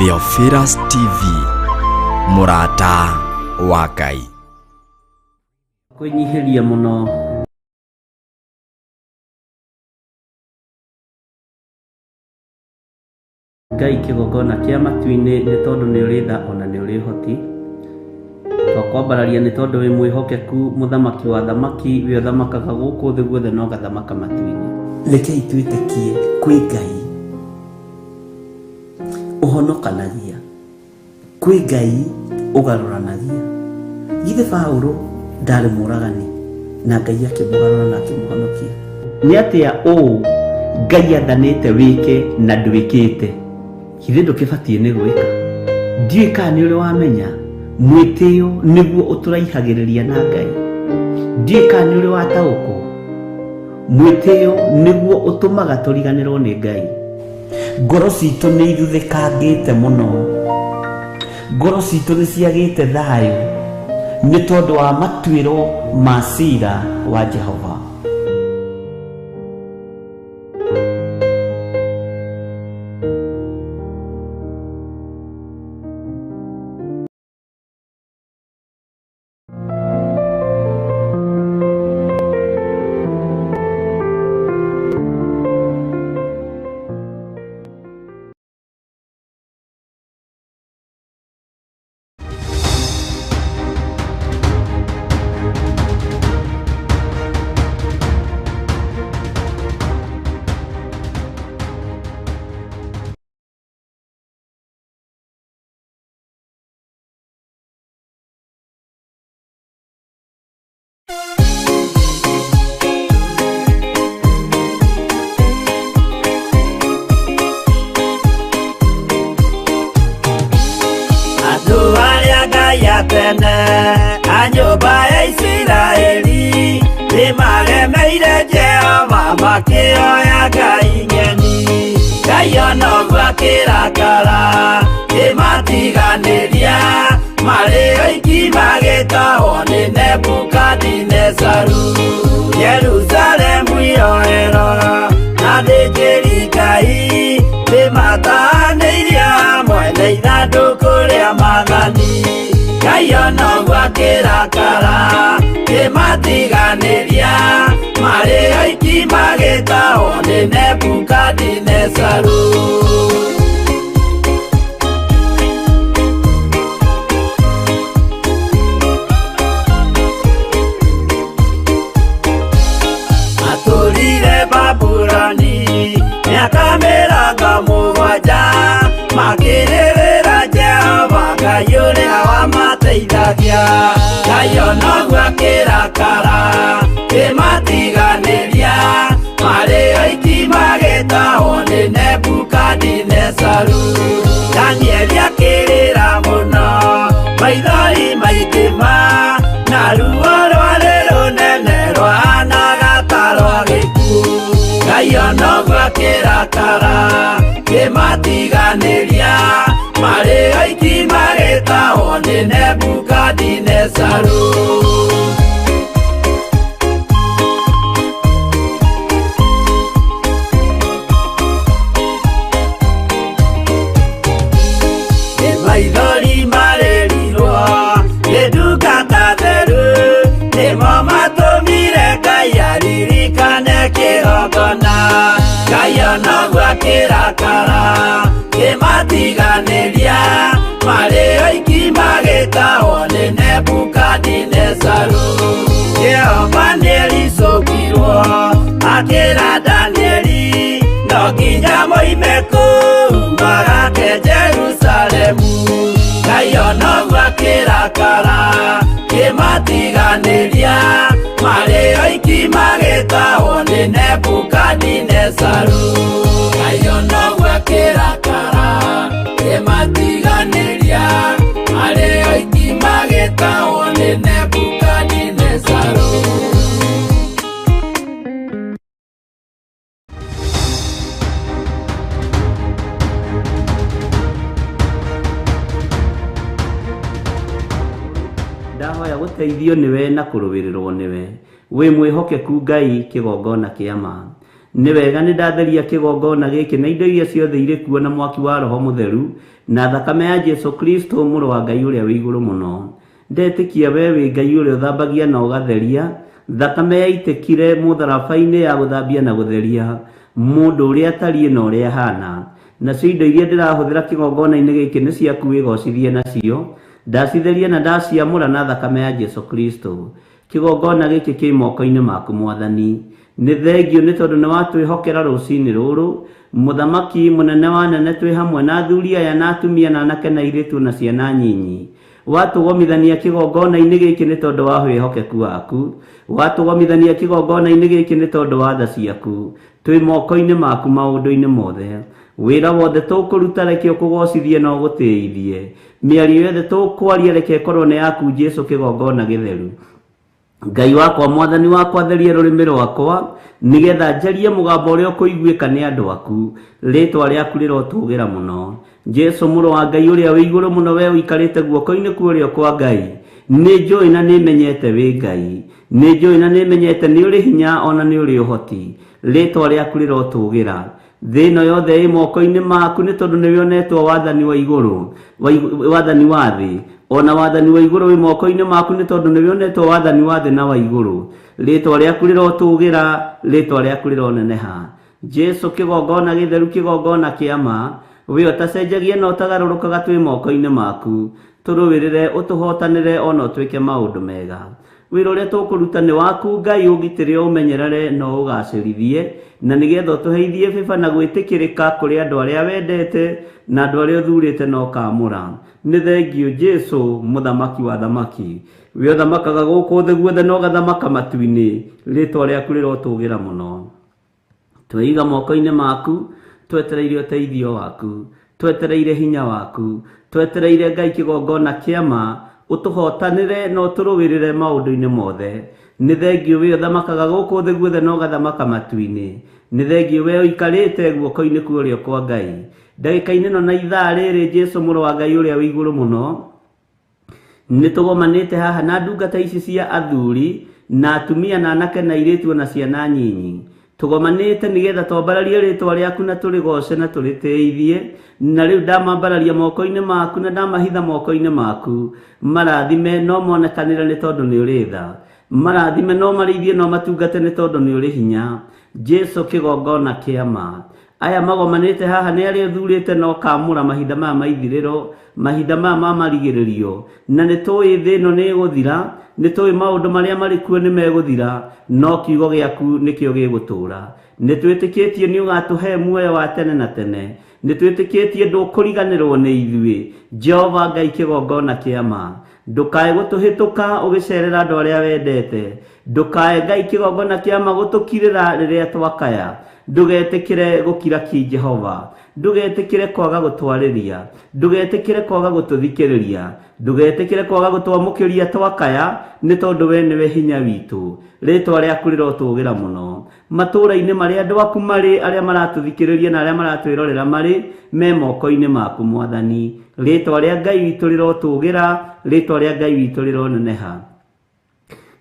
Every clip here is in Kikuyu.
Theophilus TV, mũrata wa Ngai. Kwĩnyihĩria mũno Ngai kĩgongona kĩa matu-inĩ nĩ tondũ nĩ ũrĩ tha ona nĩ ũrĩ ũhoti. Twakwambararia nĩ tondũ wĩ mwĩhokeku mũthamaki wa thamaki wĩ ũthamakaga gũkũ thĩ guothe na ũgathamaka matu-inĩ. Rekei twĩtĩkie kwĩ Ngai ũhonokanagia, kwĩ Ngai ũgarũranagia. Githĩ Paũlũ ndarĩ mũragani na Ngai akĩmũgarũra na akĩmũhonokia? Nĩ atĩa ũũ Ngai athanĩte wĩke na ndwĩkĩte? Githĩ ndũkĩbatiĩ nĩ gwĩka? Ndiũĩ kana nĩ ũrĩ wamenya mwĩtĩo nĩguo ũtũraihagĩrĩria na Ngai. Ndiũĩ kana nĩ ũrĩ wataũkwo mwĩtĩo nĩguo ũtũmaga tũriganĩrwo nĩ Ngai. Ngoro citũ nĩ ithuthĩkangĩte mũno, ngoro citũ nĩ ciagĩte thayũ nĩ tondũ wa matuĩro ma cira wa Jehova. Andũ arĩa Ngai a tene a nyũmba ya Isiraeli nĩmaremeire Jehova makĩoya ngai ng'eni. Ngai ona ũguo akĩrakara kĩmatiganĩria marĩ oiki magĩtahwo nĩ Nebukadinezaru. Jerusalemu yoerwo na athĩnjĩri Ngai nĩmatahanĩirio hamwe na ithandũkũ rĩa maathani. Ngai ona ũguo akĩrakara kĩmatiganĩria marĩ oiki magĩtahwo nĩ Nebukadinezaru. Matũrire Babuloni mĩaka 70 makĩrĩrĩra Jehova Ngai ũrĩa wamateithagia. Ngai ona ũguo akĩrakara kĩmatiganĩria marĩ oiki magĩtahwo nĩ Nebukadinezaru. Danieli akĩrĩra mũno maithori maingĩ ma na ruo rwarĩ rũnene rwahanaga ta rwa gĩkuũ. Ngai ona ũguo akĩrakara kĩmatiganĩria marĩ oiki magĩtahwo nĩ Nebukadinezaru. Nĩ maithori marĩrirwo nĩ ndungata theru nĩmo matũmire Ngai aririkane kĩgongona. Ngai ona ũguo akĩrakara kĩmatiganĩria marĩ oiki magĩtahwo nĩ Nebukadinezaru. Jehova nĩericũkirwo akĩra Danieli no nginya moime kũu magake Jerusalemu. Ngai ona ũguo akĩrakara kĩmatiganĩria marĩ oiki magĩtahwo nĩ Nebukadinezaru. Ngai ona ũguo akĩrakara kĩmatiganĩria marĩ oiki magĩtahwo nĩ Nebukadinezaru. Ndahoya gũteithio nĩwe na kũrũĩrĩrwo nĩwe. Wĩ mwĩhokeku Ngai kĩgongona kĩa ma. Nĩ wega nĩ ndatheria kĩgongona gĩkĩ na indo iria ciothe irĩ kuo na mwaki wa Roho Mũtheru na thakame ya Jesu Kristo mũrũ wa Ngai ũrĩa wĩ igũrũ mũno. Ndetĩkia we wĩ Ngai ũrĩa ũthambagia na ũgatheria, thakame yaitĩkire mũtharaba-inĩ ya gũthambia na gũtheria mũndũ ũrĩa atariĩ na ũrĩa ahana. Nacio indo iria ndĩrahũthĩra kĩgongona-inĩ gĩkĩ nĩ ciaku wĩgocithie nacio, ndacitheria na ndaciamũra na thakame ya Jesu Kristo. Kĩgongona gĩkĩ kĩ moko-inĩ maku Mwathani. Nĩ thengio nĩ tondũ nĩ watwĩhokera rũcinĩ rũrũ, mũthamaki mũnene wa nene twĩ hamwe na athuri aya na atumia na anake na airĩtu na ciana nyinyi. Watũgomithania kĩgongona-inĩ gĩkĩ nĩ tondũ wa wĩhokeku waku, watũgomithania kĩgongona-inĩ gĩkĩ nĩ tondũ wa tha ciaku. Twĩ moko-inĩ maku maũndũ-inĩ mothe. Wĩra wothe tũkũruta reke ũkũgocithie na ũgũtĩithie. Mĩario yothe tũkwaria reke ĩkorwo nĩ yaku Jesu kĩgongona gĩtheru. Ngai wakwa Mwathani wakwa theria rũrĩmĩ rwakwa nĩgetha njarie mũgambo ũrĩa ũkũiguĩka nĩ andũ aku. Rĩtwa rĩaku rĩrotũgĩra mũno. Jesu mũrũ wa Ngai ũrĩa wĩ igũrũ mũno, we ũikarĩte guoko-inĩ kwa ũrĩo kwa Ngai, nĩ njũĩ na nĩ menyete wĩ Ngai, nĩ njũĩ na nĩ menyete nĩ ũrĩ hinya ona nĩ ũrĩ ũhoti. Rĩtwa rĩaku rĩrotũgĩra. Thĩ ĩno yothe ĩ moko-inĩ maku nĩ tondũ nĩ wĩonetwo wathani wa igũrũ, wathani wa thĩ, ona wathani wa igũrũ wĩ moko-inĩ maku nĩ tondũ nĩ wĩonetwo wathani wa thĩ na wa igũrũ. Rĩtwa rĩaku rĩrotũgĩra, rĩtwa rĩaku rĩroneneha. Jesu kĩgongona gĩtheru, kĩgongona kĩa ma, we ũtacenjagia na ũtagarũrũkaga twĩ moko-inĩ maku. Tũrũĩrĩre, ũtũhotanĩre ona ũtwĩke maũndũ mega. Wĩra ũrĩa tũkũruta nĩ waku Ngai, ũgitĩre ũmenyerere na ũgacĩrithie, na nĩgetha ũtũheithie bĩba na gwĩtĩkĩrĩka kũrĩ andũ arĩa wendete na andũ arĩa ũthurĩte na ũkamũra. Nĩ thengio Jesu mũthamaki wa thamaki, we ũthamakaga gũkũ thĩ guothe na ũgathamaka matu-inĩ. Rĩtwa rĩaku rĩrotũgĩra mũno. Tweiga moko-inĩ maku, twetereire ũteithio waku, twetereire hinya waku, twetereire Ngai kĩgongona kĩa ma, ũtũhotanĩre na ũtũrũĩrĩre maũndũ-inĩ mothe. Nĩ thengio we ũthamakaga gũkũ thĩ guothe na ũgathamaka matu-inĩ. Nĩ thengio we ũikarĩte guoko-inĩ kwa ũrĩo kwa Ngai. Ndagĩka-inĩ ĩno na ithaa rĩrĩ Jesu mũrũ wa Ngai ũrĩa wĩ igũrũ mũno, nĩ tũgomanĩte haha na ndungata ici cia athuri na atumia na anake na airĩtu na ciana nyinyi. Tũgomanĩte nĩgetha twambararie rĩtwa rĩaku na tũrĩgoce na tũrĩtĩithie. Na rĩu ndamambararia moko-inĩ maku na ndamahitha moko-inĩ maku. Marathime no monekanĩre nĩ tondũ nĩ ũrĩ tha. Marathime no marĩithie no matungate nĩ tondũ nĩ ũrĩ hinya. Jesu kĩgongona kĩa ma. Aya magomanĩte haha nĩ arĩa ũthurĩte na ũkamũra mahinda maya ma ithirĩro, mahinda maya ma marigĩrĩrio. Na nĩ tũĩ thĩ ĩno nĩ ĩgũthira, nĩ tũĩ maũndũ marĩa marĩ kuo nĩ megũthira, no kiugo gĩaku nĩkĩo gĩgũtũũra. Nĩ twĩtĩkĩtie nĩ ũgatũhe muoyo wa tene na tene. Nĩ twĩtĩkĩtie ndũkũriganĩrwo nĩ ithuĩ. Jehova Ngai kĩgongona kĩa ma, ndũkae gũtũhĩtũka ũgĩcerera andũ arĩa wendete. Ndũkae Ngai kĩgongona kĩa ma gũtũkirĩra rĩrĩa twakaya. Ndũgetĩkĩre gũkira ki Jehova, ndũgetĩkĩre kwaga gũtwarĩria, ndũgetĩkĩre kwaga gũtũthikĩrĩria, ndũgetĩkĩre kwaga gũtwamũkĩria twakaya, nĩ tondũ we nĩwe hinya witũ. Rĩtwa rĩaku rĩrotũgĩra mũno. Matũũra-inĩ marĩa andũ aku marĩ, arĩa maratũthikĩrĩria na arĩa maratwĩrorera marĩ, me moko-inĩ maku Mwathani. Rĩtwa rĩa Ngai witũ rĩrotũgĩra, rĩtwa rĩa Ngai witũ rĩroneneha.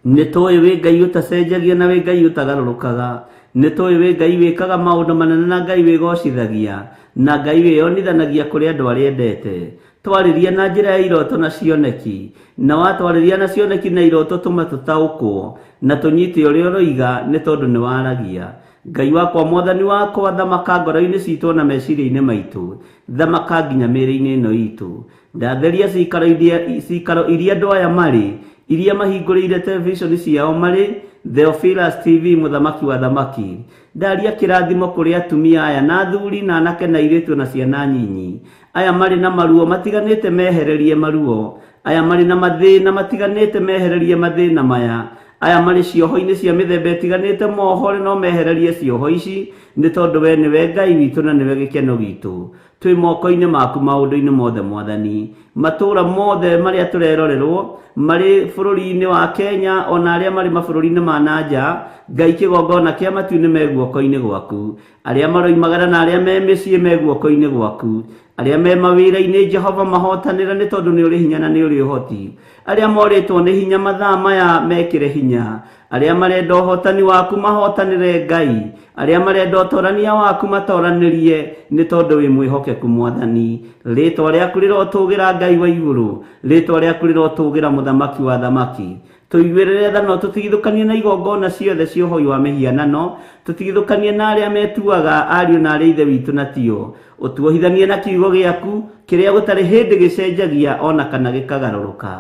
Nĩ tũĩ wĩ Ngai ũtacenjagia na wĩ Ngai ũtagarũrũkaga. Nĩ tũĩ wĩ Ngai wĩkaga maũndũ manene na Ngai wĩgocithagia na Ngai wĩyonithanagia kũrĩ andũ arĩa endete. Twarĩria na njĩra ya iroto na cioneki, na watwarĩria na cioneki na iroto tũme tũtaũkwo na tũnyite ũrĩa ũroiga nĩ tondũ nĩ waragia. Ngai wakwa Mwathani wakwa, thamaka ngoro-inĩ citũ na meciria-inĩ maitũ, thamaka nginya mĩĩrĩ-inĩ ĩno itũ. Ndatheria cikaro iria andũ aya marĩ, iria mahingũrĩire televisheni ciao marĩ, Theophilus TV mũthamaki wa thamaki. Ndaria kĩrathimo kũrĩ atumia aya na athuri na anake na airĩtu na ciana nyinyi. Aya marĩ na maruo matiganĩte mehererie maruo. Aya marĩ na mathĩna matiganĩte mehererie mathĩna maya. Aya marĩ cioho-inĩ cia mĩthemba ĩtiganĩte mohore no mehererie cioho ici, nĩ tondũ we nĩwe Ngai witũ na nĩwe gĩkeno gitũ. Twĩ moko-inĩ maku maũndũ-inĩ mothe Mwathani. Matũũra mothe marĩa tũrerorerwo marĩ bũrũri-inĩ wa Kenya ona arĩa marĩ mabũrũri-inĩ ma na nja, Ngai kĩgongona kĩa matu-inĩ me guoko-inĩ gwaku. Arĩa maroimagara na arĩa me mĩciĩ me guoko-inĩ gwaku. Arĩa me mawĩra-inĩ Jehova mahotanĩre nĩ tondũ nĩ ũrĩ hinya na nĩ ũrĩ ũhoti. Arĩa morĩtwo nĩ hinya mathaa maya mekĩre hinya. Arĩa marenda ũhotani waku mahotanĩre Ngai. Arĩa marenda ũtorania waku matoranĩrie nĩ tondũ wĩ mwĩhokeku Mwathani. Rĩtwa rĩaku rĩrotũgĩra Ngai wa igũrũ. Rĩtwa rĩaku rĩrotũgĩra Mũthamaki wa thamaki. Tũiguĩrĩre tha na ũtũtigithũkanie na igongona ciothe cia ũhoi wa mĩhianano. Tũtigithũkanie na arĩa metuaga ariũ na arĩa ithe witũ na tio. Ũtuohithanie na kiugo gĩaku kĩrĩa gũtarĩ hĩndĩ gĩcenjagia ona kana gĩkagarũrũka.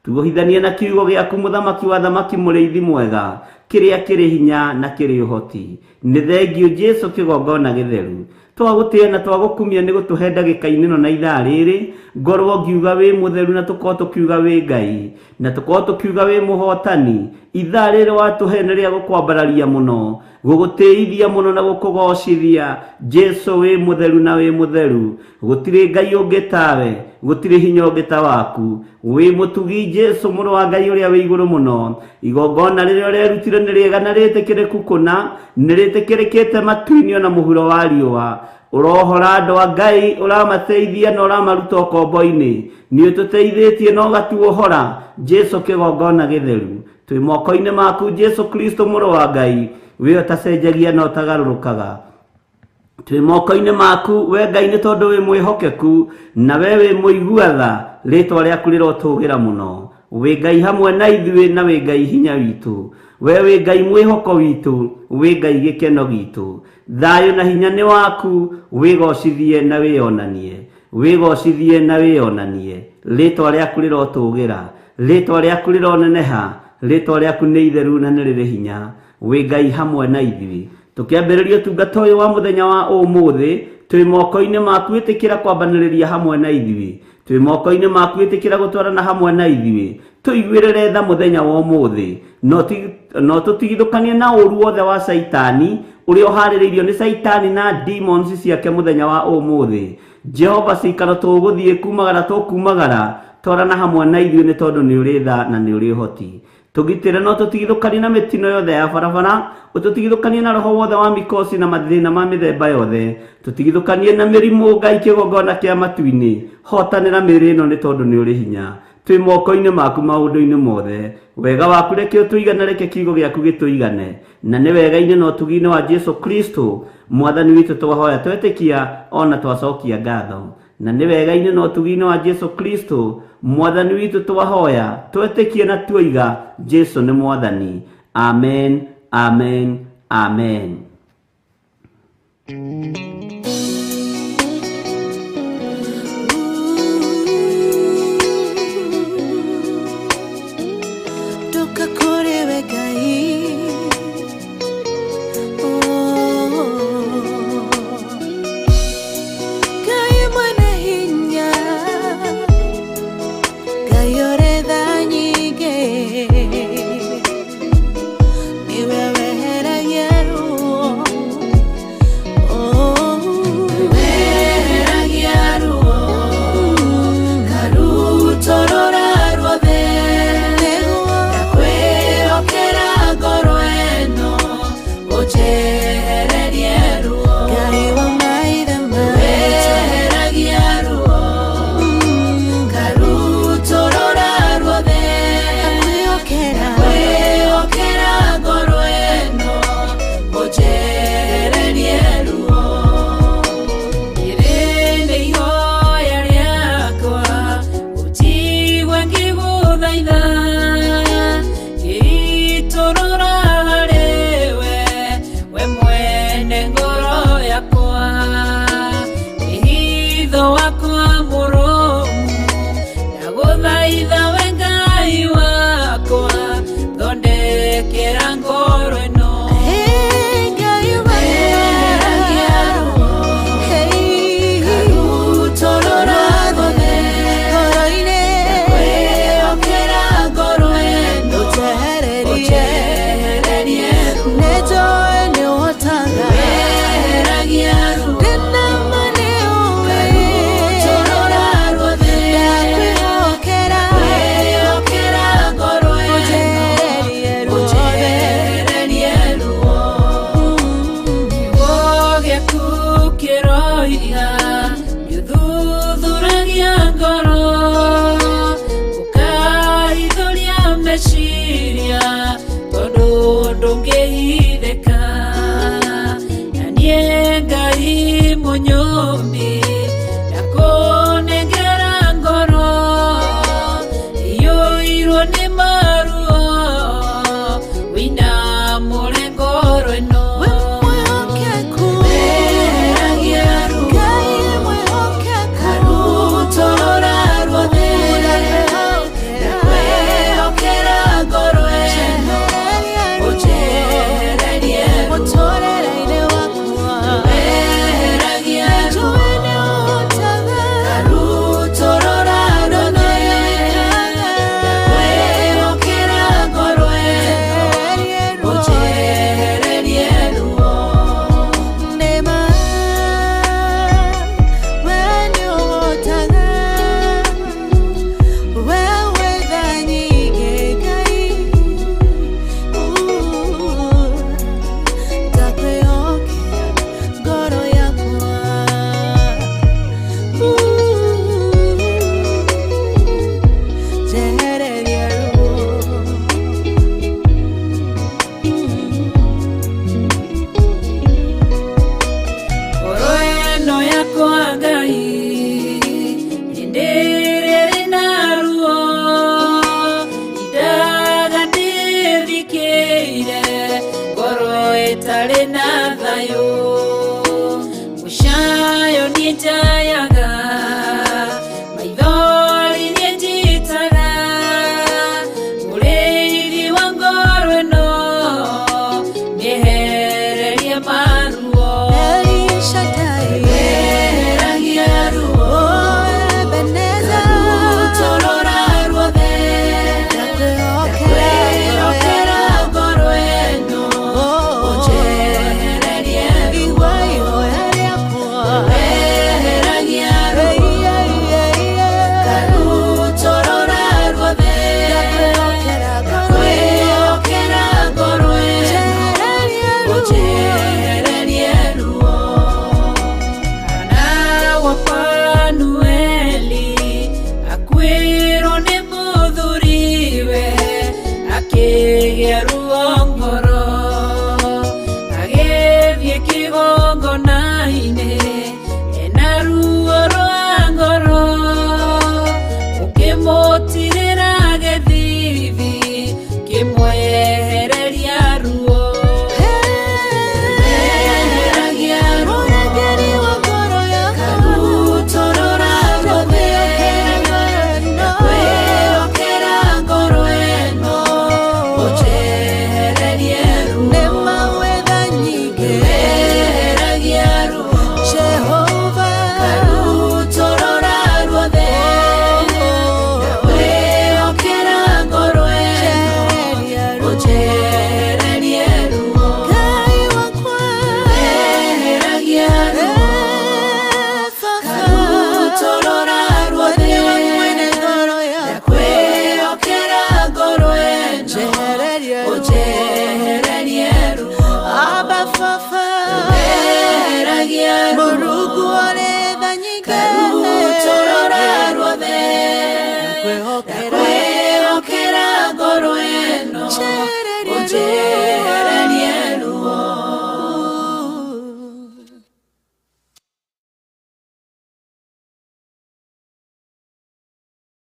Tuohithanie na kiugo gĩaku Mũthamaki wa thamaki mũrĩithi mwega kĩrĩa kĩrĩ hinya na kĩrĩ ũhoti. Nĩ thengiũ Jesu kĩgongona gĩtheru. Twagũtĩĩa na twagũkumia nĩ gũtũhe ndagĩka-inĩ ĩno na ithaa rĩrĩ ngorwo ngiuga wĩ mũtheru na tũkorwo tũkiuga wĩ Ngai na tũkorwo tũkiuga wĩ mũhotani. Ithaa rĩrĩ watũhe nĩ rĩa gũkwambararia mũno, gũgũtĩithia mũno na gũkũgocithia. Jesu wĩ mũtheru na wĩ mũtheru. Gũtirĩ Ngai ũngĩ tawe, gũtirĩ hinya ũngĩ ta waku. Wĩ mũtugi Jesu mũrũ wa Ngai ũrĩa wĩ igũrũ mũno. Igongona rĩrĩa ũrerutire nĩ rĩega na rĩtĩkĩrĩku kũna, nĩ rĩtĩkĩrĩkĩte matu-inĩ ona mũhuro wa riũa. Ũrohora andũ a Ngai, ũramateithia na ũramaruta ũkombo-inĩ. Nĩ ũtũteithĩtie na ũgatuohora. Jesu kĩgongona gĩtheru. Twĩ moko-inĩ maku Jesu Kristo mũrũ wa Ngai, wĩ ũtacenjagia na ũtagarũrũkaga. Twĩ moko-inĩ maku we Ngai nĩ tondũ wĩ mwĩhokeku na we wĩ mũigua tha. Rĩtwa rĩaku rĩrotũgĩra mũno. Wĩ Ngai hamwe na ithuĩ na wĩ Ngai hinya witũ. We wĩ Ngai mwĩhoko witũ, wĩ Ngai gĩkeno gitũ. Thayũ na hinya nĩ waku, wĩgocithie na wĩonanie. Wĩgocithie na wĩonanie. Rĩtwa rĩaku rĩrotũgĩra, rĩtwa rĩaku rĩroneneha, rĩtwa rĩaku nĩ itheru na nĩ rĩrĩ hinya. Wĩ Ngai hamwe na ithuĩ. Tũkĩambĩrĩria ũtungata ũyũ wa mũthenya wa ũmũthĩ, twĩ moko-inĩ maku ĩtĩkĩra kwambanĩrĩria hamwe na ithuĩ. Twĩ moko-inĩ maku ĩtĩkĩra gũtwarana hamwe na ithuĩ. Tũiguĩrĩre tha mũthenya wa ũmũthĩ. No tũtigithũkanie na ũru wothe wa Caitani ũrĩa ũharĩrĩirio nĩ Caitani na demons ciake mũthenya wa ũmũthĩ. Jehova cikaro tũgũthiĩ kumagara tũkumagara, twarana hamwe na ithuĩ nĩ tondũ nĩ ũrĩ tha na nĩ ũrĩ ũhoti. Tũgitĩre no tũtigithũkanie na mĩtino yothe ya barabara, ũtũtigithũkanie na roho wothe wa mikosi na mathĩna ma mĩthemba yothe. Tũtigithũkanie na mĩrimũ Ngai kĩgongona kĩa matu-inĩ. Hotanĩra mĩĩrĩ ĩno nĩ tondũ nĩ ũrĩ hinya. Twĩ moko-inĩ maku maũndũ-inĩ mothe. Wega waku reke ũtũigane, reke kiugo gĩaku gĩtũigane. Na nĩ wega-inĩ na ũtugi-inĩ wa Jesu Kristo Mwathani witũ twahoya twetĩkia ona twacokia ngatho. Na nĩ wega-inĩ na ũtugi-inĩ wa Jesu Kristo Mwathani witũ twahoya twetĩkia na tuoiga Jesu nĩ Mwathani. Amen, amen, amen. Ndoka kũrĩ we Ngai. Oh. Ngai mwene hinya, Ngai ũrĩ tha nyingĩ, nĩwe weheragia ruo. Oh. Itarĩ na thayũ mũcayo niĩ njayaga maithori niĩ njitaga mũrĩithi wa ngoro ĩno nĩehererie maruo El Shaddai, eheragia ruo oh Ebenezer, rũtorora ruothe ndakwĩhokera kwĩhokera ngoro ĩno Oh, ũnjehererie ruo igua ihoya rĩakwa. eheragia ruo Ei, ei, ei, ei. Karutorora ruothe Ndakwĩhokera ngoro ĩno, kwĩhokera ngoro ĩno njehererie ruo. ũnjehererie ruo Hana wa Fanueli akuĩrwo nĩ mũthuriwe akĩgĩa ruo ngoro agĩthiĩ kĩgongona-inĩ ena ruo rwa ngoro ũkĩmũtirĩra gĩthithi kĩmwehereria ruo eheragia ruo Mũrangĩri wa ngoro yakwa, karutorora ruothe ndakwĩhokera ngoro ĩno. kwĩhokera ngoro ĩno ũnjehererie ruo Nĩ mawetha nyingĩ, eheragia ruo Jehova. karutorora ruothe kwĩhokera ngoro ĩno Njehereria ruo. ũnjehererie ruo Ngai wakwa, eheragia ruo eh, Baba. karutorora ruothe Nĩwe mwene ngoro yakwa, kwĩhokera ngoro ĩno njehereria ruo. ũnjehererie ruo Abba Baba, eheragia ruo Mũrungu ũrĩ tha nyingĩ, karutorora ruothe ndakwĩhokera kwĩhokera ngoro ĩno njehereria ũnjehererie ruo ruo.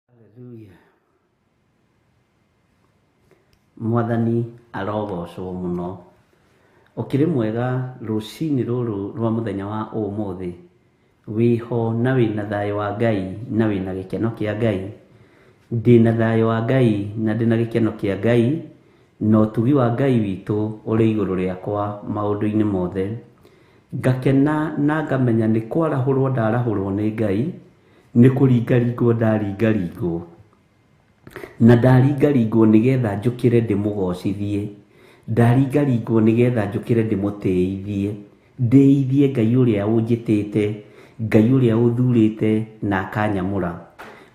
Hallelujah. Mwathani arogocwo mũno. Ũkĩrĩ mwega rũcinĩ rũrũ rwa mũthenya wa ũmũthĩ, wĩho na wĩna thayũ wa Ngai na wĩna gĩkeno kĩa Ngai. Ndĩna thayũ wa Ngai na ndĩna gĩkeno kĩa Ngai, na ũtugi wa Ngai witũ ũrĩ igũrũ rĩakwa maũndũ-inĩ mothe. Ngakena na ngamenya nĩ kwarahũrwo ndarahũrwo nĩ Ngai, nĩ kũringaringwo ndaringaringwo na ndaringaringwo nĩgetha njũkĩre ndĩmũgocithie, ndaringaringwo nĩgetha njũkĩre ndĩmũtĩithie, ndĩithie Ngai ũrĩa ũnjĩtĩte, Ngai ũrĩa ũthurĩte na akanyamũra.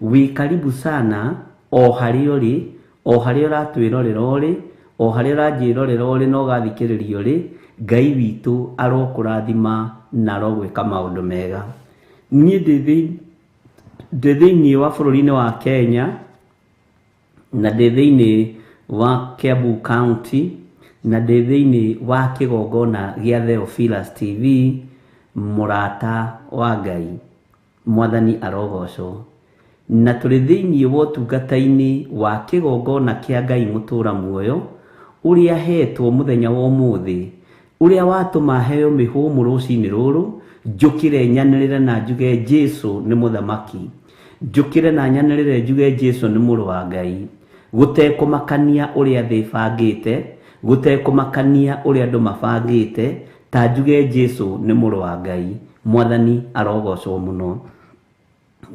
Wĩ karibu sana o harĩa ũrĩ, o harĩa ũratwĩrorera ũrĩ, o harĩa ũranjĩrorera ũrĩ na ũgathikĩrĩria ũrĩ, Ngai witũ arokũrathima na arogwĩka maũndũ mega. Niĩ ndĩ thĩiniĩ wa bũrũri-inĩ wa Kenya, na ndĩ thĩiniĩ wa Kiambu County, na ndĩ thĩiniĩ wa kĩgongona gĩa Theophilus TV, mũrata wa Ngai, Mwathani arogocwo. Na tũrĩ thĩiniĩ wa ũtungata-inĩ wa kĩgongona kĩa Ngai mũtũra muoyo, ũrĩa hetwo mũthenya wa ũmũthĩ, ũrĩa watũma heo mĩhũmũ rũcinĩ rũrũ, njũkĩre nyanĩrĩre na njuge Jesũ nĩ mũthamaki. Njũkĩre na nyanĩrĩre njuge Jesũ nĩ mũrũ wa Ngai. Gũtekũmakania ũrĩa thĩ ĩbangĩte, gũtekũmakania ũrĩa andũ mabangĩte, ta njuge Jesũ nĩ mũrũ wa Ngai. Mwathani arogocwo mũno.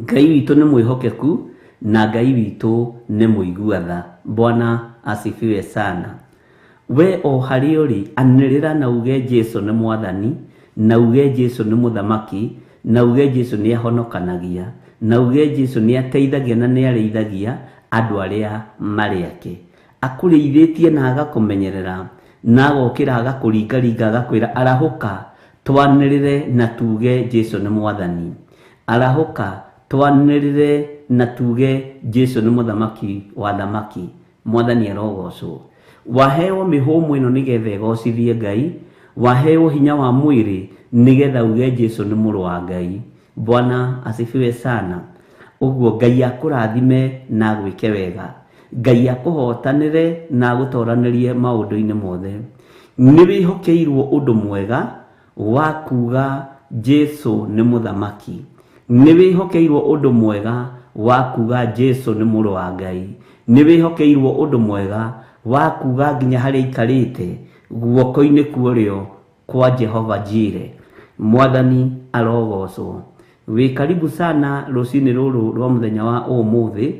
Ngai witũ nĩ mwĩhokeku na Ngai witũ nĩ mũigua tha. Bwana asifiwe sana. We o harĩa ũrĩ, anĩrĩra na uge Jesũ nĩ mwathani, na uge Jesũ nĩ mũthamaki, na uge Jesũ nĩ ahonokanagia, na uge Jesũ nĩ ateithagia na nĩ arĩithagia andũ arĩa marĩ ake. Akũrĩithĩtie na agakũmenyerera, na agokĩra agakũringaringa agakwĩra arahũka, twanĩrĩre na tuge Jesũ nĩ mwathani. Arahũka, twanĩrĩre na tuge Jesũ nĩ mũthamaki wa thamaki. Mwathani arogocwo. Waheo mĩhũmũ ĩno nĩgetha ĩgocithie Ngai, waheo hinya wa mwĩrĩ nĩgetha uge Jesũ nĩ mũrũ wa Ngai. Bwana asifiwe sana. Ũguo Ngai akũrathime na agwĩke wega. Ngai akũhotanĩre na agũtoranĩrie maũndũ-inĩ mothe. Nĩ wĩhokeirwo ũndũ mwega wa kuga Jesu nĩ mũthamaki. Nĩ wĩhokeirwo ũndũ mwega wa kuga Jesu nĩ mũrũ wa Ngai. Nĩ wĩhokeirwo ũndũ mwega wa kuga nginya harĩa aikarĩte guoko-inĩ kwa ũrĩo kwa Jehova Jire. Mwathani arogocwo. Wĩ karibu sana rũcinĩ rũrũ rwa mũthenya wa ũmũthĩ,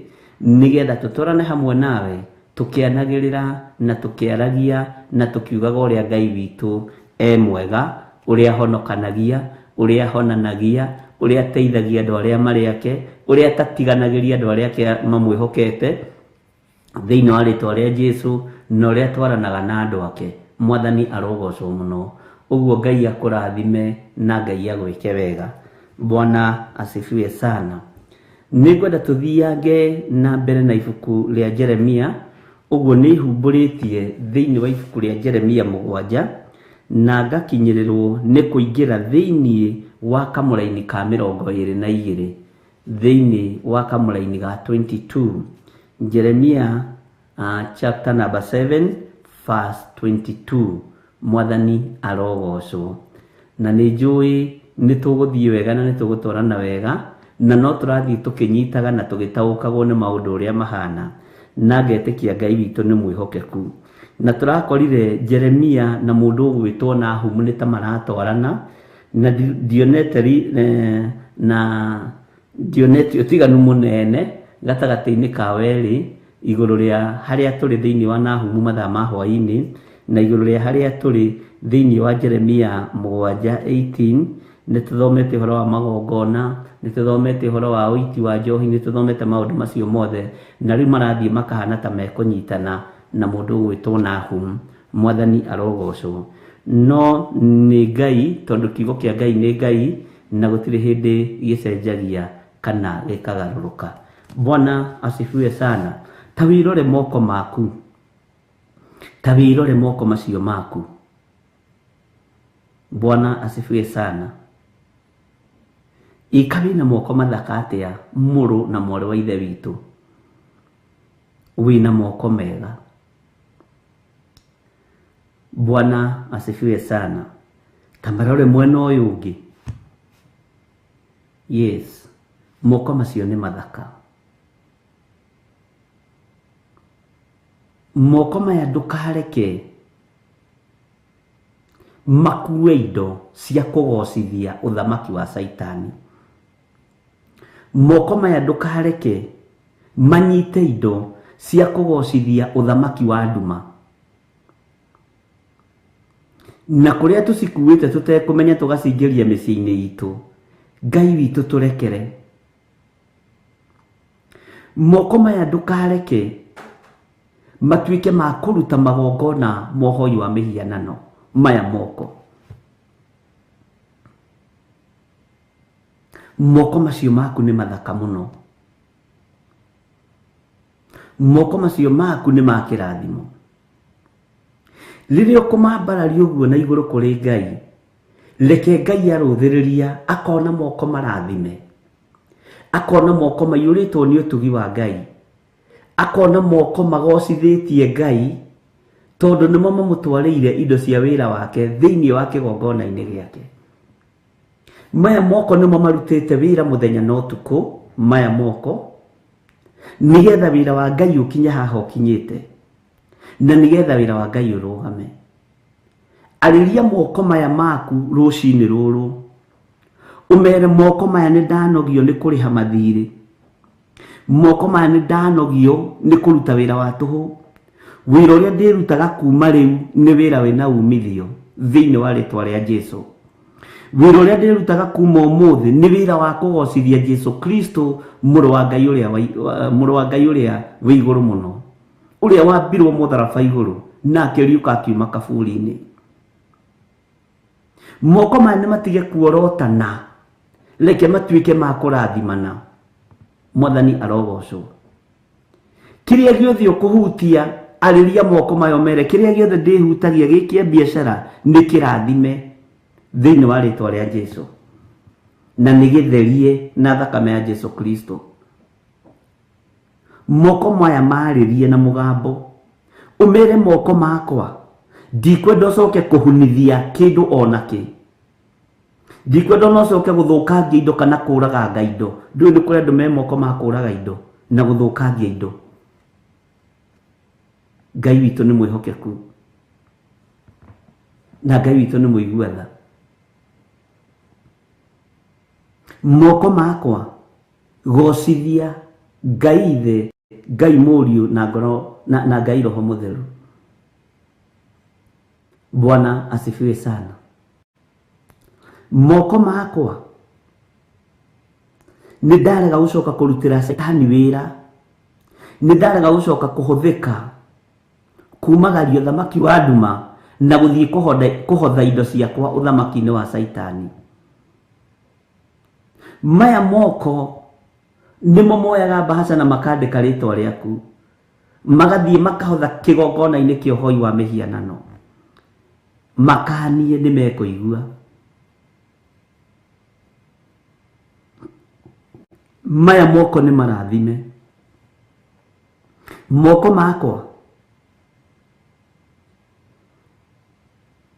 nĩgetha tũtwarane hamwe nawe tũkĩanagĩrĩra na tũkĩaragia na tũkiugaga ũrĩa Ngai witũ e mwega, ũrĩa ahonokanagia, ũrĩa ahonanagia, ũrĩa ateithagia andũ arĩa marĩ ake, ũrĩa atatiganagĩria andũ arĩa ake mamwĩhokete thĩinĩ wa rĩtwa rĩa Jesu, na ũrĩa atwaranaga na andũ ake. Mwathani arogocwo mũno. Ũguo Ngai akũrathime na Ngai agwĩke wega. Bwana asifiwe sana. Nĩngwenda tũthiange na mbere na ibuku rĩa Jeremia. Ũguo nĩ ihumbũrĩtie thĩinĩ wa ibuku rĩa Jeremia 7, na ngakinyĩrĩrwo nĩ kũingĩra thĩinĩ wa kamũraini ka 22, thĩinĩ wa kamũraini ga 22. Jeremia chapter number 7 verse 22. Mwathani arogocwo. Na nĩ njũĩ nĩ tũgũthiĩ wega na nĩ tũgũtwarana wega, na no tũrathiĩ tũkĩnyitaga na tũgĩtaũkagwo nĩ maũndũ ũrĩa mahana, na ngetĩkia Ngai witũ nĩ mwĩhokeku. Na tũrakorire Jeremia na mũndũ ũgwĩtwo Nahumu nĩ ta maratwarana, na ndionete na ndionete ũtiganu mũnene gatagatĩ-inĩ ka werĩ igũrũ rĩa harĩa tũrĩ thĩinĩ wa Nahumu mathaa ma hwaĩ-inĩ, na igũrũ rĩa harĩa tũrĩ thĩinĩ wa Jeremia 7:18. Nĩ tũthomete ũhoro wa magongona, nĩ tũthomete ũhoro wa ũiti wa njohi, nĩ tũthomete maũndũ macio mothe, na rĩu marathiĩ makahana ta mekũnyitana na mũndũ ũgwĩtwo Nahum. Mwathani arogocwo. No nĩ Ngai, tondũ kiugo kĩa Ngai nĩ Ngai, na gũtirĩ hĩndĩ gĩcenjagia kana gĩkagarũrũka. Bwana asifiwe sana. Ta wĩrore moko maku, ta wĩrore moko macio maku. Bwana asifiwe sana. Ika wĩna moko mathaka atĩa, mũrũ na mwarĩ wa ithe witũ? Wĩna moko mega. Bwana asifiwe sana. Ta marore mwena ũyũ ũngĩ. Yes, moko macio nĩ mathaka. Moko maya ndũkareke makue indo cia kũgocithia ũthamaki wa Caitani. Moko maya ndũkareke manyite indo cia kũgocithia ũthamaki wa nduma. Na kũrĩa tũcikuĩte tũtekũmenya tũgacingĩria mĩciĩ-inĩ itũ, Ngai witũ tũrekere. Moko maya ndũkareke matuĩke ma kũruta magongona mohoi wa mĩhianano. Maya moko, moko macio maku nĩ mathaka mũno. Moko macio maku nĩ ma kĩrathimo. Rĩrĩa ũkũmambararia ũguo na igũrũ kũrĩ Ngai, reke Ngai arũthĩrĩria akona moko marathime, akona moko maiyũrĩtwo nĩ ũtugi wa Ngai, akona moko magocithĩtie Ngai, tondũ nĩmo mamũtwarĩire indo cia wĩra wake thĩinĩ wa kĩgongona-inĩ gĩake. Maya moko nĩmo marutĩte wĩra mũthenya na ũtukũ, maya moko, nĩgetha wĩra wa Ngai ũkinye haha ũkinyĩte, na nĩgetha wĩra wa Ngai ũrũgame. Arĩria moko maya maku rũcinĩ rũrũ, ũmere moko maya nĩ ndanogio nĩ kũrĩha mathirĩ, moko maya nĩ ndanogio nĩ kũruta wĩra wa tũhũ. Wĩra ũrĩa ndĩrutaga kuma rĩu nĩ wĩra wĩna umithio thĩinĩ wa rĩtwa rĩa Jesu. Wĩra ũrĩa ndĩrutaga kuma ũmũthĩ nĩ wĩra wa kũgocithia Jesu Kristo, mũrũ wa Ngai ũrĩa mũrũ wa Ngai ũrĩa wĩ igũrũ mũno, ũrĩa wambirwo mũtharaba igũrũ na akĩriũka akiuma kaburi-inĩ. Moko maya nĩ matige kuorotana, reke matuĩke ma kũrathimana. Mwathani arogocwo. Kĩrĩa gĩothe ũkũhutia, arĩria moko mayo mere, kĩrĩa gĩothe ndĩhutagia gĩkĩa biacara nĩ kĩrathime thĩinĩ wa rĩtwa rĩa Jesu, na nĩ gĩtherie na thakame ya Jesu Kristo. Moko maya marĩrie na mũgambo, ũmere moko makwa Ndikwenda ũcoke kũhunithia kĩndũ ona kĩ. Ndikwenda ona ũcoke gũthũkangia indo kana kũraganga indo. Ndũĩ nĩ kũrĩ andũ me moko ma kũraga indo na gũthũkangia indo. Ngai witũ nĩ mwĩhokeku na Ngai witũ nĩ mũigua tha. Moko makwa gocithia Ngai Ithe, Ngai Mũriũ na ngoro na Ngai Roho Mũtheru. Bwana asifiwe sana. Moko makwa nĩ ndarega gũcoka kũrutĩra Caitani wĩra, nĩ ndarega gũcoka kũhũthĩka kumagaria ũthamaki wa nduma na gũthiĩ kũhotha indo ciakwa ũthamaki-inĩ wa Caitani. Maya moko nĩmo moyaga mbahaca na makandĩka rĩtwa rĩaku, magathiĩ makahotha kĩgongona-inĩ kĩa ũhoi wa mĩhianano. Makanie nĩ mekũigua. Maya moko nĩ marathime. Moko makwa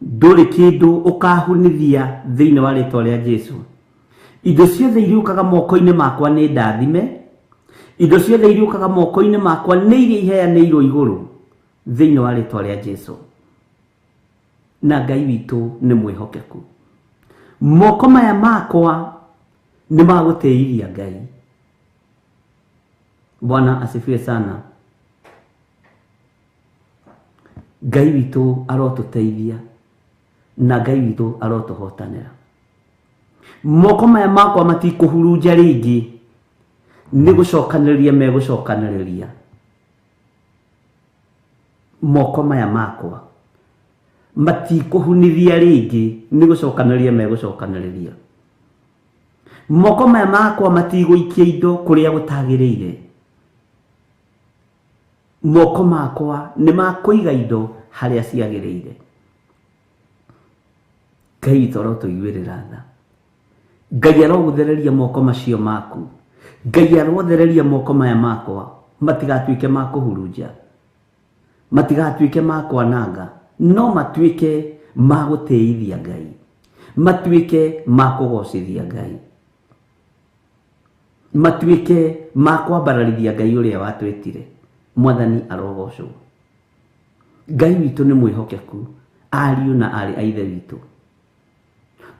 ndũrĩ kĩndũ ũkahunithia thĩinĩ wa rĩtwa rĩa Jesu. Indo ciothe iriũkaga moko-inĩ makwa nĩ ndathime. Indo ciothe iriũkaga moko-inĩ makwa nĩ iria iheanĩirwo igũrũ thĩinĩ wa rĩtwa rĩa Jesu. Na Ngai witũ nĩ mwĩhokeku. Moko maya makwa nĩ magũtĩithia Ngai. Bwana asifiwe sana. Ngai witũ arotũteithia na Ngai witũ arotũhotanĩra. Moko maya makwa matikũhurunja rĩngĩ, nĩ gũcokanĩrĩria megũcokanĩrĩria. Moko maya makwa matikũhunithia rĩngĩ, nĩ gũcokanĩrĩria megũcokanĩrĩria. Moko maya makwa matigũikia indo kũrĩa gũtagĩrĩire. Moko makwa nĩ makũiga indo harĩa ciagĩrĩire. Ngai witũ arotũiguĩrĩra tha. Ngai arogũthereria moko macio maku. Ngai arothereria moko maya makwa matigatuĩke ma kũhurunja, matigatuĩke ma kwananga, no matuĩke ma gũtĩithia Ngai, matuĩke ma kũgocithia Ngai, matuĩke ma kwambararithia Ngai ũrĩa watwĩtire. Mwathani arogocwo. Ngai witũ nĩ mwĩhokeku, ariũ na aarĩ a Ithe witũ.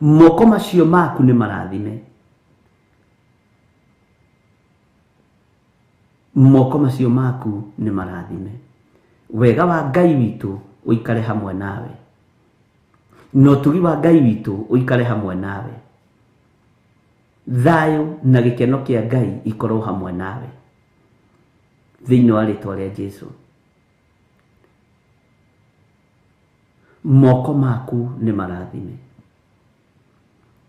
Moko macio maku nĩ marathime. Moko macio maku nĩ marathime. Wega wa Ngai witũ ũikare hamwe nawe, na ũtugi wa Ngai witũ ũikare hamwe nawe. Thayũ na gĩkeno kĩa Ngai ikorwo hamwe nawe thĩinĩ wa rĩtwa rĩa Jesu. Moko maku nĩ marathime.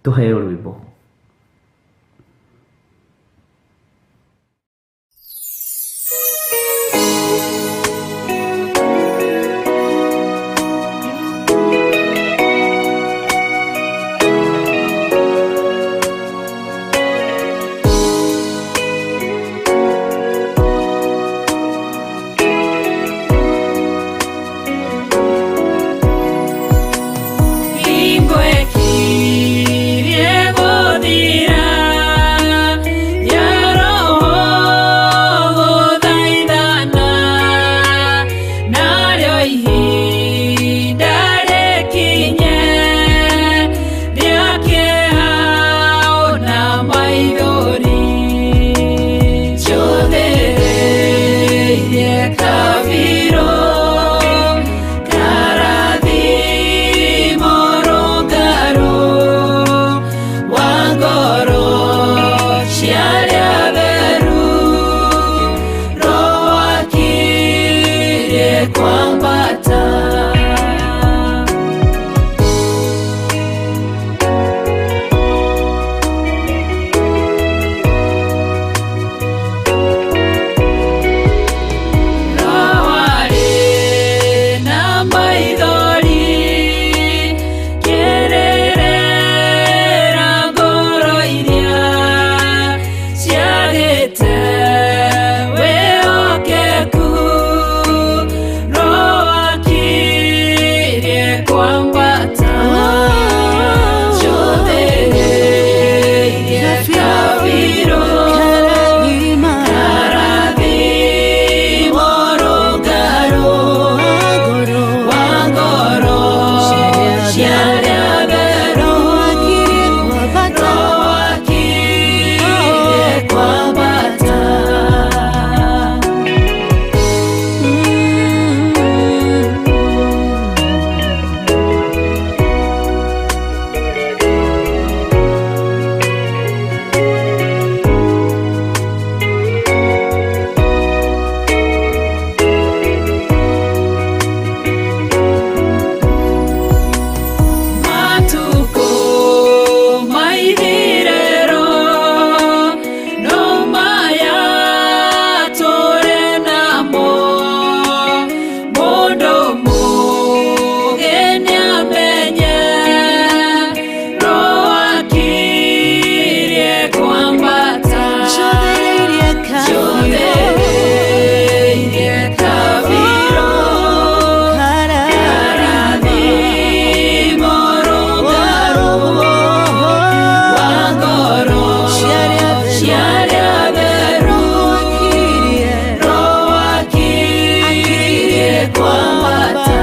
Tũheo rwĩmbo. Ingwekirie kwambata Njothereirie kabirũ Karathimo rũngarũ wa ngoro cia arĩa atheru Roho akirie kwambata. Matukũ maithirĩro no maya tũrĩ namo mũndũ mũũgĩ nĩamenye Roho akirie kwambata Njothereirie kabirũ Karathimo rũngarũ wa ngoro cia arĩa atheru Roho akirie kwambata.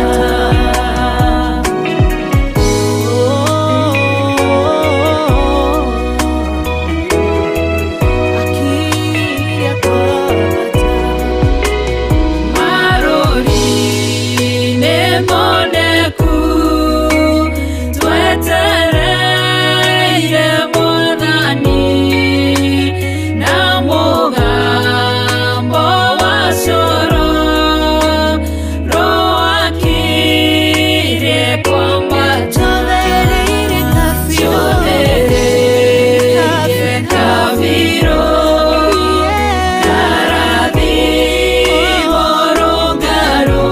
Marũri nĩmoneku twetereire Mwathani na mũgambo wa coro Roho akirie kwambata Njothereirie kabirũ Karathimo rũngarũ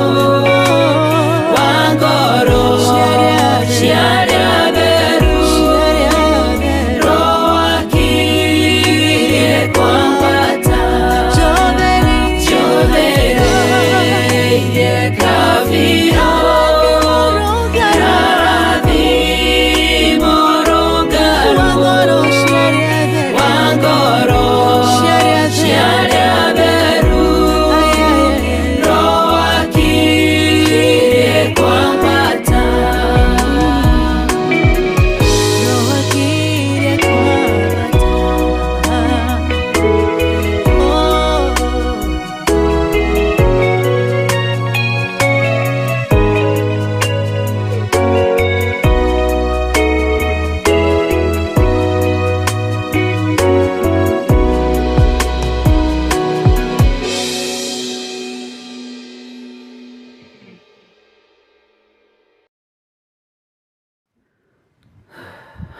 wa ngoro cia arĩa atheru Roho akirie kwambata Njothereirie kabirũ Karathimo rũngarũ wa ngoro cia arĩa atheru Roho akirie kwambata.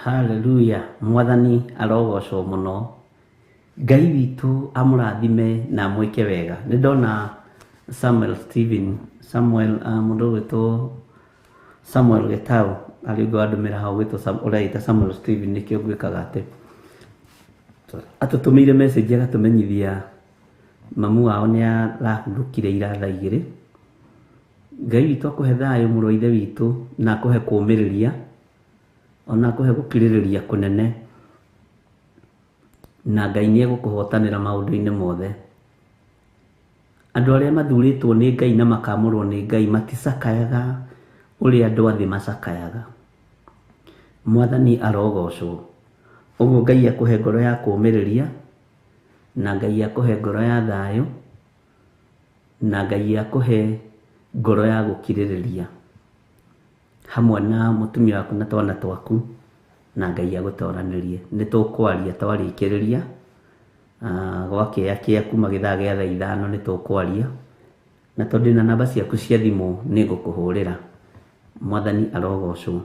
Haleluya mwathani arogocwo muno Ngai witũ amũrathime na amwĩke wega. Nĩ ndona Samuel Steven Samuel mũndũ ũgwĩtwo Samuel Gitau arĩ ũngĩ wandũmĩra hau ũgwĩtwo ũreita Samuel Steven nĩkĩo ngwĩkaga atĩ atũtũmĩire message agatũmenyithia mamu wao nĩ arahurũkire ira thaa 2. Ngai witũ akũhe thayũ mũrũ wa ithe witũ na akũhe kũũmĩrĩria ona akũhe gũkirĩrĩria kũnene na Ngai nĩ egũkũhotanĩra maũndũ-inĩ mothe. Andũ arĩa mathurĩtwo nĩ Ngai na makamũrwo nĩ Ngai maticakayaga ũrĩa andũ a thĩ macakayaga. Mwathani arogocwo. Ũguo Ngai akũhe ngoro ya kũũmĩrĩria na Ngai akũhe ngoro ya thayũ na Ngai akũhe ngoro ya gũkirĩrĩria hamwe na mũtumia waku na twana twaku na Ngai agũtoranĩrie. Nĩ tũkwaria twarĩkĩrĩria gwakĩa kĩa kuma gĩthaa gĩa thaa 5 nĩ tũkwaria na tondũ ndĩna namba ciaku cia thimũ nĩ ngũkũhũrĩra. Mwathani arogocwo.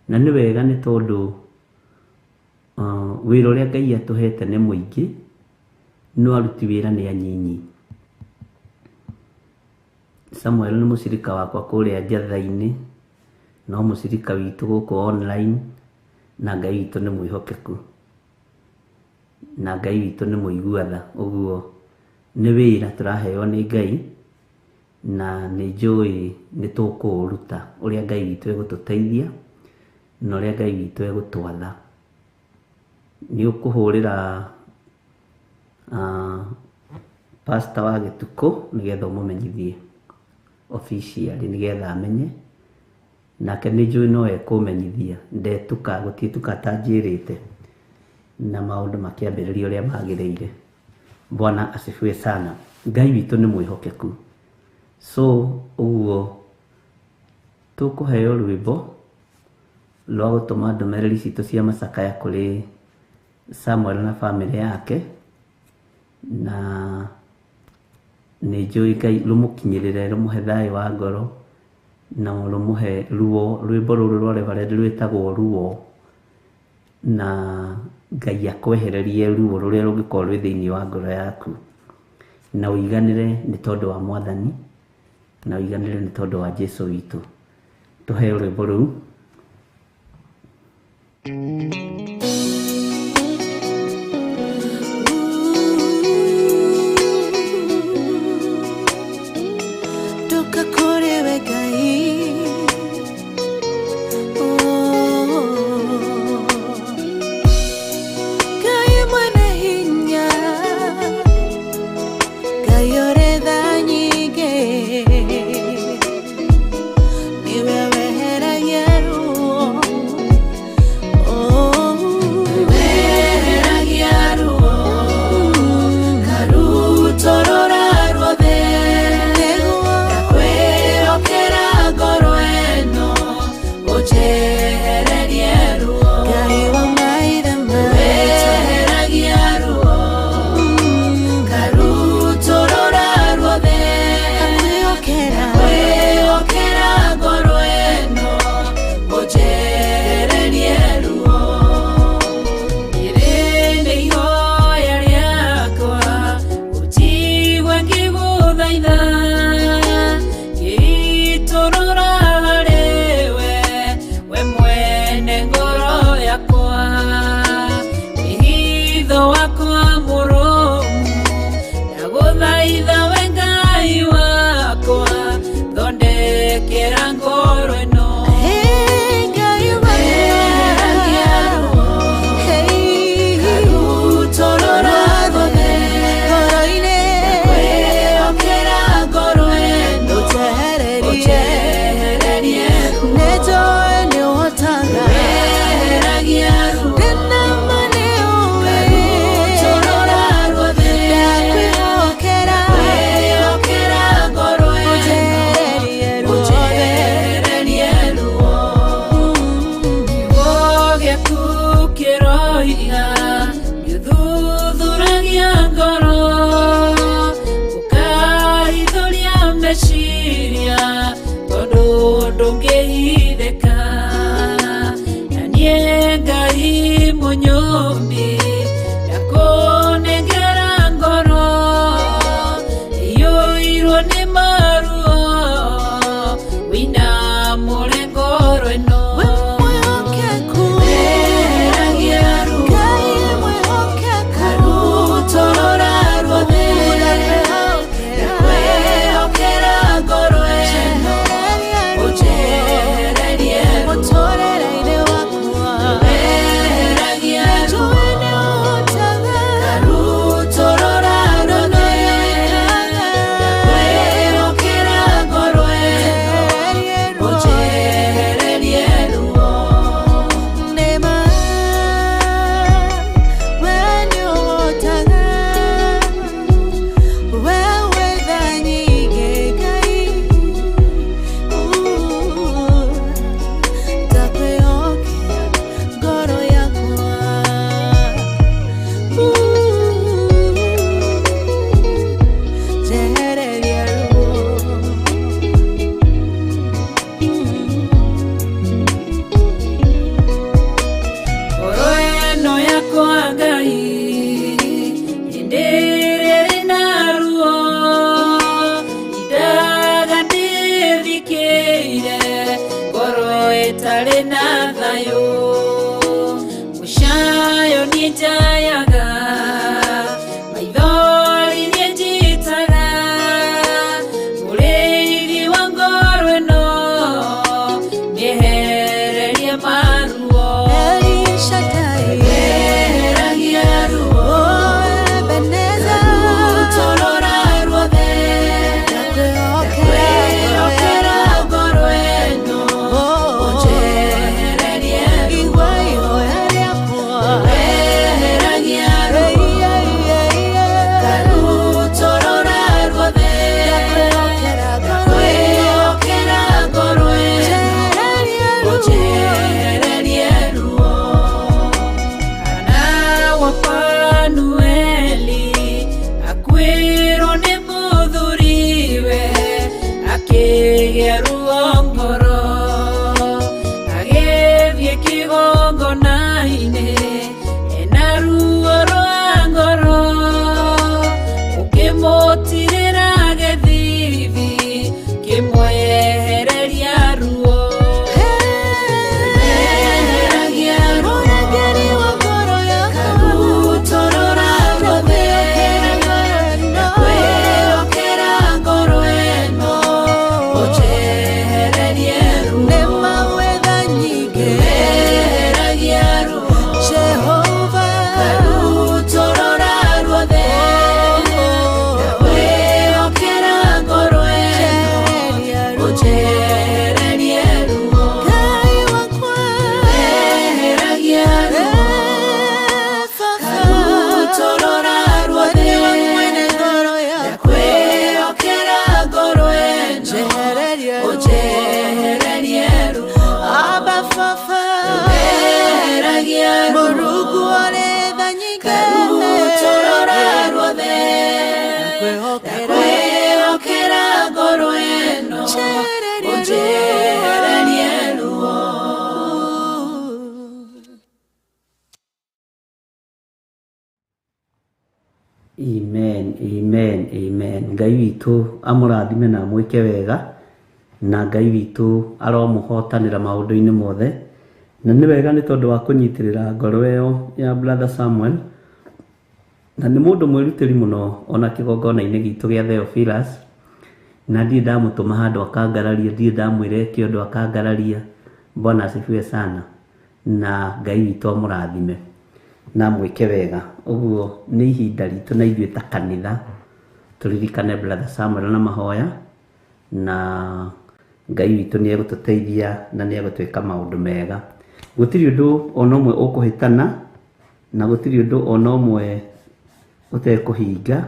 Na nĩ wega nĩ tondũ wĩra ũrĩa Ngai atũhete nĩ mũingĩ no aruti wĩra nĩ anyinyi. Samuel nĩ mũcirika wakwa kũrĩa njatha-inĩ no mũcirika witũ gũkũ online na Ngai witũ nĩ mwĩhokeku na Ngai witũ nĩ mũigua tha. Ũguo nĩ wĩra tũraheo nĩ Ngai Na nĩ njũĩ nĩ tũkũũruta ũrĩa Ngai witũ egũtũteithia na ũrĩa Ngai witũ egũtwatha. Nĩ ũkũhũrĩra pastor wa Gĩtukũ nĩgetha ũmũmenyithie officially nĩgetha amenye. Nake nĩ njũĩ no ekũmenyithia, ndetuka gũtiĩtuka atanjĩrĩte, na maũndũ makĩambĩrĩria ũrĩa magĩrĩire. Bwana asifiwe sana. Ngai witũ nĩ mwĩhokeku. So ũguo tũkũheo rwĩmbo rwa gũtũma ndũmĩrĩri citũ cia macakaya kũrĩ Samuel na bamĩrĩ yake, na nĩ njũĩ Ngai rũmũkinyĩrĩre, rũmũhe thayũ wa ngoro na rũmũhe ruo. Rwĩmbo rũrũ rwa Reverend rwĩtagwo Ruo, na Ngai akwehererie ruo rũrĩa rũngĩkorwo rwĩ thĩinĩ wa ngoro yaku, na ũiganĩre nĩ tondũ wa Mwathani, na ũiganĩre nĩ tondũ wa Jesũ witũ. Tũheo rwĩmbo rũu. Ndoka kũrĩ we Ngai. Oh. Ngai mwene hinya, Ngai ũrĩ tha nyingĩ, nĩwe weheragia ruo. Oh. Weheragia ruo, karutorora ruothe. Nĩguo. Ndakwĩhokera ngoro ĩno, ũnjehererie ruo. Ngai wa maithe maitũ. Weheragia ruo, karutorora ruothe. Ndakwĩhokera. Ndakwĩhokera ngoro ĩno, ũnjehererie ruo. Rĩrĩ nĩ ihoya rĩakwa, ũnjigue ngĩgũthaitha, ngĩitũrũra harĩwe, we mwene ngoro yakwa. Wĩhitho wakwa mũrũmu, ndagũthaitha we Ngai wakwa, thondekera ngoro ĩno. Hey, Ngai wakwa. Weheragia ruo, Hey. karutorora ruothe. Ngoro-inĩ. Ndakwĩhokera ngoro ĩno, Ũnjehererie. ũnjehererie ruo. Nĩnjũĩ nĩũhotaga. Weheragia ruo, Ndĩna ma nĩũĩ. karutorora ruothe. Ndakwĩhokera. Ndakwĩhokera ngoro ĩno, Ũnjehererie ruothe. ũnjehererie ruo. Kiugo gĩaku kĩroiga gĩthuthuragia ngoro, ũkahithũria meciria, tondũ ndũngĩhithĩka. Na niĩ Ngai mũnyũmbi, ndakũnengera ngoro iyũirwo nĩ maruo, wĩinamũre ngoro ĩno. We mwĩhokeku. Weheragia ruo, Ngai mwĩhokeku. karutorora ruothe. Ndakwĩhokera. Ndakwĩhokera ngoro ĩno, Njehererie ruo. ũnjehererie ruo. Mũtũũrĩre-inĩ wakwa. Weheragia ruo, Njũĩ nĩũhotaga. karutorora ruothe. Ndakwĩhokera ngoro ĩno, Njehererie ruo. ũnjehererie ruo. Nĩma, we nĩũhotaga. We wĩ tha nyingĩ, Ngai. Ndakwĩhokera ngoro yakwa. Njehereria ruo. Ngoro ĩno yakwa Ngai, hĩndĩ ĩrĩa ĩrĩ na ruo, indaga ndĩthikĩire, ngoro ĩtarĩ na thayũ. Mũcayo niĩ njayaga, maithori niĩ njitaga, mũrĩ Nyehererie maruo El Shaddai Eheragia ruo Oh Ebenezer Karutorora ruothe Ndakwĩhokera Ndakwĩhokera ngoro ĩno Oh Ũnjehererie ruo Igua ihoya rĩakwa Eheragia ruo Karutorora ruothe Ndakwĩhokera ngoro ĩno Ndakwĩhokera ngoro ĩno Njehererie ruo Ũnjehererie ruo Hana wa Fanueli akuĩrwo nĩ mũthuriwe akĩgĩa ruo ngoro agĩthiĩ kĩgongona-inĩ ena ruo rwa ngoro ũkĩmũtirĩra gĩthithi kĩmwehereria ruo Eheragia ruo Mũrangĩri wa ngoro yakwa Karutorora ruothe Ndakwĩhokera Ndakwĩhokera ngoro ĩno ũnjehererie ruo Nĩ mawetha nyingĩ Eheragia ruo Jehova Karutorora ruothe Ndakwĩhokera ngoro ĩno Njehereria ruo ũnjehererie ruo Ngai wakwa Eheragia ruo Baba Karutorora ruothe Nĩwe mwene ngoro yakwa Ndakwĩhokera ngoro ĩno Njehereria ruo ũnjehererie ruo Abba Baba Eheragia ruo Mũrungu ũrĩ tha nyingĩ Karutorora ruothe Ndakwĩhokera Ndakwĩhokera ngoro ĩno Njehereria ruo ũnjehererie ruo Amen, amen, amen. Ngai witũ amũrathime na amwĩke wega na Ngai witũ aromũhotanĩra maũndũ-inĩ mothe. Na nĩ wega nĩ tondũ wa kũnyitĩrĩra ngoro ĩyo ya Brother Samuel, na nĩ mũndũ mwĩrutĩri mũno ona kĩgongona-inĩ gitũ gĩa Theophilus, na ndirĩ ndamũtũma handũ akangararia, ndirĩ ndamwĩra eke ũndũ akangararia. Bwana asifiwe sana, na Ngai witũ amũrathime na amwĩke wega. Ũguo nĩ ihinda ritũ na ithuĩ ta kanitha tũririkane Brother Samuel na mahoya, na Ngai witũ nĩ egũtũteithia na nĩ egũtwĩka maũndũ mega. Gũtirĩ ũndũ ona ũmwe ũkũhĩtana na gũtirĩ ũndũ ona ũmwe ũtekũhinga,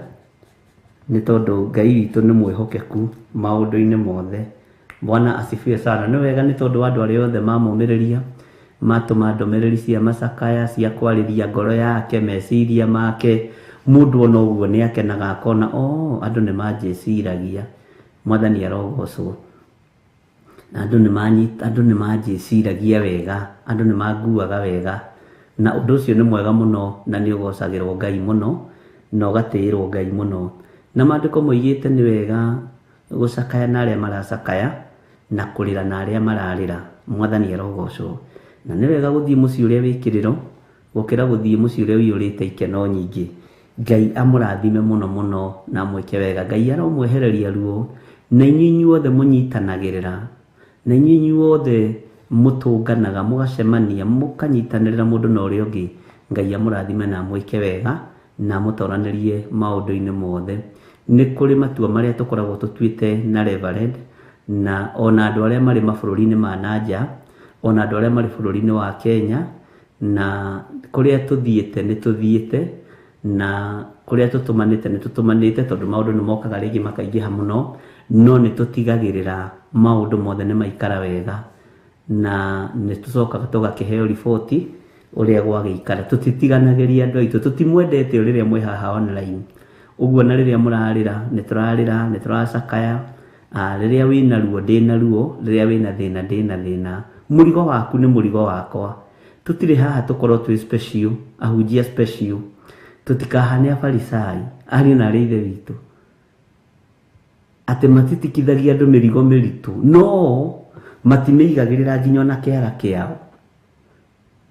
nĩ tondũ Ngai witũ nĩ mwĩhokeku maũndũ-inĩ mothe. Bwana asifiwe sana. Nĩ wega nĩ tondũ wa andũ arĩa othe mamũmĩrĩria, matũma ndũmĩrĩri cia macakaya, cia kwarĩria ngoro yake, meciria make. Mũndũ ona ũguo nĩ akenaga akona, oh, andũ nĩ manjĩciragia. Mwathani arogocwo. Na andũ nĩ manyita, andũ nĩ manjĩciragia wega, andũ nĩ manguaga wega, na ũndũ ũcio nĩ mwega mũno na nĩ ũgocagĩrwo Ngai mũno na ũgatĩĩrwo Ngai mũno. Na maandĩko moigĩte nĩ wega gũcakaya na arĩa maracakaya na kũrĩra na arĩa mararĩra. Mwathani arogocwo. Na nĩ wega gũthiĩ mũciĩ ũrĩa wĩ kĩrĩro gũkĩra gũthiĩ mũciĩ ũrĩa ũiyũrĩte ikeno nyingĩ. Ngai amũrathime mũno mũno na amwĩke wega. Ngai aromwehereria ruo, na inyuĩ inyuothe mũnyitanagĩrĩra, na inyuĩ inyuothe mũtũnganaga, mũgacemania, mũkanyitanĩrĩra mũndũ na ũrĩa ũngĩ. Ngai amũrathime na amwĩke wega na amũtoranĩrie maũndũ-inĩ mothe. Nĩ kũrĩ matua marĩa tũkoragwo tũtuĩte na Reverend, na ona andũ arĩa marĩ mabũrũri-inĩ ma nanja, ona andũ arĩa marĩ bũrũri-inĩ wa Kenya, na kũrĩa tũthiĩte nĩ tũthiĩte, na kũrĩa tũtũmanĩte nĩ tũtũmanĩte, tondũ maũndũ nĩ mokaga rĩngĩ makaingĩha mũno, no nĩ tũtigagĩrĩra maũndũ mothe nĩ maikara wega, na nĩ tũcokaga tũgakĩheo riboti ũrĩa gwagĩikara. Tũtitiganagĩria andũ aitũ, tũtimwendete o rĩrĩa mwĩ haha online. Ũguo na rĩrĩa mũrarĩra nĩ tũrarĩra, nĩ tũracakaya. Rĩrĩa wĩna ruo ndĩna ruo, rĩrĩa wĩna thĩna ndĩna thĩna. Mũrigo waku nĩ mũrigo wakwa. Tũtirĩ haha tũkorwo twĩ special, ahunjia special. Tũtikahane afarisai, ariũ na arĩ ithe witũ, atĩ matitikithagia andũ mĩrigo mĩritũ, no matimĩigagĩrĩra nginya ona kĩara kĩao.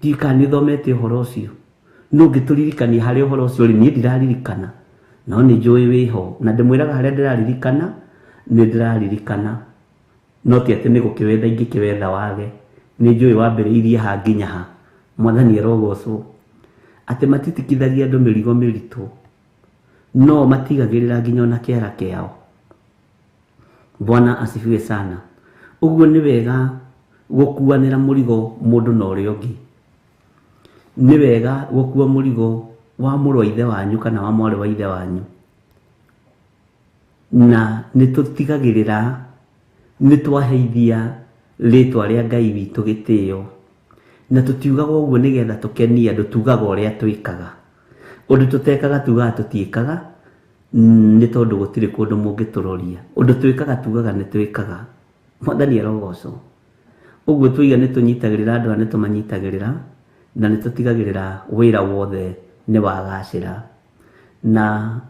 Ndiũĩ kana nĩ ũthomete ũhoro ũcio, no ũngĩtũririkania harĩa ũhoro ũcio ũrĩ. Niĩ ndiraririkana, no nĩ njũĩ wĩho, na ndĩmwĩraga harĩa ndĩraririkana, nĩ ndĩraririkana. No ti atĩ nĩ gũkĩwetha ingĩkĩwetha wage, nĩ njũĩ wambĩrĩirie ha nginya ha. Mwathani arogocwo. Atĩ matitikithagia andũ mĩrigo mĩritũ, no matigagĩrĩra nginya ona kĩara kĩao. Bwana asifiwe sana. Ũguo nĩ wega gũkuanĩra mũrigo mũndũ na ũrĩa ũngĩ. Nĩ wega gũkua mũrigo wa mũrũ wa ithe wanyu kana wa mwarĩ wa ithe wanyu. Na nĩ tũtigagĩrĩra nĩ twaheithia rĩtwa rĩa Ngai witũ gĩtĩo. Na tũtiugaga ũguo nĩgetha tũkenie andũ, tugaga ũrĩa twĩkaga. Ũndũ tũtekaga tugaga tũtiĩkaga, nĩ tondũ gũtirĩ kũndũ mũngĩtũroria. Ũndũ twĩkaga tugaga nĩ twĩkaga. Mwathani arogocwo. Ũguo twaiga nĩ tũnyitagĩrĩra andũ aya nĩ tũmanyitagĩrĩra, na nĩ tũtigagĩrĩra wĩra wothe nĩ wagacĩra. Na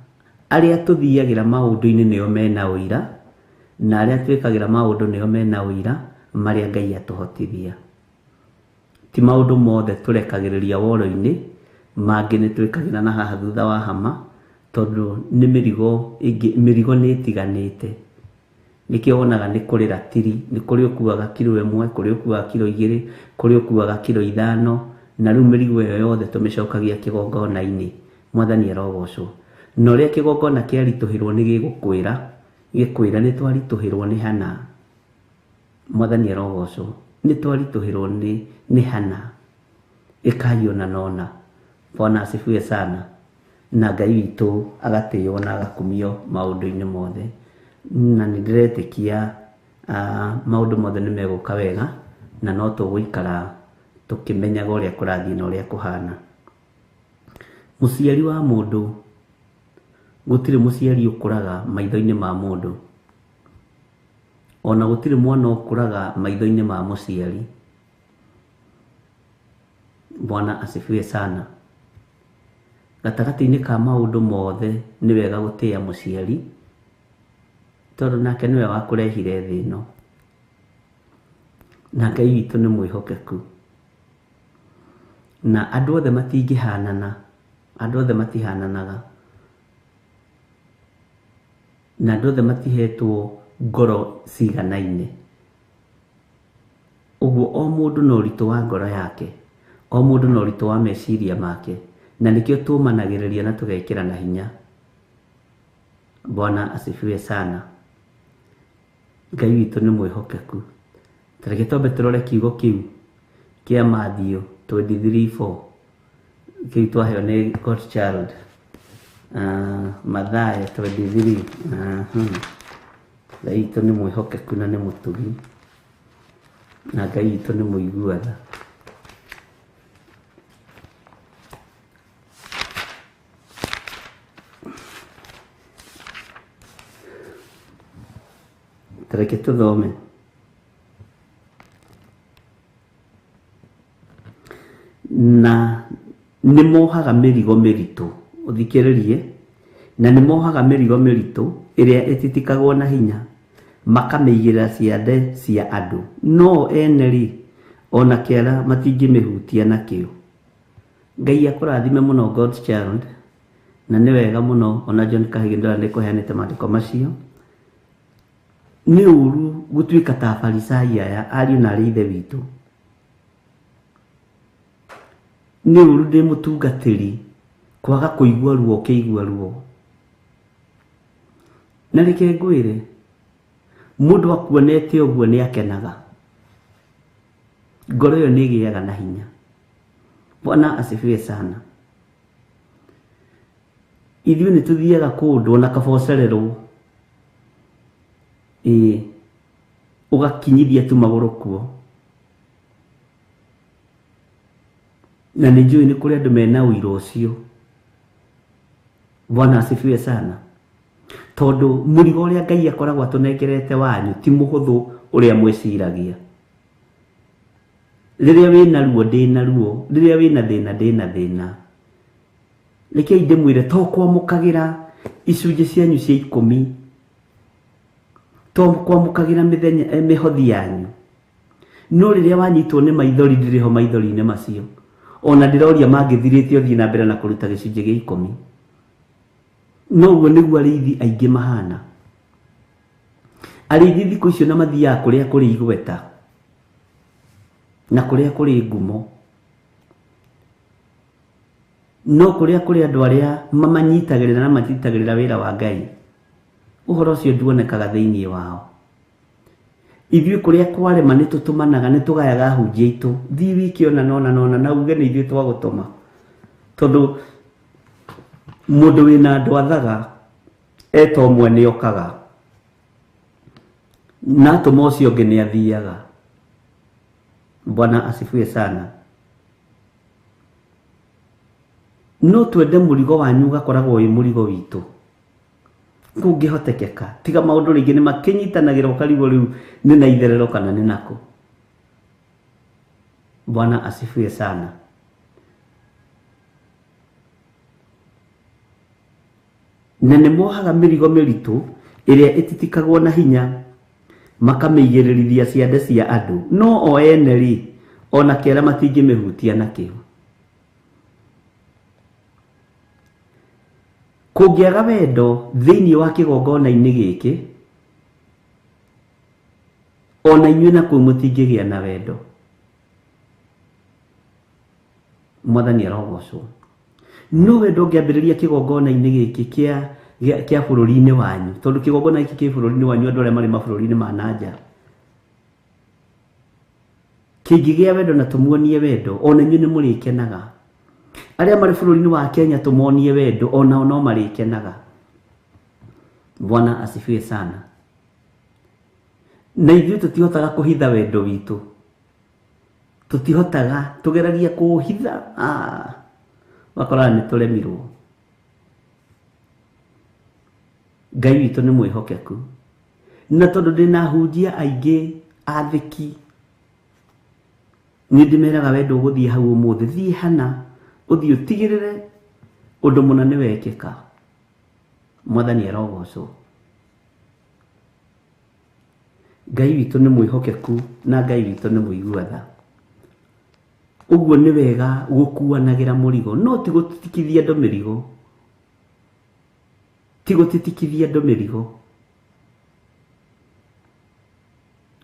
arĩa tũthiagĩra maũndũ-inĩ nĩo mena ũira, na arĩa twĩkagĩra maũndũ nĩo mena ũira marĩa Ngai atũhotithia. Ti maũndũ mothe tũrekagĩrĩria woro-inĩ, mangĩ nĩ twĩkagĩra na haha thutha wa hama, tondũ nĩ mĩrigo ĩngĩ, mĩrigo nĩ ĩtiganĩte. Nĩkĩo wonaga nĩ kũrĩ ratiri, nĩ kũrĩ ũkuaga kiro ĩmwe, kũrĩ ũkuaga kiro igĩrĩ, kũrĩ ũkuaga kiro ithano, na rĩu mĩrigo ĩyo yothe tũmĩcokagia kĩgongona-inĩ. Mwathani arogocwo. Na ũrĩa kĩgongona kĩaritũhĩrwo nĩ gĩgũkwĩra, gĩkwĩra nĩ twaritũhĩrwo nĩ hana. Mwathani arogocwo. Nĩ twaritũhĩrwo nĩ, nĩ hana. Ĩkai ũna na ũna. Bwana asifiwe sana. Na Ngai witũ agatĩo na agakumio maũndũ-inĩ mothe. Na nĩ ndĩretĩkia maũndũ mothe nĩ megũka wega, na no tũgũikara tũkĩmenyaga ũrĩa kũrathiĩ na ũrĩa kũhana. Mũciari wa mũndũ, gũtirĩ mũciari ũkũraga maitho-inĩ ma mũndũ. Ona gũtirĩ mwana ũkũraga maitho-inĩ ma mũciari. Bwana asifiwe sana. Gatagatĩ-inĩ ka maũndũ mothe nĩ wega gũtĩa mũciari, tondũ nake nĩwe wakũrehire thĩ ĩno. Na Ngai witũ nĩ mwĩhokeku. Na andũ othe matingĩhanana, andũ othe matihananaga. Na andũ othe matihetwo ngoro ciganaine. Ũguo o mũndũ na ũritũ wa ngoro yake, o mũndũ na ũritũ wa meciria make, na nĩkĩo tũmanagĩrĩria na tũgekĩrana hinya. Bwana asifiwe sana. Ngai witũ nĩ mwĩhokeku. Ta reke twambe tũrore kiugo kĩu kĩa Matthew 23:4 kĩu twaheo nĩ God Child. Mathayo 23. Ngai witũ nĩ mwĩhokeku na nĩ mũtugi, na Ngai witũ nĩ mũigua tha. Ta reke tũthome. Na nĩ mohaga mĩrigo mĩritũ, ũthikĩrĩrie, na nĩ mohaga mĩrigo mĩritũ ĩrĩa ĩtitikagwo na hinya, makamĩigĩrĩra ciande cia andũ, no ene rĩ, ona kĩara matingĩmĩhutia nakĩo. Ngai akũrathime mũno God's Child, na nĩ wega mũno ona John Kahigi ndĩrona nĩ kũheanĩte maandĩko macio. Nĩ ũru gũtuĩka ta Afarisai aya, ariũ na arĩ ithe witũ. Nĩ ũru ndĩ mũtungatĩri kwaga kũigua ruo ũkĩigua ruo. Na reke ngwĩre, mũndũ akuonete ũguo nĩ akenaga. Ngoro ĩyo nĩ ĩgĩaga na hinya. Bwana asifiwe sana. Ithuĩ nĩ tũthiaga kũndũ ona kaba ũcererwo. Ĩĩ, ũgakinyithia tu magũrũ kuo. Na nĩ njũĩ nĩ kũrĩ andũ mena ũira ũcio. Bwana asifiwe sana. Tondũ mũrigo ũrĩa Ngai akoragwo atũnengerete wanyu ti mũhũthũ ũrĩa mwĩciragia. Rĩrĩa wĩna ruo ndĩna ruo, rĩrĩa wĩna thĩna ndĩna thĩna. Rekei ndĩmwĩre, to kwamũkagĩra icunjĩ cianyu cia ikũmi, to kwamũkagĩra mĩthenya, mĩhothi yanyu, no rĩrĩa wanyitwo nĩ maithori ndĩrĩ ho maithori-inĩ macio. Ona ndĩroria mangĩthirĩte ũthiĩ na mbere na kũruta gĩcunjĩ gĩa ikũmi. No ũguo nĩguo arĩithi aingĩ mahana. Arĩithi thikũ icio na mathiaga kũrĩa kũrĩ igweta na kũrĩa kũrĩ ngumo, no kũrĩa kũrĩ andũ arĩa mamanyitagĩrĩra na manyitagĩrĩra wĩra wa Ngai, ũhoro ũcio nduonekaga thĩinĩ wao. Ithuĩ kũrĩa kwarema nĩ tũtũmanaga, nĩ tũgayaga ahunjia aitũ, thiĩ wike ona nona nona na uge nĩ ithuĩ twagũtũma, tondũ mũndũ wĩna andũ athaga eta ũmwe nĩ okaga na atũma ũcio ũngĩ nĩ athiaga. Bwana asifiwe sana. No twende mũrigo wanyu ũgakoragwo wĩ mũrigo witũ kũngĩhotekeka, tiga maũndũ rĩngĩ nĩ makĩnyitanagĩra ũkarigwo rĩu nĩ na itherero kana nĩ nakũ. Bwana asifiwe sana. Na nĩ mohaga mĩrigo mĩritũ ĩrĩa ĩtitikagwo na hinya, makamĩigĩrĩrithia ciande cia andũ, no o ene rĩ ona kĩara matingĩmĩhutia nakĩo. Kũngĩaga wendo thĩinĩ wa kĩgongona-inĩ gĩkĩ, ona inyuĩ nakuo mũtingĩgĩa na wendo. Mwathani arogocwo. No wendo ũngĩambĩrĩria kĩgongona-inĩ gĩkĩ kĩa bũrũri-inĩ wanyu, tondũ kĩgongona gĩkĩ kĩ bũrũri-inĩ wanyu, andũ arĩa marĩ mabũrũri-inĩ ma na nja, kĩngĩgĩa wendo na tũmuonie wendo, ona inyuĩ nĩ mũrĩkenaga. Arĩa marĩ bũrũri-inĩ wa Kenya tũmonie wendo, onao no marĩkenaga. Bwana asifiwe sana. Na ithuĩ tũtihotaga kũhitha wendo witũ, tũtihotaga, tũgeragia kũũhitha, wakoraga nĩ tũremirwo. Ngai witũ nĩ mwĩhokeku, na tondũ ndĩna ahunjia aingĩ athĩki, nĩ ndĩmeraga wendo ũgũthiĩ hau ũmũthĩ, thiĩ hana ũthiĩ ũtigĩrĩre ũndũ mũna nĩ wekĩka. Mwathani arogocwo. Ngai witũ nĩ mwĩhokeku na Ngai witũ nĩ mũigua tha. Ũguo nĩ wega gũkuanagĩra mũrigo, no ti gũtitikithia andũ mĩrigo, ti gũtitikithia andũ mĩrigo,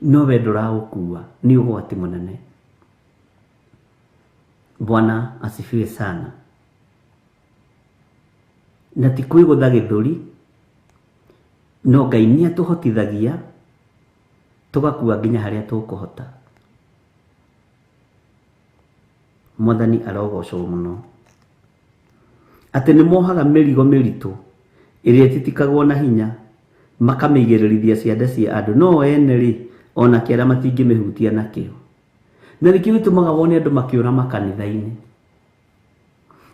no wendo ũraũkua nĩ ũgwati mũnene. Bwana asifiwe sana. Na ti kwĩgũtha gĩthũri, no Ngai nĩ atũhotithagia tũgakua nginya harĩa tũkũhota. Mwathani arogocwo mũno. Atĩ nĩ mohaga mĩrigo mĩritũ ĩrĩa ĩtitikagwo na hinya, makamĩigĩrĩrithia ciande cia andũ, no ene rĩ ona kĩara matingĩmĩhutia nakĩo. Na nĩkĩo gĩtũmaga wone andũ makĩũra makanitha-inĩ,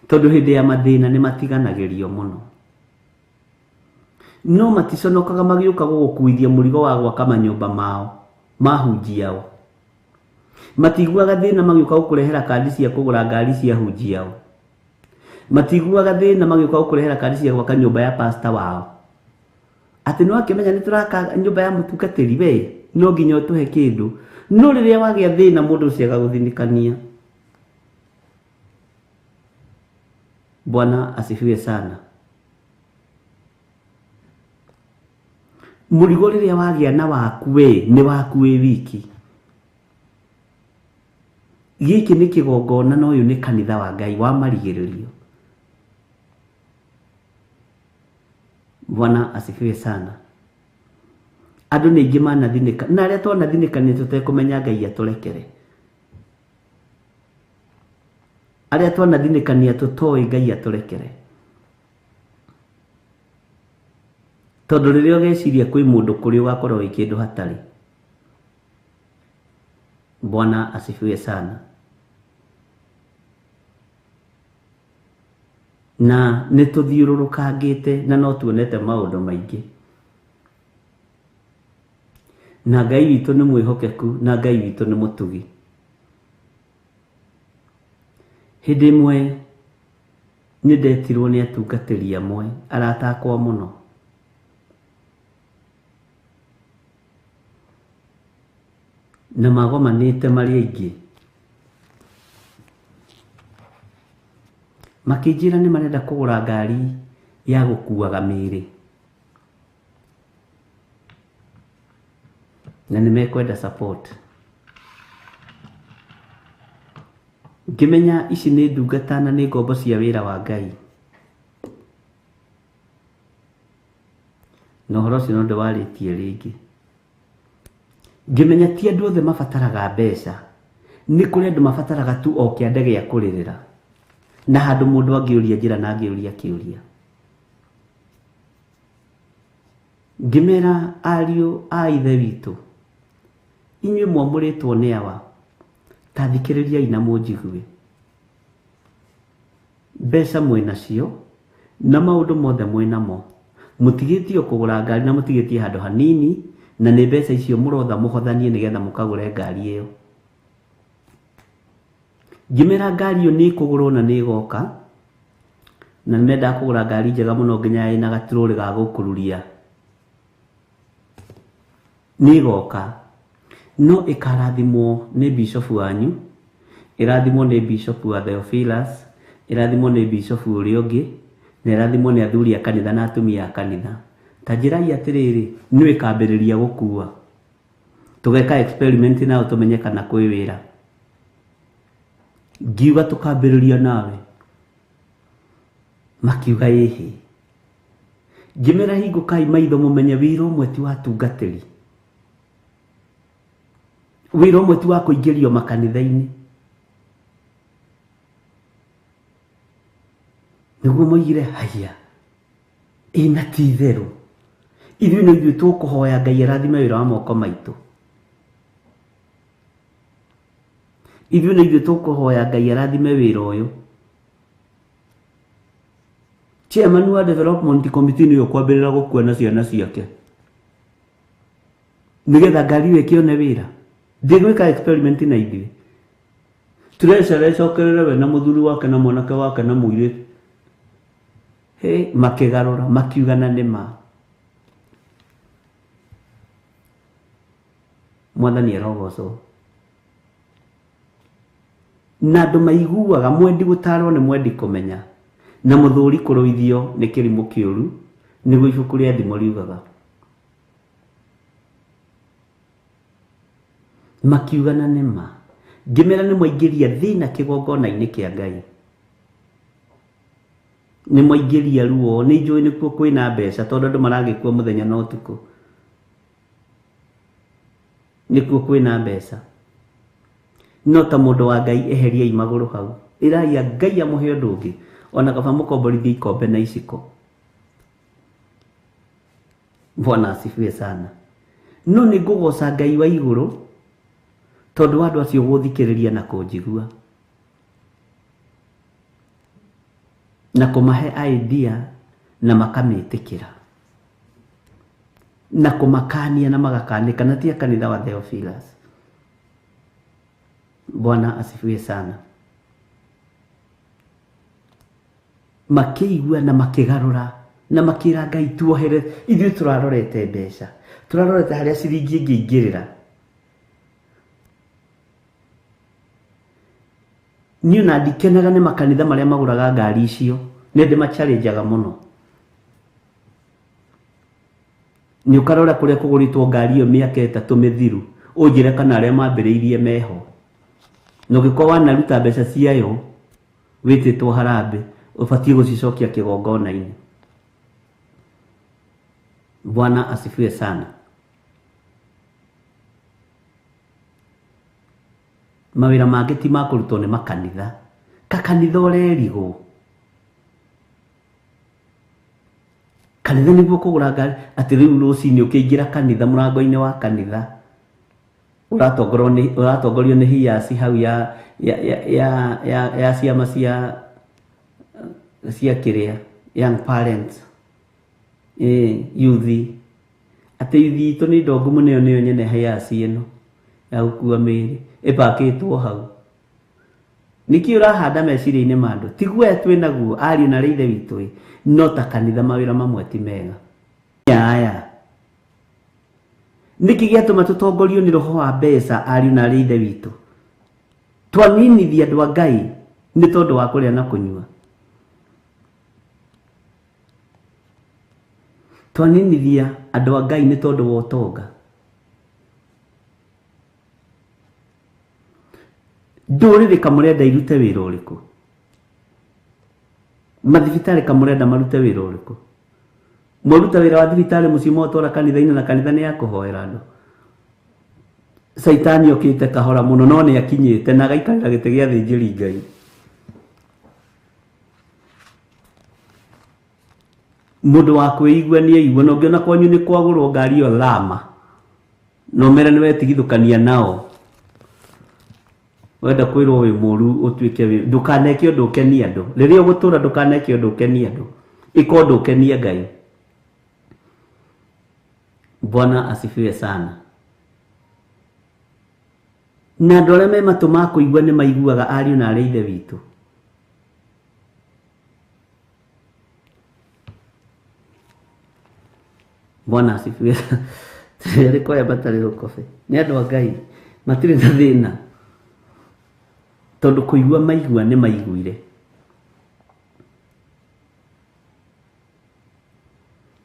tondũ hĩndĩ ya mathĩna nĩ matiganagĩrio mũno. No maticonokaga magĩũka gũgũkuithia mũrigo wa gwaka manyũmba mao mahunjiao. Matiguaga thĩna magĩũka gũkũrehera kandi cia kũgũra ngari cia hunjiao. Matiguaga thĩna magĩũka gũkũrehera kandi cia gwaka nyũmba ya pastor wao. Atĩ no akĩmenya nĩ tũraka nyũmba ya mũtungatĩri, we no nginya ũtũhe kĩndũ. No rĩrĩa wagĩa thĩna mũndũ ũcio agagũthinĩkania. Bwana asifiwe sana. Mũrigo rĩrĩa wagĩa na waku we nĩ waku wĩ wiki. Gĩkĩ nĩ kĩgongona na ũyũ nĩ kanitha wa Ngai wa marigĩrĩrio. Bwana asifiwe sana. Andũ nĩ aingĩ manathinĩka, na arĩa twanathinĩka nĩ tũtekũmenya Ngai atũrekere. Arĩa twanathinĩkania tũtoĩ Ngai atũrekere, tondũ rĩrĩa ũgeciria kwĩ mũndũ kũrĩ ũgakorwo wĩ kĩndũ hatarĩ. Bwana asifiwe sana. Na nĩ tũthiũrũrũkangĩte na no tuonete maũndũ maingĩ, na Ngai witũ nĩ mwĩhokeku na Ngai witũ nĩ mũtugi. Hĩndĩ ĩmwe nĩ ndetirwo nĩ atungatĩri amwe arata akwa mũno, na magomanĩte marĩ aingĩ, makĩnjĩra nĩ marenda kũgũra ngari ya gũkuaga mĩĩrĩ. Na nĩ mekwenda support. Ngĩmenya ici nĩ ndungata na nĩ ngombo cia wĩra wa Ngai. Na ũhoro ũcio no ndĩwarĩtie rĩngĩ. Ngĩmenya ti andũ othe mabataraga mbeca. Nĩ kũrĩ andũ mabataraga tu o kĩande gĩa kũrĩrĩra. Na handũ mũndũ angĩũria njĩra na angĩũria kĩũria. Ngĩmera ariũ a ithe witũ, inyuĩ mwamũrĩtwo nĩ awa, ta thikĩrĩriai na mũnjigue. Mbeca mwĩnacio na maũndũ mothe mwĩnamo. Mũtigĩtie kũgũra ngari na mũtigĩtie handũ hanini, na nĩ mbeca icio mũrotha mũhothanie nĩgetha mũkagũre ngari ĩyo. Ngĩmera ngari ĩyo nĩ ĩkũgũrwo na nĩ ĩgoka, na nĩmendaga kũgũra ngari njega mũno nginya ĩna gaturũrĩ ga gũkururia. Nĩ ĩgoka, no ĩkarathimwo nĩ bishofu wanyu, ĩrathimwo nĩ bishofu wa Theophilus, ĩrathimwo nĩ bishofu ũrĩa ũngĩ, na ĩrathimwo nĩ athuri a kanitha na atumia a kanitha. Ta njĩrai atĩrĩrĩ, nĩ ĩkambĩrĩria gũkua. Tũgeka experiment nao tũmenye kana kwĩ wĩra. Ngiuga tũkambĩrĩria nawe. Makiuga ĩhĩ. Ngĩmera hingũkai maitho mũmenye wĩra ũmwe ti wa tungatĩri. Wĩra ũmwe ti wa kũingĩrio makanitha-inĩ. Nĩguo moigire haiya, ĩna ti itherũ. Ithuĩ nĩ ithuĩ tũkũhoya Ngai arathime wĩra wa moko maitũ. Ithuĩ nĩ ithuĩ tũkũhoya Ngai arathime wĩra ũyũ. Chairman wa development committee nĩwe ũkwambĩrĩra gũkua na ciana ciake. Nĩgetha ngari ĩyo ĩkĩone wĩra. Ndĩgwĩka experiment na ithuĩ. Treasurer ĩcokerere we na mũthuri wake na mwanake wake na mũirĩtu. Hĩ, makĩgarũra, makiuga na nĩ ma. Mwathani arogocwo. Na andũ maiguaga mwendi gũtarwo nĩ mwendi kũmenya, na mũthũri kũrũithio nĩ kĩrimũ kĩũru, nĩguo ibuku rĩa Thimo riugaga. Makiuga na nĩ ma. Ngĩmera nĩ mwaingĩria thĩna kĩgongona-inĩ kĩa Ngai. Nĩ mwaingĩria ruo, nĩ njũĩ nĩkuo kwĩna mbeca tondũ andũ maragĩkua mũthenya na ũtukũ. Nĩkuo kwĩna mbeca. No ta mũndũ wa Ngai eheriai magũrũ hau. Ĩrai Ngai amũhe ũndũ ũngĩ, ona kaba mũkomborithie ikombe na iciko. Bwana asifiwe sana. No nĩ ngũgoca Ngai wa igũrũ tondũ wa andũ acio gũthikĩrĩria na kũnjigua. Na kũmahe idea na makamĩtĩkĩra. Na kũmakania na magakanĩka, na ti a kanitha wa Theophilus. Bwana asifiwe sana. Makĩigua na makĩgarũra na makĩra Ngai tuohere, ithuĩ tũrarorete mbeca, tũrarorete harĩa ciringi ĩngĩingĩrĩra. Niĩ ona ndikenaga nĩ makanitha marĩa magũraga ngari icio, nĩ ndĩmachallengeaga mũno. Nĩ ũkarora kũrĩa kũgũrĩtwo ngari ĩyo mĩaka 3 mĩthiru, ũnjĩre kana arĩa mambĩrĩirie meho. Na ũngĩkorwo wanaruta mbeca ciayo wĩtĩtwo harambee, ũbatiĩ gũcicokia kĩgongona-inĩ. Bwana asifiwe sana. Mawĩra mangĩ ti ma kũrutwo nĩ makanitha. Kakanitha ũrerigwo. Kanitha nĩguo kũgũra ngari, atĩ rĩu rũcinĩ ũkĩingĩra kanitha, mũrango-inĩ wa kanitha, ũratongorio nĩ hiaci hau ya ciama cia kĩrĩa, young parents, youth. Atĩ youth itũ nĩ ndongu mũno, ĩyo nĩyo nyene hiaci ĩno ya gũkua mĩĩrĩ ĩpakĩtwo hau. Nĩkĩ ũrahanda meciria-inĩ ma andũ? Ti guoya twĩ naguo, ariũ na arĩa ithe witũ ĩ, no ta kanitha mawĩra mamwe ti mega. Aya. Nĩkĩ gĩatũma tũtongorio nĩ roho wa mbeca, ariũ na arĩa ithe witũ? Twaninithia andũ a Ngai nĩ tondũ wa kũrĩa na kũnyua. Twaninithia andũ a Ngai nĩ tondũ wa ũtonga. Ndũrĩrĩ kamũrenda irute wĩra ũrĩkũ? Mathibitarĩ kamũrenda marute wĩra ũrĩkũ? Mwaruta wĩra wa thibitarĩ mũciĩ mwatwara kanitha-inĩ na kanitha nĩ ya kũhoera andũ. Caitani okĩte kahora mũno no nĩ akinyĩte na agaikarĩra gĩtĩ gĩa thĩnjĩri Ngai. Mũndũ wa kwĩigua nĩ aigua, na ũngĩona kwanyu nĩ kwagũrwo ngari ĩyo thama, na ũmere nĩ wetigithũkania nao. Wenda kwĩrwo wĩ mũru ũtuĩke wĩ, ndũkaneke ũndũ ũkenie andũ. Rĩrĩa ũgũtũra ndũkaneke ũndũ ũkenie andũ, ĩka ũndũ ũkenie Ngai. Bwana asifiwe sana. Na andũ arĩa me matũ ma kũigua nĩ maiguaga ariũ na arĩ ithe witũ. Bwana asifiwe. Arĩ kwaya matarĩ rũkobe. Nĩ andũ a Ngai matirĩ na thĩna, tondũ kũigua maigua nĩ maiguire.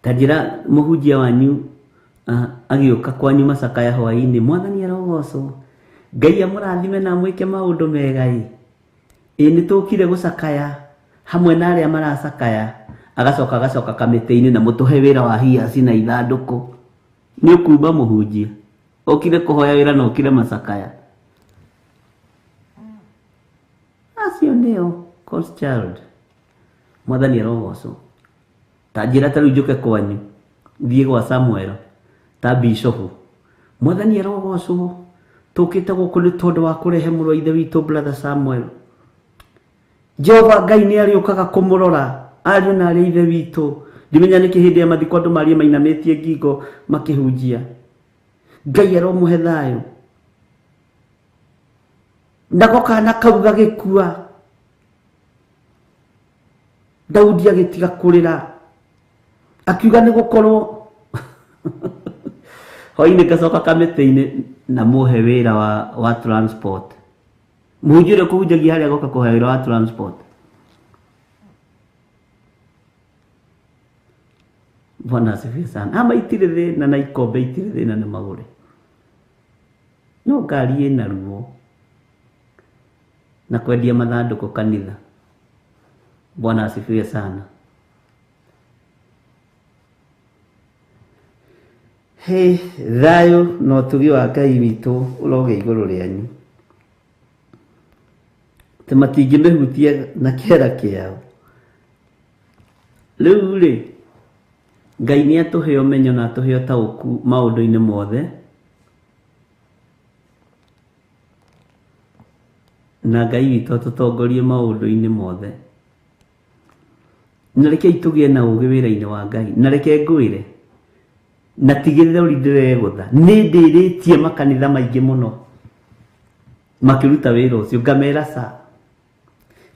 Ta njĩra mũhunjia wanyu agĩũka kwanyu macakaya hwaĩ-inĩ, Mwathani arogocwo, Ngai amũrathime na amwĩke maũndũ mega ĩ. Ĩ nĩ tũkire gũcakaya hamwe na arĩa maracakaya, agacoka agacoka kamĩtĩ-inĩ na mũtũhe wĩra wa hiaci na ithandũkũ. Nĩ ũkumba mũhunjia ũkire kũhoya wĩra na ũkire macakaya. Acio nĩo God's child. Mwathani arogocwo. Ta njĩra ta rĩu njũke kwanyu thiĩ gwa Samuel ta bishopu, Mwathani arogocwo, tũkĩte gũkũ nĩ tondũ wa kũrehe mũrũ wa ithe witũ brother Samuel. Jehova Ngai nĩ arĩũkaga kũmũrora ariũ na arĩ ithe witũ. Ndimenya nĩkĩ hĩndĩ ya mathiko andũ marie mainamĩtie ngingo makĩhunjia. Ngai aromũhe thayũ. Nako kana kau gagĩkua, Daudi agĩtiga kũrĩra, akiuga nĩ gũkorwo hwaĩ-inĩ ngacoka kamĩtĩ-inĩ na mũhe wĩra wa transport. Mũhunjia ũrĩa ũkũhunjagia harĩa agoka kũhoya wĩra wa transport. Bwana asifiwe sana. Ama itirĩ thĩna na ikombe itirĩ thĩna nĩ magũre, no ngari ĩna ruo na kwendia mathandũkũ kanitha. Bwana asifiwe sana. He thayũ na ũtugi wa Ngai witũ ũrogĩa igũrũ rĩanyu, atĩ matingĩmĩhutia na kĩara kĩao. Rĩu rĩ, Ngai nĩ atũhe ũmenyo na atũhe ũtaũku maũndũ-inĩ mothe, na Ngai witũ atũtongorie maũndũ-inĩ mothe. Na rekei tũgĩe na ũũgĩ wĩra-inĩ wa Ngai. Na reke ngwĩre, na ti gĩthũri ndĩregũtha, nĩ ndĩrĩtie makanitha maingĩ mũno makĩruta wĩra ũcio, ngamera ca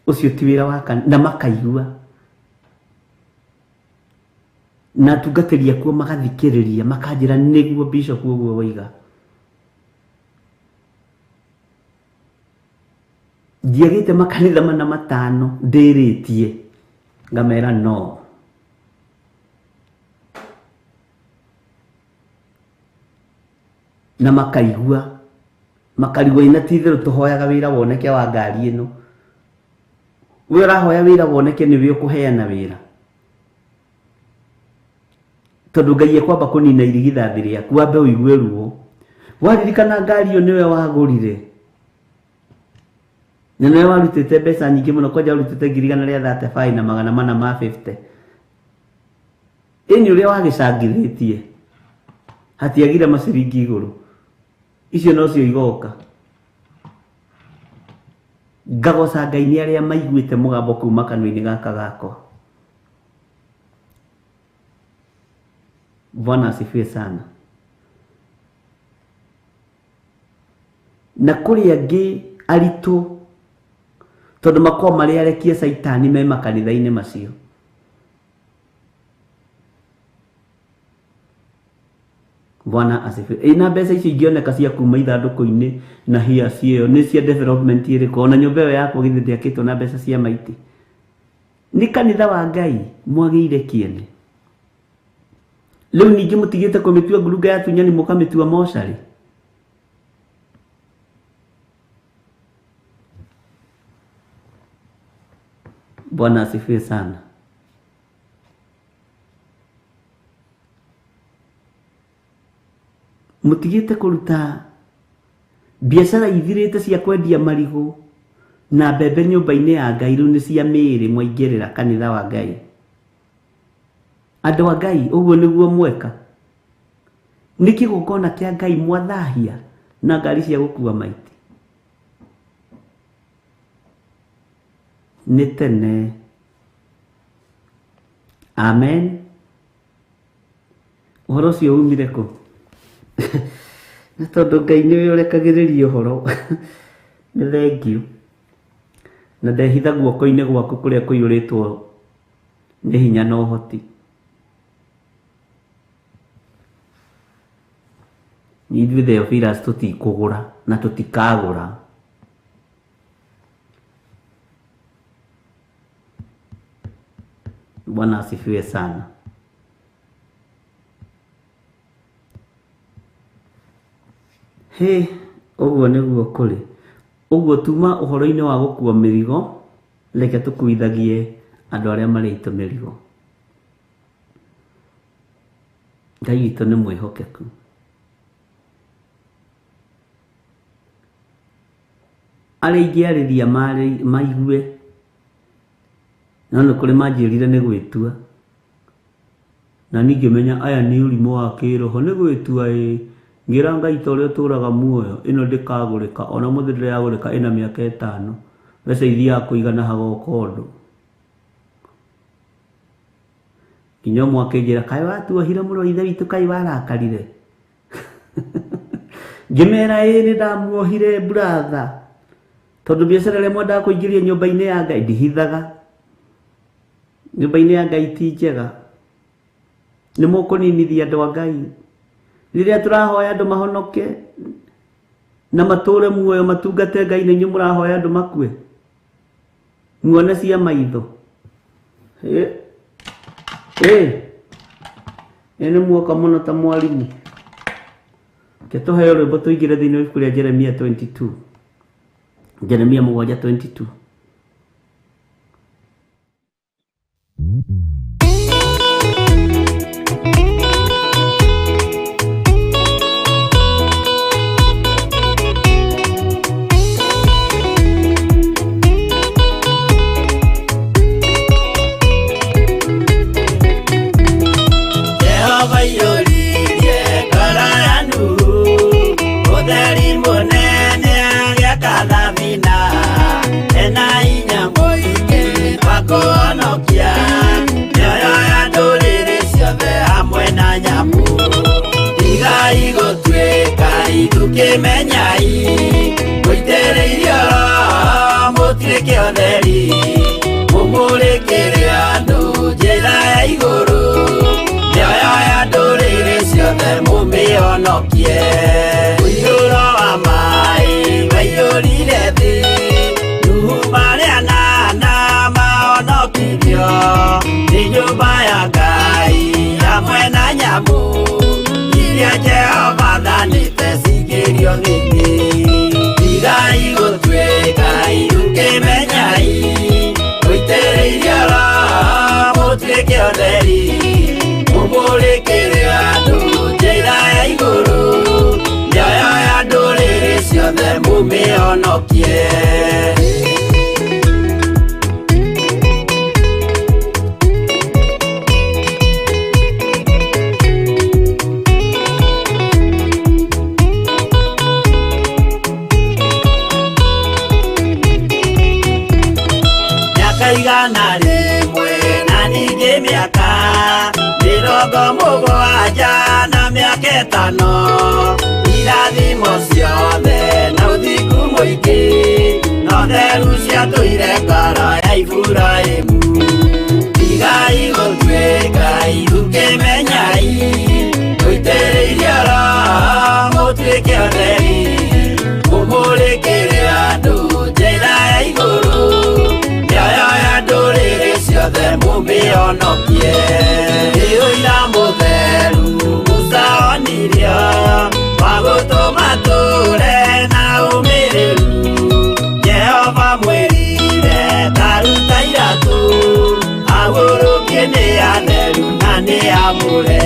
ũcio ti wĩra wa kanitha, na makaigua. Na atungatĩri akuo magathikĩrĩria, makanjĩra nĩguo bishop ũguo woiga. Ndiagĩte makanitha mana matano ndĩrĩtie, ngamera no. Na makaigua, makarigwo ina ti itherũ tũhoyaga wĩra woneke wa ngari ĩno. We ũrahoya wĩra woneke nĩwe ũkũheana wĩra, tondũ Ngai ekwamba kũnina irigithathi rĩaku wambe ũigue ruo. Waririkana ngari ĩyo nĩwe wagũrire, na nĩwe warutĩte mbeca nyingĩ mũno, kwanja warutĩte 135,450 na ĩni ũrĩa wagĩcangithĩtie hatiagire maciringi igũrũ, icio nocio igoka. Ngagoca Ngai nĩ arĩa maiguĩte mũgambo kuma kanua-inĩ gaka gakwa. Bwana asifiwe sana. Na kũrĩ angĩ aritũ, tondũ makoragwo marĩ arekie caitani me makanitha-inĩ macio. Bwana asifiwe. Ĩ na mbeca icio ingĩoneka cia kuma ithandũkũ-inĩ na hiaci ĩyo nĩ cia development ĩrĩkũ? Ona nyũmba ĩyo yakwa githĩ ndĩakĩtwo na mbeca cia maitĩ? Nĩ kanitha wa Ngai mwagĩire kĩene. Rĩu ningĩ mũtigĩte kũmĩtua ngurunga ya atunyani mũkamĩtua mocarĩ. Bwana asifiwe sana. Mũtigĩte kũruta biacara ithirĩte cia kwendia marigũ na mbembe nyũmba-inĩ ya Ngai, rĩu nĩ cia mĩĩrĩ mwaingĩrĩra kanitha wa Ngai. Andũ a Ngai, ũguo nĩguo mweka? Nĩ kĩgongona kĩa Ngai mwathahia na ngari cia gũkua maiti? Nĩ tene. Amen. Ũhoro ũcio umire kũ? Nĩ tondũ Ngai nĩwe ũrekagĩrĩria ũhoro. Nĩ thengiũ. Na ndehitha guoko-inĩ gwaku kũrĩa kũiyũrĩtwo nĩ hinya na ũhoti. Ithuĩ Theophilus tũtikũgũra na tũtikagũra. Bwana asifiwe sana. Hĩ, ũguo nĩguo kũrĩ. Ũguo tuma ũhoro-inĩ wa gũkua mĩrigo, reke tũkuithagie andũ arĩa marĩ aitũ mĩrigo. Ngai witũ nĩ mwĩhokeku. Arĩa ingĩarĩria maigue, no nĩ kũrĩ manjĩrire nĩ gwĩtua. Na niĩ ngĩmenya aya nĩ ũrimũ wa kĩroho, nĩ gwĩtua ĩ. Ngĩra Ngai ta ũrĩa ũtũraga muoyo, ĩno ndĩkagũrĩka, ona mũthĩ ndĩrĩ yagũrĩka ĩna mĩaka ĩtano. Mbeca ithiaga kũigana hagoka ũndũ. Nginya ũmwe akĩnjĩra, kaĩ watuohire mũno ithe witũ, kaĩ warakarire. Ngĩmera ĩĩ nĩ ndamuohire brother. Tondũ biacara ĩrĩa mwendaga kũingĩria nyũmba-inĩ ya Ngai ndihithaga. Nyũmba-inĩ ya Ngai ti njega. Nĩ mũkũninithia andũ a Ngai. Rĩrĩa tũrahoya andũ mahonoke na matũre muoyo matungate Ngai, nĩ inyuĩ mũrahoya andũ makue. Muone cia maitho. Ĩ nĩ muoka mũno ta mwarimũ. Reke tũheo rwĩmbo tũingĩre thĩinĩ wa ibuku rĩa Jeremia 22. Jeremia 7:22. Jehova iyũririe ngoro ya Nuhu, ũtheri mũnene agĩaka thabina, ena hinya mũingĩ wa kũhonokia mĩoyo ya ndũrĩrĩ ciothe hamwe na nyamũ. Tigai gũtuĩka ithukĩmenyai, mũitĩrĩirio Roho mũtuĩke ũtheri, mũmũrĩkĩre andũ njĩra ya igũrũ, mĩoyo ya ndũrĩrĩ ciothe mũmĩhonokie. Mũiyũro wa maĩ waiyũrire thĩ, Nuhu marĩ anana mahonokirio nĩ nyũmba ya Ngai hamwe na nyamũ iria Jehova athanĩte cingĩrio thĩinĩ. Tigai gũtuĩka ithukĩmenyai, mũitĩrĩirio Roho mũtuĩke ũtheri, mũmũrĩkĩre andũ njĩra ya igũrũ, mĩoyo ya ndũrĩrĩ ciothe mũmĩhonokie. Mĩaka 100 na ningĩ mĩaka 70 na mĩaka 5, irathimo ciothe na ũthingu mũingĩ, no theru ciatũire ngoro ya Iburahĩmu. Tigai gũtuĩka ithukĩmenyai, mũitĩrĩirio Roho mũtuĩke ũtheri, mũmũrĩkĩre andũ njĩra ya igũrũ, mĩoyo ya ndũrĩrĩ ciothe mũmĩhonokie. Nĩ ũira mũtheru Musa onirio, wa gũtũma tũre na ũmĩrĩru. Jehova mwĩrire ta ruta iratũ, mũtũre.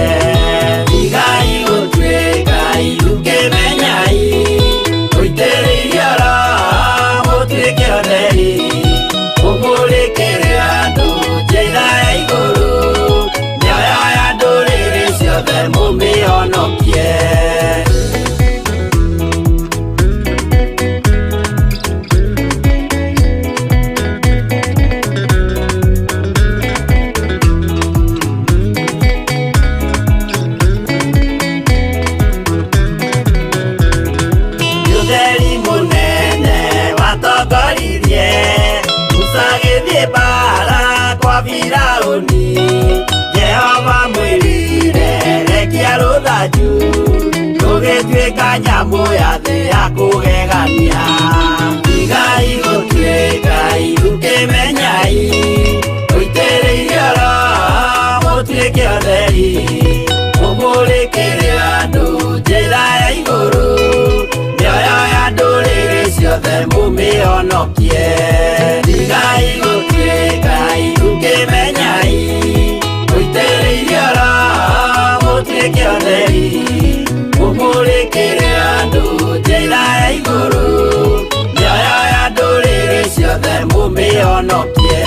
Tigai gũtuĩka ithukĩmenyai, mũitĩrĩirio Roho mũtuĩke ũtheri, mũmũrĩkĩre andũ njĩra ya igũrũ, mĩoyo ya ndũrĩrĩ ciothe mũmĩhonokie. Ũtheri mũnene watongoririe Musa agĩthiĩ mbaara kwa Firaũni. Jehova mwĩrire rekia rũthanju rũgĩtuĩka nyamũ ya thĩ ya kũgegania. Tigai gũtuĩka ithukĩmenyai, mũitĩrĩirio Roho mũtuĩke ũtheri, mũmũrĩkĩre andũ njĩra ya igũrũ, mĩoyo ya ndũrĩrĩ ciothe mũmĩhonokie. Tigai gũtuĩka ithukĩmenyai, mũitĩrĩirio Roho mũtuĩke ũtheri, mũmũrĩkĩre andũ njĩra ya igũrũ, mĩoyo ya ndũrĩrĩ ciothe mũmĩhonokie.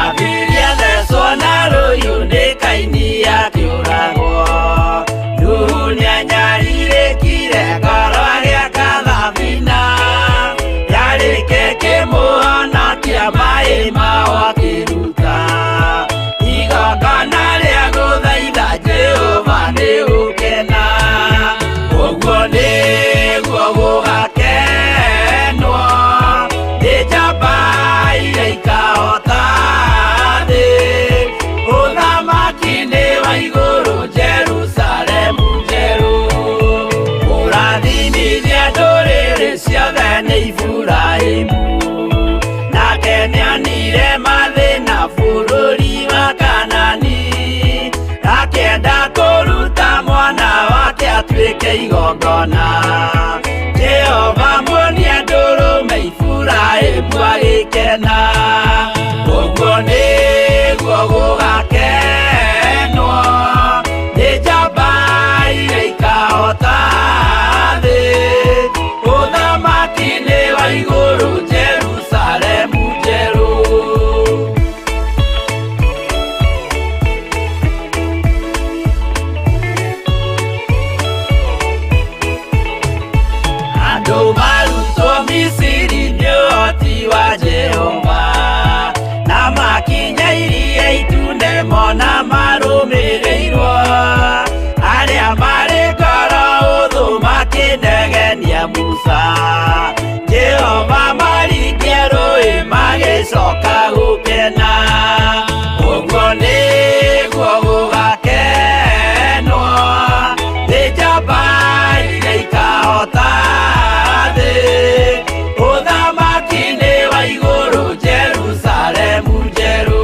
Abiria thecwo na rũhiũ nĩ Kaini akĩũragwo. Nuhu nĩanyarirĩkire ngoro agĩaka thabina, yarĩke kĩmũhonokia maĩ mao akĩruta. Igongona rĩa gũthaitha Jehova nĩ gũkena, ũguo nĩguo gũgakenwo nĩ njamba iria ikahota thĩ. Ũthamaki nĩ wa igũrũ Jerusalemu njerũ, ũrathimithia ndũrĩrĩ ciothe nĩ Iburahĩmu. Nake nĩonire mathĩna bũrũri wa Kanani, akĩenda kũruta mwana wake atuĩke igongona. Jehova muonia ndũrũme Iburahĩmu agĩkena, ũguo nĩguo gũgakenwo nĩ njamba iria ikahota thĩ. Ũthamaki nĩ wa igũrũ Jerusalemu njerũ. Andũ marutwo Misiri nĩ ũhoti wa Jehova, na makinya iria itune mona marũmĩrĩirwo. Arĩa marĩ ngoro ũthũ makĩnegenia Musa, Jehova maringie rũĩ magĩcoka gũkena. Ũguo nĩguo gũgakenwo nĩ njamba iria ikahota thĩ. Ũthamaki nĩ wa igũrũ Jerusalemu njerũ.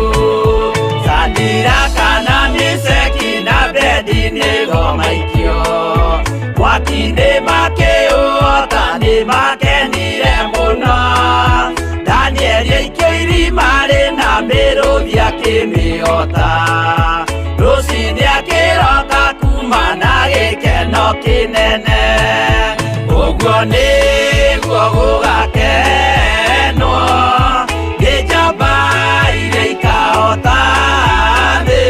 Sadiraka na Meshaki na Abednego maikio mwaki-inĩ makĩũhota nĩ makenire mũno. Danieli aikio irima rĩna mĩrũthi akĩmĩhota, rũciinĩ akĩroka kuma na gĩkeno kĩnene. Ũguo nĩguo gũgakenwo nĩ njamba iria ikahota thĩ.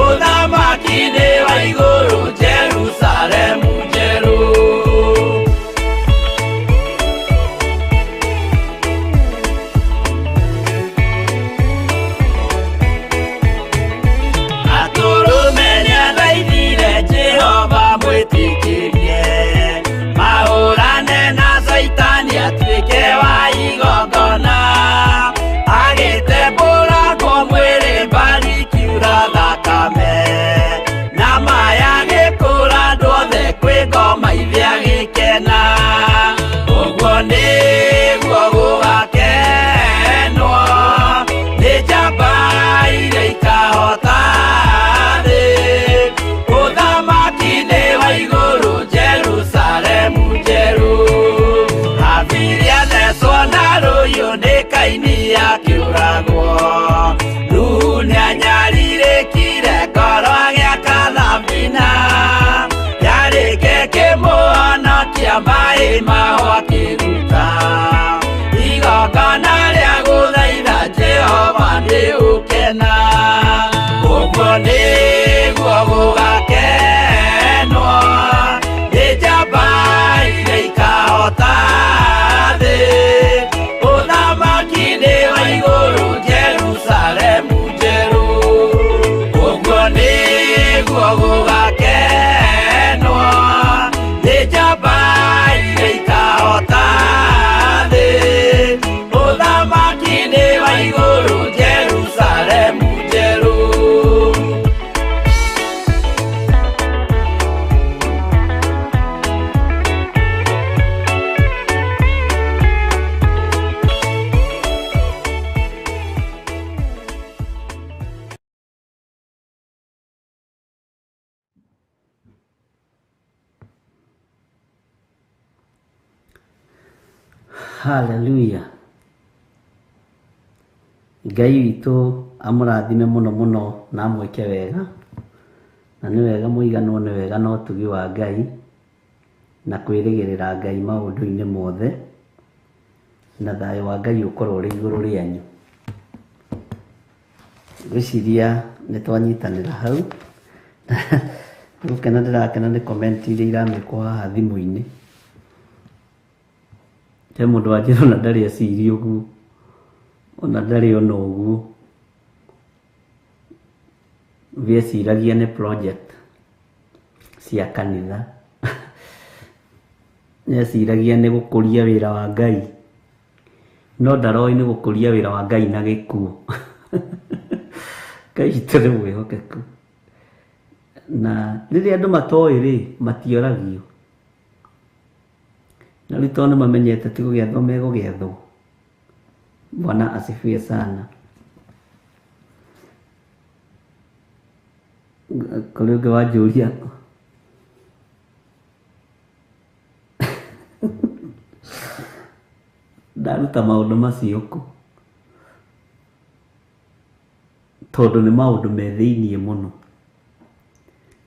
Ũthamaki nĩ wa igũrũ Jerusalemu njerũ. Atũrũme nĩathaithire Jehova mwĩtĩkĩrie, mahũra Kaini akĩũragwo. Nuhu nĩanyarirĩkire ngoro agĩaka thabina, yarĩke kĩmũhonokia maĩ maho akĩruta. Igongona rĩa gũthaitha Jehova nĩ ũkena, ũguo nĩguo gũgakenwo nĩ njamba iria ikahota thĩ. Ũthamaki-inĩ wa igũrũ Jerusalemu njerũ, ũguo nĩguo gũgakenwo nĩ njamba iria ikahota thĩ. Ũthamaki-inĩ wa igũrũ Jerusalemu njerũ. Hallelujah. Ngai witũ amũrathime mũno mũno na amwĩke wega, na nĩ wega mũiganwo nĩ wega na ũtugi wa Ngai na kwĩrĩgĩrĩra Ngai maũndũ-inĩ mothe, na thayũ wa Ngai ũkorwo ũrĩ igũrũ rĩanyu. Ngwĩciria nĩ twanyitanĩra hau. Gũkena ndĩrakena nĩ comment iria iramĩkwo haha thimũ-inĩ. He mũndũ wanjĩra ona ndarĩ eciria ũguo, ona ndarĩ ona ũguo, gĩeciragia nĩ project cia kanitha, nĩeciragia nĩ gũkũria wĩra wa Ngai, no ndaroĩ nĩ gũkũria wĩra wa Ngai na gĩkuũ. Ngai witũ nĩ mwĩhokeku, na rĩrĩa andũ matoĩ rĩ, matioragio. Na rĩu tondũ nĩmamenyete ti gũgĩathwo megũgĩathwo. Bwana asifiwe sana. Kũrĩ ũngĩ wanjũria ndaruta maũndũ macio kũ, tondũ nĩ maũndũ me thĩiniĩ mũno,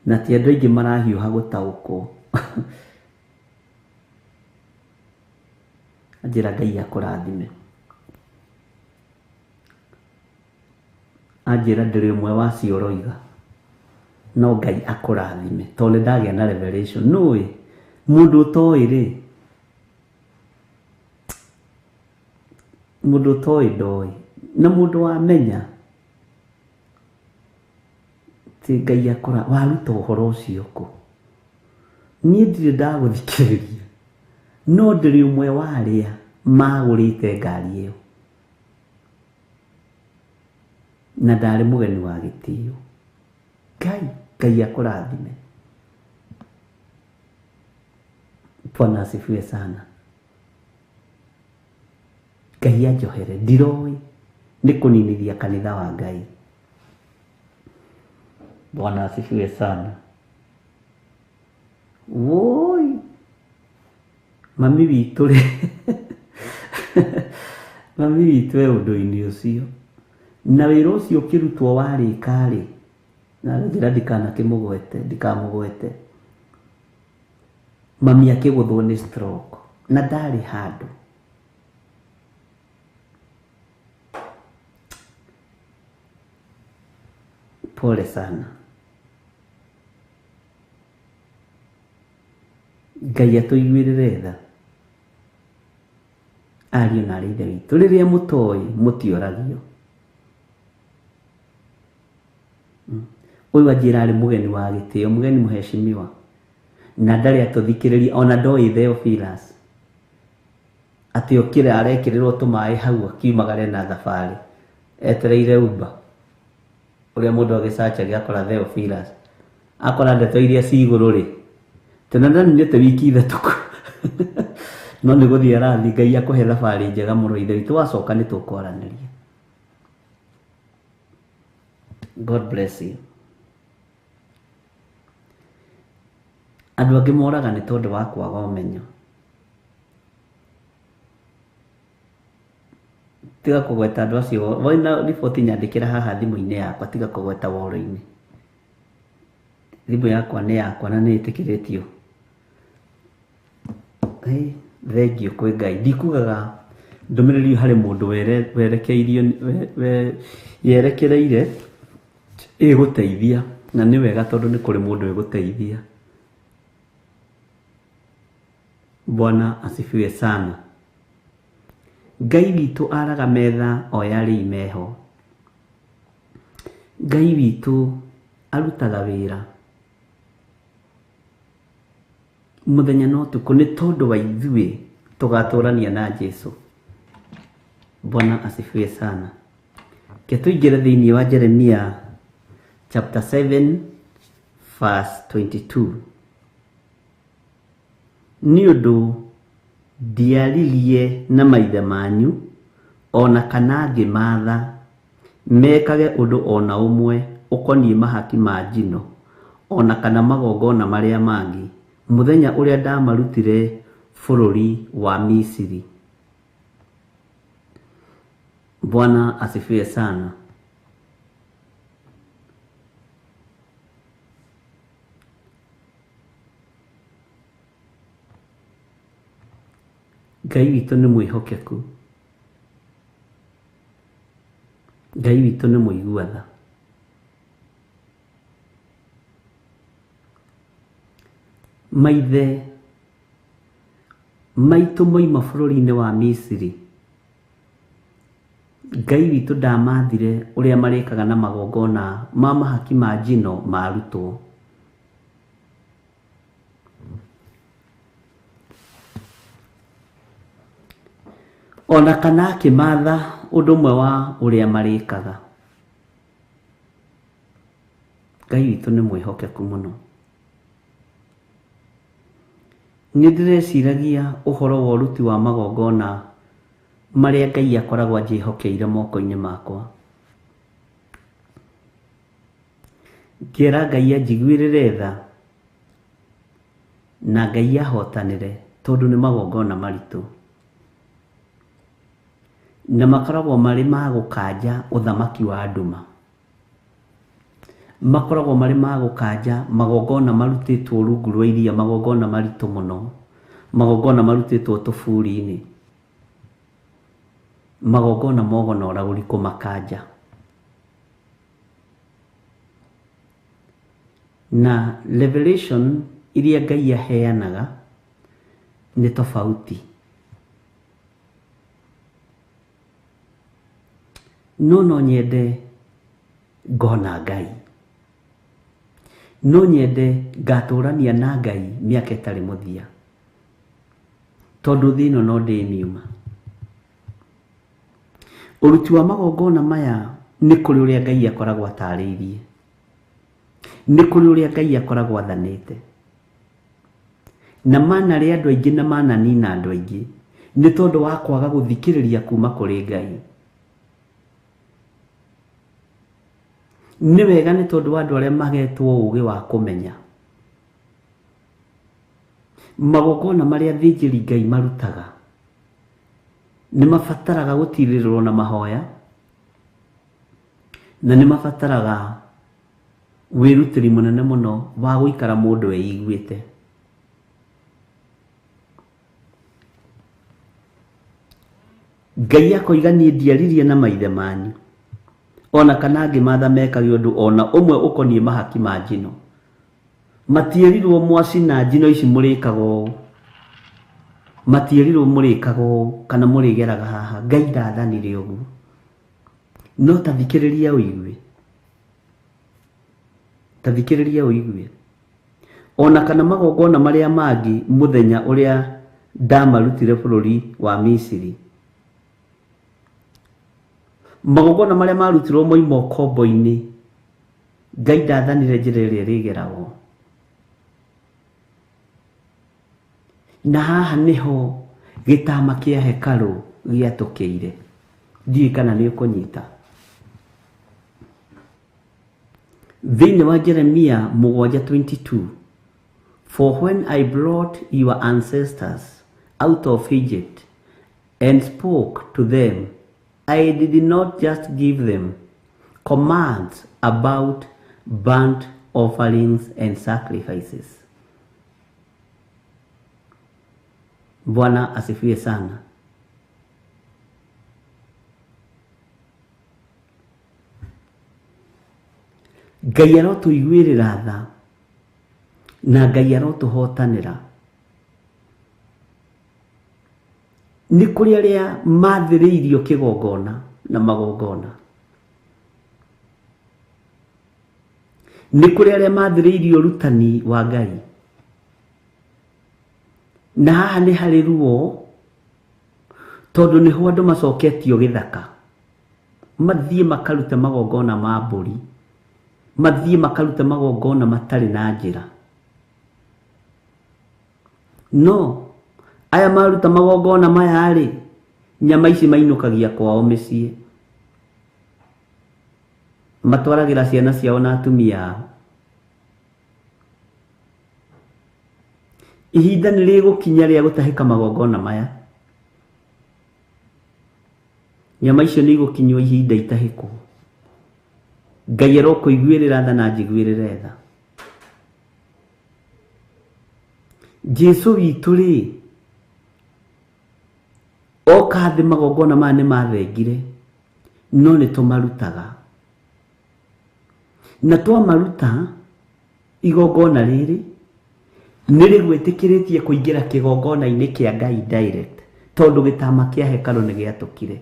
na ti andũ aingĩ marahiũha gũtaũkwo. Anjĩra Ngai akũrathime. Anjĩra ndĩrĩ ũmwe wa acio ũroiga, no Ngai akũrathime tondũ nĩ ndagĩa na revelation. Nũĩ mũndũ ũtoĩ rĩ, mũndũ ũtoĩ ndoĩ, na mũndũ wamenya ti Ngai akũra, waruta ũhoro ũcio kũ? Niĩ ndirĩ ndagũthikĩrĩria, no ndĩrĩ ũmwe wa arĩa magũrĩte ngari ĩyo, na ndarĩ mũgeni wa gĩtĩo. Ngai, Ngai akũrathime. Bwana asifiwe sana. Ngai anjohere, ndiroĩ nĩ kũninithia kanitha wa Ngai. Bwana asifiwe sana. Woi, mami witũ rĩ, mami witũ e ũndũ-inĩ ũcio, na wĩra ũcio ũkĩrutwo warĩka rĩ, na njĩra ndikanakĩmũgwete, ndikamũgwete, mami akĩgũthwo nĩ stroke na ndarĩ handũ. Pole sana. Ngai atũiguĩrĩre tha, ariũ na arĩ ithe witũ. Rĩrĩa mũtoĩ mũtioragio. Ũyũ anjĩra arĩ mũgeni wa gĩtĩo, mũgeni mũheshimiwa, na ndarĩ atũthikĩrĩria ona ndoĩ Theophilus, atĩ okĩra arekĩrĩrwo tũmaĩ hau akiumagare na thabarĩ etereire Uber, ũrĩa mũndũ agĩcacagia akora Theophilus, akora ndeto iria ci igũrũ rĩ, tena ndaninĩte wiki ithatũ no nĩ gũthiĩ arathiĩ. Ngai akũhe thabarĩ njega mũno ithe witũ, wacoka nĩ tũkwaranĩria. God bless you. Andũ angĩ moraga nĩ tondũ wa kwaga ũmenyo. Tiga kũgweta andũ acio. Wona riboti nyandĩkĩra haha thimũ-inĩ yakwa, tiga kũgweta woro-inĩ. Thimũ yakwa nĩ yakwa na nĩ ĩtĩkĩrĩtio. Hey, thengiũ kwĩ Ngai. Ndikugaga ndũmĩrĩri harĩ mũndũ werekeirio yerekereire ĩgũteithia, na nĩ wega tondũ nĩ kũrĩ mũndũ ĩgũteithia. Bwana asifiwe sana. Ngai witũ araga metha o yarĩ imeho. Ngai witũ arutaga wĩra mũthenya na ũtukũ nĩ tondũ wa ithuĩ tũgatũrania na Jesu. Bwana asifiwe sana. Ke tũingĩre thĩinĩ wa Jeremia chapter 7 verse 22. Nĩ ũndũ ndiaririe na maithe manyu ona kana ngĩmaatha mekage ũndũ ona ũmwe ũkoniĩ mahaki ma njino ona kana magongona marĩa mangĩ mũthenya ũrĩa ndamarutire bũrũri wa Misiri. Bwana asifiwe sana. Ngai witũ nĩ mwĩhokeku. Ngai witũ nĩ mũigua tha. Maithe maitũ moima bũrũri-inĩ wa Misiri, Ngai witũ ndamathire ũrĩa marĩkaga na magongona ma mahaki ma njino marutwo. Ona kana akĩmatha ũndũ ũmwe wa ũrĩa marĩkaga. Ngai witũ nĩ mwĩhokeku mũno. Nĩ ndĩreciragia ũhoro wa ũruti wa magongona marĩa Ngai akoragwo anjĩhokeire moko-inĩ makwa. Ngĩra Ngai anjiguĩrĩre tha na Ngai ahotanĩre tondũ nĩ magongona maritũ na makoragwo marĩ ma gũkanja ũthamaki wa nduma. Makoragwo marĩ ma gũkanja magongona marutĩtwo rungu rwa iria, magongona maritũ mũno, magongona marutĩtwo tũburi-inĩ, magongona mogona ũragũri kũmakanja. Na revelation iria Ngai aheanaga nĩ tofauti. No no nyende ngona Ngai, no nyende ngatũrania na Ngai mĩaka ĩtarĩ mũthia, tondũ thĩ ĩno no ndĩmiuma. Ũruti wa magongona maya nĩ kũrĩ ũrĩa Ngai akoragwo atarĩirie, nĩ kũrĩ ũrĩa Ngai akoragwo athanĩte, na manarĩa andũ aingĩ na mananina andũ aingĩ nĩ tondũ wa kwaga gũthikĩrĩria kuma kũrĩ Ngai. Nĩ wega nĩ tondũ wa andũ arĩa magetwo ũũgĩ wa kũmenya magongona marĩa athĩnjĩri Ngai marutaga nĩ mabataraga gũtirĩrĩrwo na mahoya, na nĩ mabataraga wĩrutĩri mũnene mũno wa gũikara mũndũ eiguĩte. Ngai akoiga niĩ ndiaririe na maithe manyu ona kana ngĩmatha mekage ũndũ ona ũmwe ũkoniĩ mahaki ma njino. Matierirwo mwacina njino ici mũrĩkaga ũũ, matierirwo mũrĩkaga ũũ kana mũrĩgeraga haha. Ngai ndathanire ũguo. No ta thikĩrĩria ũigue, ta thikĩrĩria ũigue. Ona kana magongona marĩa mangĩ mũthenya ũrĩa ndamarutire bũrũri wa Misiri, magongona marĩa marutirwo moima ũkombo-inĩ, Ngai ndathanire njĩra ĩrĩa ĩrĩgeragwo. Na haha nĩho gĩtama kĩa hekarũ gĩatũkĩire. Ndiũĩ kana nĩ ũkũnyita. Thĩinĩ wa Jeremia 7:22, for when I brought your ancestors out of Egypt and spoke to them, I did not just give them commands about burnt offerings and sacrifices. Bwana asifiwe sana. Ngai arotũiguĩrĩra tha na Ngai arotũhotanĩra. Nĩ kũrĩ arĩa mathĩrĩirio kĩgongona na magongona. Nĩ kũrĩ arĩa mathĩrĩirio ũrutani wa Ngai. Na haha nĩ harĩ ruo tondũ nĩho andũ macoketio gĩthaka. Mathiĩ makarute magongona ma mbũri. Mathiĩ makarute magongona matarĩ na njĩra. No aya maruta magongona maya rĩ, nyama ici mainũkagia kwao mĩciĩ. Matwaragĩra ciana ciao na atumia ao. Ihinda nĩ rĩgũkinya rĩa gũtahĩka magongona maya. Nyama icio nĩ igũkinywo ihinda itahĩkwo. Ngai arokũiguĩrĩra tha na njiguĩrĩre tha. Jesu witũ rĩ, oka thĩ magongona maya nĩ mathengire, no nĩ tũmarutaga. Na twamaruta igongona rĩrĩ nĩ rĩgwĩtĩkĩrĩtie kũingĩra kĩgongona-inĩ kĩa Ngai direct, tondũ gĩtama kĩa hekarũ nĩ gĩatũkire.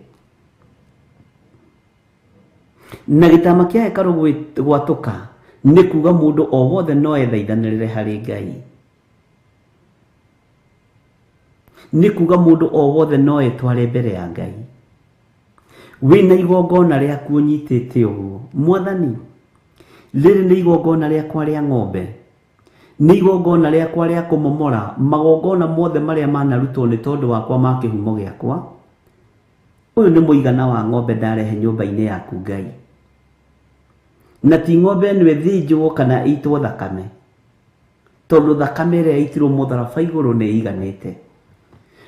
Na gĩtama kĩa hekarũ gwatũka nĩ kuga mũndũ o wothe no ethaithanĩrĩre harĩ Ngai. Nĩ kuga mũndũ o wothe no etware mbere ya Ngai. Wĩna igongona rĩaku ũnyitĩte ũguo, Mwathani, rĩrĩ nĩ igongona rĩakwa rĩa ng'ombe, nĩ igongona rĩakwa rĩa kũmomora magongona mothe marĩa manarutwo nĩ tondũ wakwa ma kĩhumo gĩakwa. Ũyũ nĩ mũigana wa ng'ombe ndarehe nyũmba-inĩ yaku Ngai. Na ti ng'ombe ĩno ĩthĩnjwo kana ĩitwo thakame, tondũ thakame ĩrĩa ĩitirwo mũtharaba igũrũ nĩ ĩiganĩte.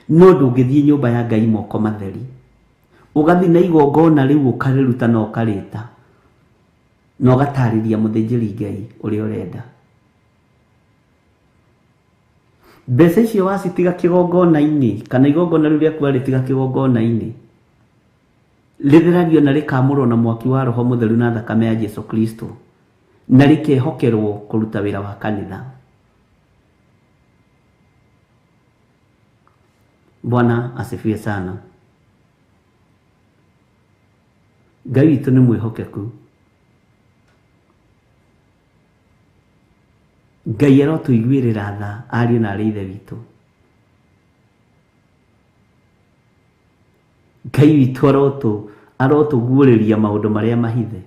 No ndũngĩthiĩ nyũmba ya Ngai moko matheri, ũgathiĩ na igongona rĩu ũkarĩruta na ũkarĩta na ũgatarĩria mũthĩnjĩri Ngai ũrĩa ũrenda. Mbeca icio wacitiga kĩgongona-inĩ, kana igongona rĩu rĩaku warĩtiga kĩgongona-inĩ, rĩtheragio na rĩkamũrwo na mwaki wa Roho Mũtheru na thakame ya Jesu Kristo, na rĩkehokerwo kũruta wĩra wa kanitha. Bwana asifiwe sana. Ngai witũ nĩ mwĩhokeku. Ngai arotũiguĩrĩra tha ariũ na arĩ ithe witũ. Ngai witũ arotũguũrĩria maũndũ marĩa mahithe.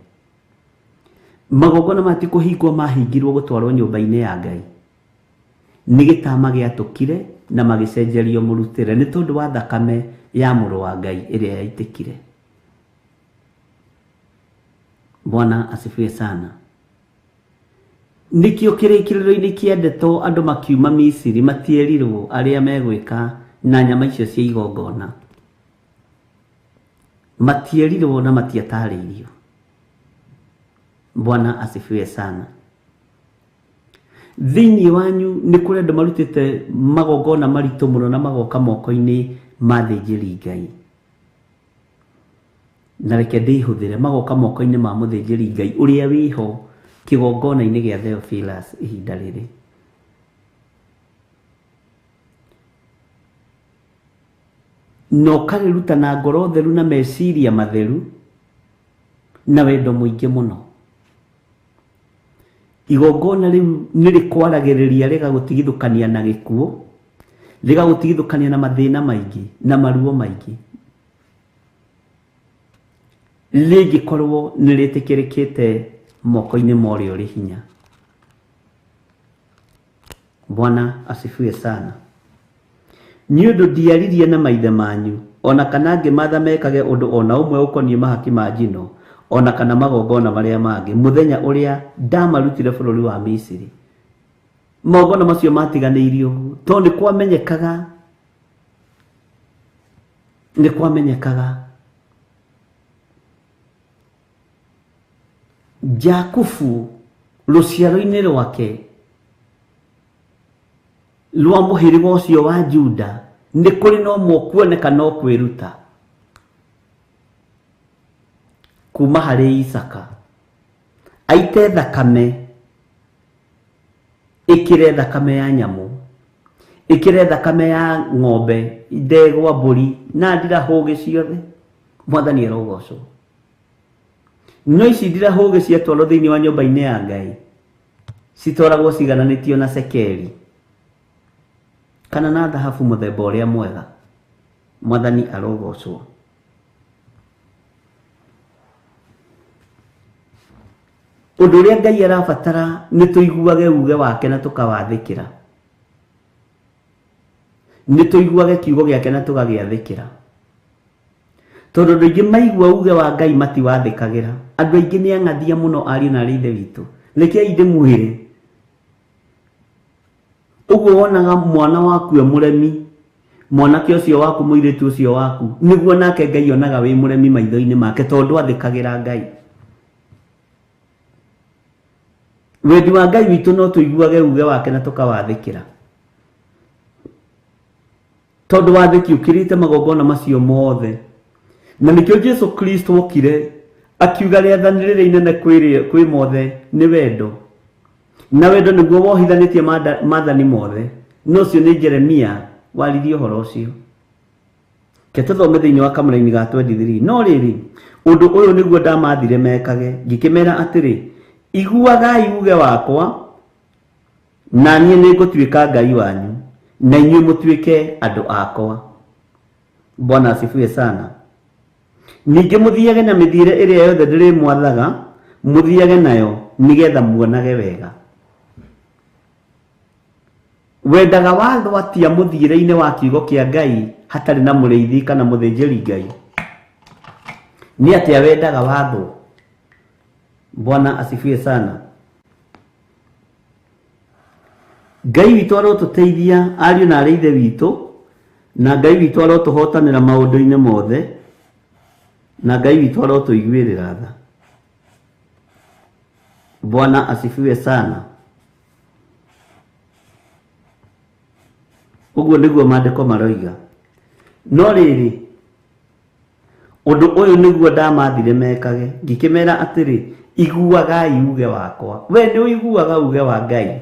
Magongona maya ti kũhingwo mahingirwo gũtwarwo nyũmba-inĩ ya Ngai. Nĩ gĩtama gĩatũkire na magĩcenjerio mũrutĩre nĩ tondũ wa thakame ya mũrũ wa Ngai ĩrĩa yaitĩkire. Bwana asifiwe sana. Nĩkĩo kĩrĩkĩrĩro-inĩ kĩa ndeto andũ makiuma Misiri matierirwo arĩa megwĩka na nyama icio cia igongona. Matierirwo na matiatarĩirio. Bwana asifiwe sana. Thĩinĩ wanyu nĩ kũrĩ andũ marutĩte magongona maritũ mũno na magoka moko-inĩ ma thĩnjĩri Ngai. Na reke ndĩihũthĩre, magoka moko-inĩ ma mũthĩnjĩri Ngai ũrĩa wĩho kĩgongona-inĩ gĩa Theophilus ihinda rĩrĩ. Na ũkarĩruta na ngoro theru na meciria matheru na wendo mũingĩ mũno. Igongona rĩu nĩ rĩkwaragĩrĩria rĩgagũtigithũkania na gĩkuũ, rĩgagũtigithũkania na mathĩna maingĩ na maruo maingĩ. Rĩngĩkorwo nĩ rĩtĩkĩrĩkĩte moko-inĩ ma ũrĩa ũrĩ hinya. Bwana asifiwe sana. Nĩ ũndũ ndiaririe na maithe manyu, ona kana ngĩmatha mekage ũndũ ona ũmwe ũkoniĩ mahaki ma njino, ona kana magongona marĩa mangĩ, mũthenya ũrĩa ndamarutire bũrũri wa Misiri. Magongona macio matiganĩirio ũguo, tondũ nĩ kwamenyekaga Jakubu rũciaro-inĩ rwake rwa mũhĩrĩga ũcio wa Juda nĩ kũrĩ na ũmwe ũkuoneka no kwĩruta kuma harĩ Isaka aite thakame ĩkĩre thakame ya nyamũ ĩkĩre thakame ya ng'ombe ndegwa mbũri na ndirahũgĩ ciothe mwathani arogocwo no ici ndirahũgĩ ciatwarwo thĩinĩ wa nyũmba-inĩ ya Ngai citwaragwo cigananĩtio na cekeri kana na thahabu mũthemba ũrĩa mwega mwathani arogocwo. Ũndũ ũrĩa Ngai arabatara nĩ tũiguage uge wake na tũkawathĩkĩra, nĩ tũiguage kiugo gĩake na tũgagĩathĩkĩra, tondũ andũ aingĩ maigua uge wa Ngai matiwathĩkagĩra. Andũ aingĩ nĩ ang'athia mũno ariũ na arĩ ithe witũ. Rekei ndĩmwĩre ũguo wonaga mwana waku e mũremi, mwanake ũcio waku, mũirĩtu ũcio waku, nĩguo nake Ngai onaga wĩ mũremi maitho-inĩ make tondũ athĩkagĩra Ngai. Wendi wa Ngai witũ no tũiguage uge wake na tũkawathĩkĩra, tondũ wathĩki ũkĩrĩte magongona macio mothe. Na nĩkĩo Jesu Kristo okire akiuga rĩathani rĩrĩa inene kwĩ mothe nĩ wendo, na wendo nĩguo wohithanĩtie maathani mothe. No ũcio nĩ Jeremia waririe ũhoro ũcio. Ke tũthome thĩinĩ wa kamũraini ga 23. No rĩrĩ, ũndũ ũyũ nĩguo ndamathire mekage, ngĩkĩmera atĩrĩ, iguagai uge wakwa, na niĩ nĩngũtuĩka Ngai wanyu, na inyuĩ mũtuĩke andũ akwa. Bwana asifiwe sana. Ningĩ mũthiage na mĩthiĩre ĩrĩa yothe ndĩrĩmwathaga, mũthiage nayo nĩgetha muonage wega. Wendaga watho atia mũthiĩre-inĩ wa kiugo kĩa Ngai hatarĩ na mũrĩithi kana mũthĩnjĩri Ngai? Nĩ atĩa wendaga watho? Bwana asifiwe sana. Ngai witũ arotũteithia ariũ na arĩ ithe witũ, na Ngai witũ arotũhotanĩra maũndũ-inĩ mothe, na Ngai witũ arotũiguĩrĩra tha. Bwana asifiwe sana. Ũguo nĩguo maandĩko maroiga. No rĩrĩ, ũndũ ũyũ nĩguo ndamathire mekage, ngĩkĩmera atĩrĩ, iguagai uge wakwa. We nĩ ũiguaga uge wa Ngai?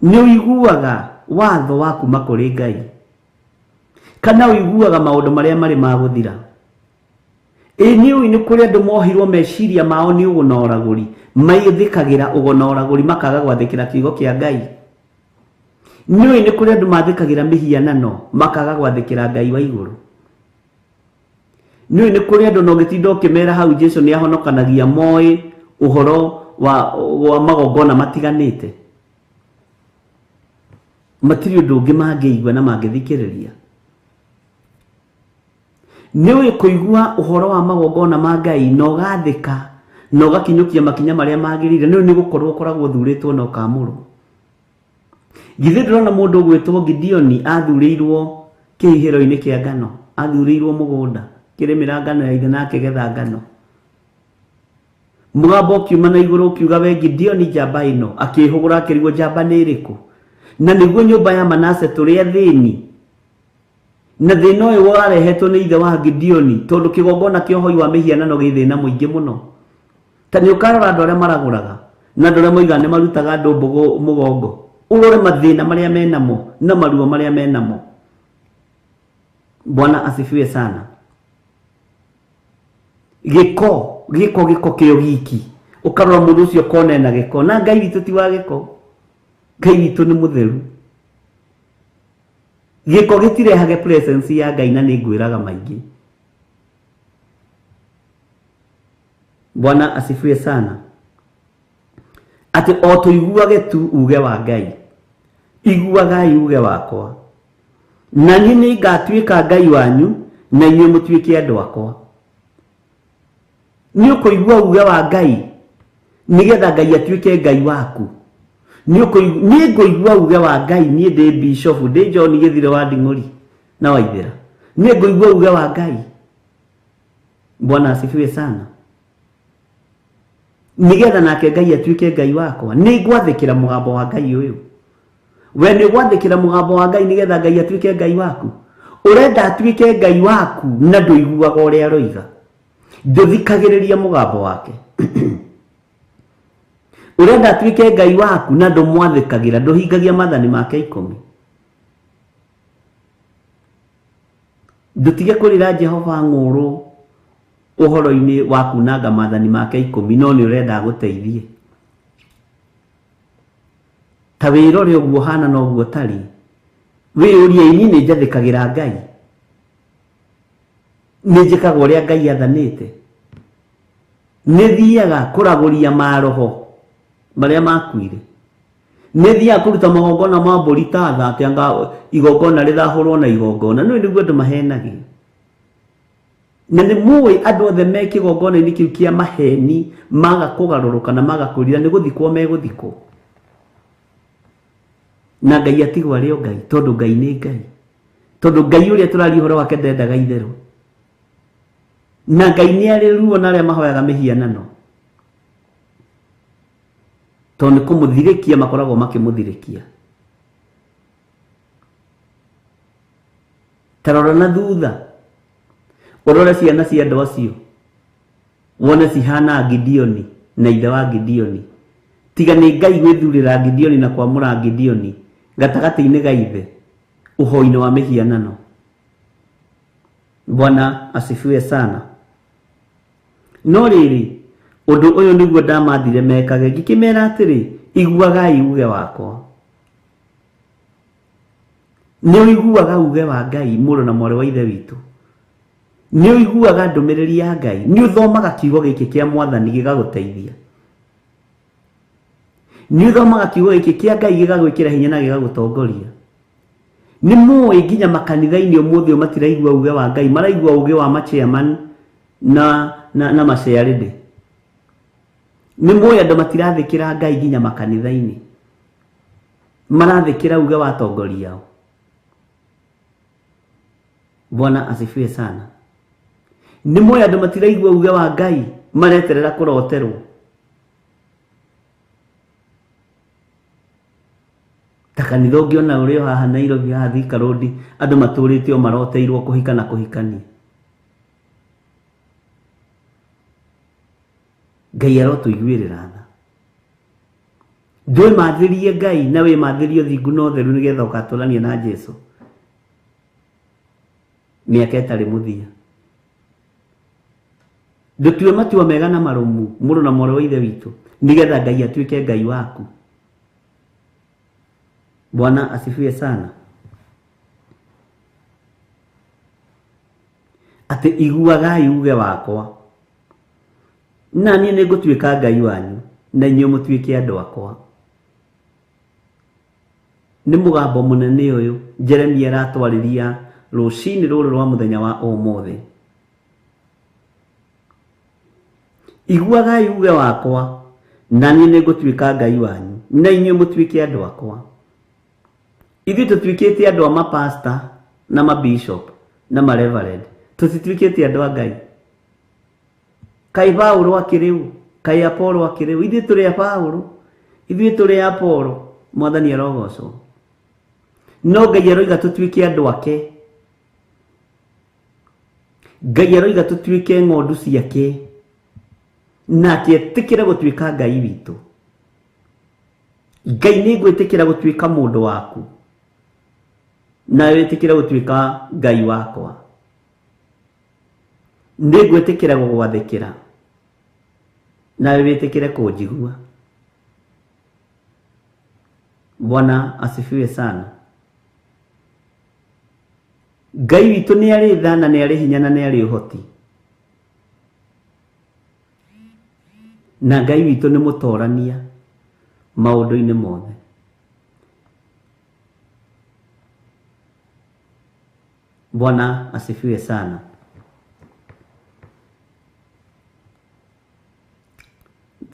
Nĩ ũiguaga watho wa kuma kũrĩ Ngai? Kana ũiguaga maũndũ marĩa marĩ ma gũthira? Ĩ nĩ ũĩ nĩ kũrĩ andũ mohirwo meciria mao nĩ ũgo na ũragũri, maithĩkagĩra ũgo na ũragũri makaga gwathĩkĩra kiugo kĩa Ngai. Nĩ ũĩ nĩ kũrĩ andũ mathĩkagĩra mĩhianano makaga gwathĩkĩra Ngai wa igũrũ. Nĩ ũĩ nĩ kũrĩ andũ na ũngĩtinda ũkĩmera hau Jesu nĩ ahonokanagia moĩ ũhoro wa magongona matiganĩte, matirĩ ũndũ ũngĩ mangĩigua na mangĩthikĩrĩria. Nĩ ũĩ kũigua ũhoro wa magongona ma Ngai na ũgathĩka na ũgakinyũkia makinya marĩa magĩrĩire, nĩ ũĩ nĩ gũkorwo ũkoragwo ũthurĩtwo na ũkamũrwo. Githĩ ndũrona mũndũ ũgwĩtwo Gideoni athurĩirwo kĩhihĩro-inĩ kĩa ngano, athurĩirwo mũgũnda kĩrĩmĩra ngano ya ithe na akĩgetha ngano. Mũgambo ũkiuma na igũrũ ũkiuga, we Gideoni njamba ĩno, akĩhũgũra akĩrigwo njamba nĩ ĩrĩkũ. Na nĩguo nyũmba ya Manase tũrĩ athĩni, na thĩna ũyũ warehetwo nĩ ithe wa Gideoni, tondũ kĩgongona kĩa ũhoi wa mĩhianano gĩ thĩna mũingĩ mũno. Ta nĩ ũkarora andũ arĩa maragũraga na andũ arĩa moigaga nĩ marutaga andũ mbũgũ mũgongo, ũrore mathĩna marĩa menamo na maruo marĩa menamo. Bwana asifiwe sana. Gĩko gĩko gĩko kĩo giki, ũkarora mũndũ ũcio ũkona ena gĩko, na Ngai witũ ti wa gĩko, Ngai witũ nĩ mũtheru. Gĩko gĩtirehage presence ya Ngai, na nĩ ngwĩraga maingĩ. Bwana asifiwe sana. Atĩ o tũiguage tu uge wa Ngai, iguagai uge wakwa, na niĩ nĩ ngatuĩka Ngai wanyu, na inyuĩ mũtuĩke andũ akwa. Nĩ ũkũigua uge wa Ngai nĩgetha Ngai atuĩke Ngai waku. Nĩ ngũigua uge wa Ngai, niĩ ndĩ bishop, ndĩ John Gĩthire wa Nding'ũri na Waithera, nĩ ngũigua uge wa Ngai. Bwana asifiwe sana. Nĩgetha nake Ngai atuĩke Ngai wakwa. Nĩ ngwathĩkĩra mũgambo wa Ngai ũyũ. We nĩ ũgwathĩkĩra mũgambo wa Ngai nĩgetha Ngai atuĩke Ngai waku? Ũrenda atuĩke Ngai waku na ndũiguaga ũrĩa aroiga. Ndũthikagĩrĩria mũgambo wake. Ũrenda atuĩke Ngai waku na ndũmwathĩkagĩra, ndũhingagia maathani make ikũmi. Ndũtige kũrĩra Jehova ng'ũrũ ũhoro-inĩ wa kunanga maathani make ikũmi, no nĩ ũrenda agũteithie. Ta wĩrore ũguo ũhana na ũguo ũtariĩ. Wĩyũrie, niĩ nĩ njathĩkagĩra Ngai? Nĩ njĩkaga ũrĩa Ngai athanĩte? Nĩ thiaga kũragũria maroho marĩa makuire? Nĩ thiaga kũruta magongona ma mbũri ta tha atĩ anga igongona rĩthahũrwo na igongona? Nĩ nĩguo andũ mahenagio. Na nĩ mũĩ andũ othe me kĩgongona-inĩ kĩu kĩa maheni maga kũgarũrũka na maga kwĩrira nĩ gũthikwo megũthikwo. Na Ngai atigwo arĩ o Ngai, tondũ Ngai nĩ Ngai. Tondũ Ngai ũrĩa tũraria ũhoro wake ndendaga itherũ. Na Ngai nĩ arĩ ruo na arĩa mahoyaga mĩhianano. Tondũ nĩ kũmũthirĩkia makoragwo makĩmũthirĩkia. Ta rora na thutha, ũrore ciana cia andũ acio, wone cihana Gideoni na ithe wa Gideoni. Tiga nĩ Ngai gwĩthurĩra Gideoni na kwamũra Gideoni gatagatĩ-inĩ ga ithe ũhoi-inĩ wa mĩhianano. Bwana asifiwe sana. No rĩrĩ, ũndũ ũyũ nĩguo ndamathire mekage, ngĩkĩmera atĩrĩ, iguagai uge wakwa. Nĩ ũiguaga uge wa Ngai, mũrũ na mwarĩ wa ithe witũ? Nĩ ũiguaga ndũmĩrĩri ya Ngai? Nĩ ũthomaga kiugo gĩkĩ kĩa Mwathani gĩgagũteithia? Nĩ ũthomaga kiugo gĩkĩ kĩa Ngai gĩgagwĩkĩra hinya na gĩgagũtongoria? Nĩ mũĩ nginya makanitha-inĩ ũmũthĩ ũyũ matiraigua uge wa Ngai, maraigua uge wa machairman na maciarĩndĩ. Nĩ mũĩ andũ matirathĩkĩra Ngai nginya makanitha-inĩ, marathĩkĩra uge wa atongoria ao. Bwana asifiwe sana. Nĩ mũĩ andũ matiraigua uge wa Ngai, mareterera kũroterwo. Ta kanitha ũngĩona ũrĩ o haha Nairobi, haha Thika Road, andũ matũrĩte o maroteirwo kũhika na kũhikania. Ngai arotũiguĩrĩra tha. Ndwĩmathĩrie Ngai na wĩmathĩrie ũthingu na ũtheru nĩgetha ũgatũrania na Jesu mĩaka ĩtarĩ mũthia. Ndũtue matua mega na marũmu, mũrũ na mwarĩ wa ithe witũ, nĩgetha Ngai atuĩke Ngai waku. Bwana asifiwe sana. Atĩ iguagai uge wakwa, na niĩ nĩngũtuĩka Ngai wanyu, na inyuĩ mũtuĩke andũ akwa. Nĩ mũgambo mũnene ũyũ Jeremia aratwarĩria rũcinĩ rũrũ rwa mũthenya wa ũmũthĩ. Iguagai uge wakwa, na niĩ nĩngũtuĩka Ngai wanyu, na inyuĩ mũtuĩke andũ akwa. Ithuĩ tũtuĩkĩte andũ a mapasta na mabishop na mareverend, tũtituĩkĩte andũ a Ngai. Kaĩ Paũlũ akĩrĩ ũ? Kaĩ Apollo akĩrĩ ũ? Ithuĩ tũrĩ a Paũlũ, ithuĩ tũrĩ a Apollo. Mwathani arogocwo. No Ngai aroiga tũtuĩke andũ ake. Ngai aroiga tũtuĩke ng'ondu ciake, nake etĩkĩre gũtuĩka Ngai witũ. Ngai nĩ ngwĩtĩkĩra gũtuĩka mũndũ waku, nawe wĩtĩkĩre gũtuĩka Ngai wakwa. Nĩ ngwĩtĩkĩra gũgwathĩkĩra, nawe wĩtĩkĩre kũnjigua. Bwana asifiwe sana. Ngai witũ nĩ arĩ tha na nĩ arĩ hinya na nĩ arĩ ũhoti. Na Ngai witũ nĩ mũtorania maũndũ-inĩ mothe. Bwana asifiwe sana.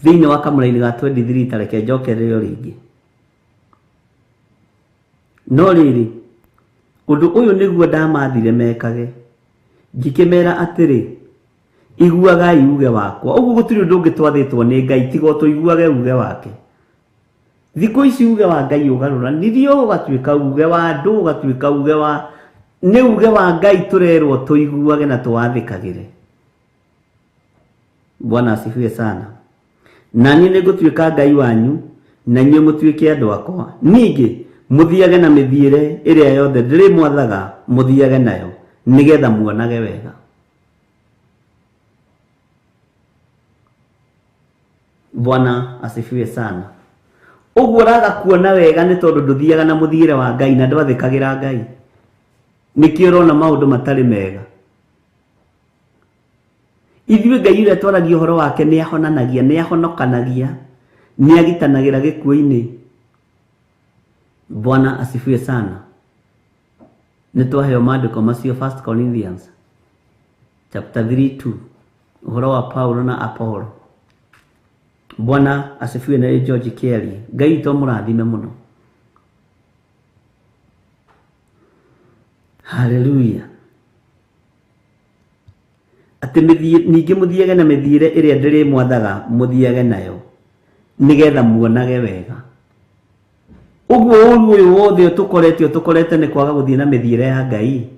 Thĩinĩ wa kamũraini ga 23 ta reke njokerere o rĩngĩ. No rĩrĩ, ũndũ ũyũ nĩguo ndamathire mekage, ngĩkĩmera atĩrĩ, Iguagai uge wakwa. Ũguo gũtirĩ ũndũ ũngĩ twathĩtwo nĩ Ngai tiga o tũiguage uge wake. Thikũ ici uge wa Ngai ũgarũranirio ũgatuĩka uge wa andũ, ũgatuĩka uge wa nĩ uge wa Ngai tũrerwo tũiguage na tũwathĩkagĩre. Bwana asifiwe sana. Na niĩ nĩngũtuĩka Ngai wanyu na inyuĩ mũtuĩke andũ akwa. Ningĩ mũthiage na mĩthiĩre ĩrĩa yothe ndĩrĩmwathaga mũthiage nayo nĩgetha muonage wega. Bwana asifiwe sana. Ũguo ũraga kuona wega nĩ tondũ ndũthiaga na mũthiĩre wa Ngai na ndwathĩkagĩra Ngai. Nĩkĩo ũrona maũndũ matarĩ mega. Ithuĩ Ngai ũrĩa twaragia ũhoro wake nĩ ahonanagia, nĩ ahonokanagia, nĩ agitanagĩra gĩkuũ-inĩ. Bwana asifiwe sana. Nĩ twaheo maandĩko macio 1 Corinthians chapter 3:2 ũhoro wa Paulo na Apollo. Bwana asifiwe. Na George Kelly. Ngai witũ amũrathime mũno. Haleluya. Atĩ ningĩ mũthiage na mĩthiĩre ĩrĩa ndĩrĩmwathaga mũthiage nayo nĩgetha muonage wega. Ũguo ũru ũyũ wothe ũtũkorete ũtũkorete nĩ kwaga gũthiĩ na mĩthiĩre ya Ngai.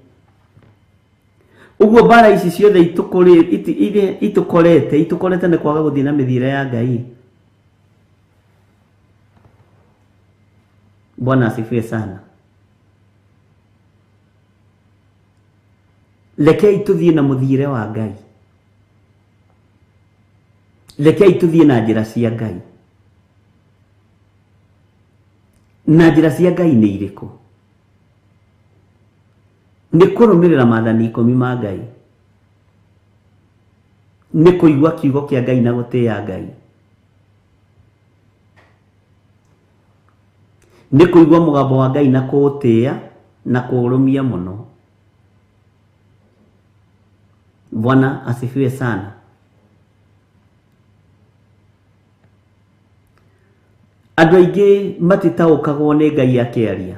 Ũguo mbara ici ciothe itũkorete itũkorete nĩ kwaga gũthiĩ na mĩthiĩre ya Ngai. Bwana asifiwe sana. Rekei tũthiĩ na mũthiĩre wa Ngai. Rekei tũthiĩ na njĩra cia Ngai. Na njĩra cia Ngai nĩ irĩkũ? Nĩ kũrũmĩrĩra maathani 10 ma Ngai. Nĩ kũigua kiugo kĩa Ngai na gũtĩĩa Ngai. Nĩ kũigua mũgambo wa Ngai na kũũtĩĩa na kũũrũmia mũno. Bwana asifiwe sana. Andũ aingĩ matitaũkagwo nĩ Ngai akĩaria.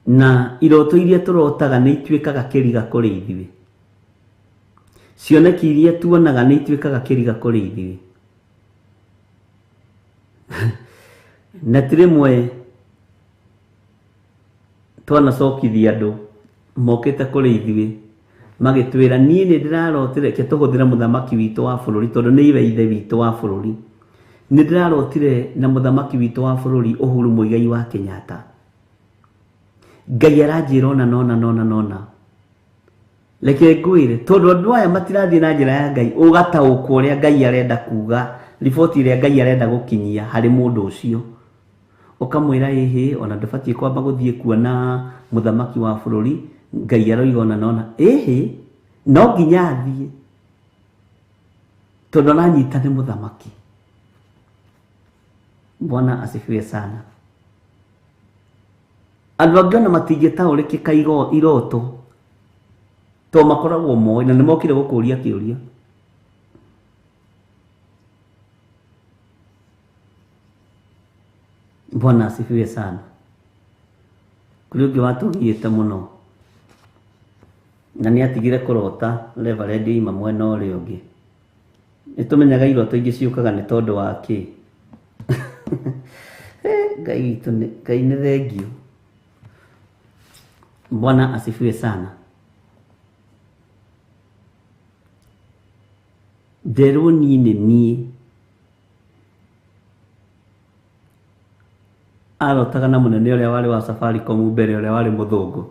Na iroto iria tũrotaga nĩ ituĩkaga kĩriga kũrĩ ithuĩ. Cioneki iria tuonaga nĩ ituĩkaga kĩriga kũrĩ ithuĩ. Na ti rĩmwe twanacokithia andũ mokĩte kũrĩ ithuĩ magĩtwĩra niĩ nĩ ndĩrarotire, reke tũhũthĩre mũthamaki witũ wa bũrũri tondũ nĩ iwe ithe witũ wa bũrũri. Nĩ ndĩrarotire na mũthamaki witũ wa bũrũri Uhuru Muigai wa Kenyatta. Ngai aranjĩra ona nona nona nona. Reke ngwĩre tondũ andũ aya matirathiĩ na njĩra ya Ngai, ũgataũkwo ũrĩa Ngai arenda kuga, riboti ĩrĩa Ngai arenda gũkinyia harĩ mũndũ ũcio. Ũkamwĩra ĩhĩ ona ndũbatiĩ kwamba gũthiĩ kuona mũthamaki wa bũrũri, Ngai aroiga ona nona ĩhĩ no nginya athiĩ tondũ aranyita nĩ mũthamaki. Bwana asifiwe sana. Andũ angĩ ona matingĩtaũrĩkĩka iroto to makoragwo moĩ na nĩmokire gũkũria kĩũria. Bwana asifiwe sana. Kũrĩ ũngĩ watũgiĩte mũno na nĩ atigire kũrota Reverend ima mwena ũrĩa ũngĩ. Nĩ tũmenyaga iroto ingĩ ciũkaga nĩ tondũ wa kĩ? Ngai witũ nĩ Ngai nĩ thengiũ. Bwana asifiwe sana. Nderwo niĩ nĩ niĩ arotaga na mũnene ũrĩa warĩ wa Safaricom mbere ũrĩa warĩ mũthũngũ.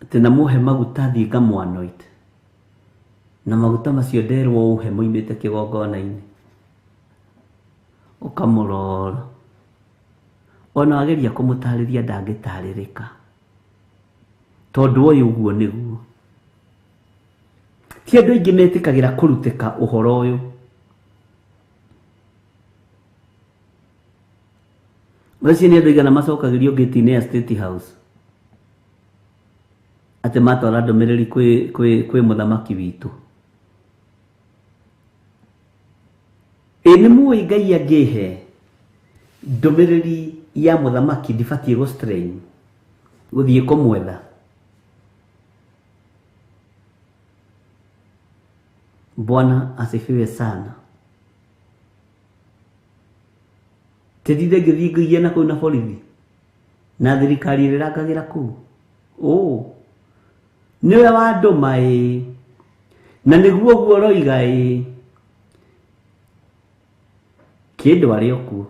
Atĩ namũhe maguta thiĩ ngamũ-anoint. Na maguta macio nderwo ũhe moimĩte kĩgongona-inĩ. Ũkamũrora. Ona wageria kũmũtarĩria ndangĩtarĩrĩka. Tondũ ũyũ ũguo nĩguo. Ti andũ aingĩ metĩkagĩra kũrutĩka ũhoro ũyũ. Ũcio nĩ andũ aigana macokagĩrio ngĩti-inĩ ya State House atĩ matwara ndũmĩrĩri kwĩ mũthamaki witũ. Ĩ nĩ mũĩ Ngai angĩhe Ndũmĩrĩri ya mũthamaki ndibatiĩ gũ strain gũthiĩ kũmwetha. Bwana asifiwe sana. Tindinde ngĩthiĩ ngĩgia na kũu na borithi na thirikari ĩrĩrangagĩra kũu. Ũ nĩwe wandũma ĩ, na nĩguo ũguo ũroiga ĩ, kĩndũ arĩ o kuo.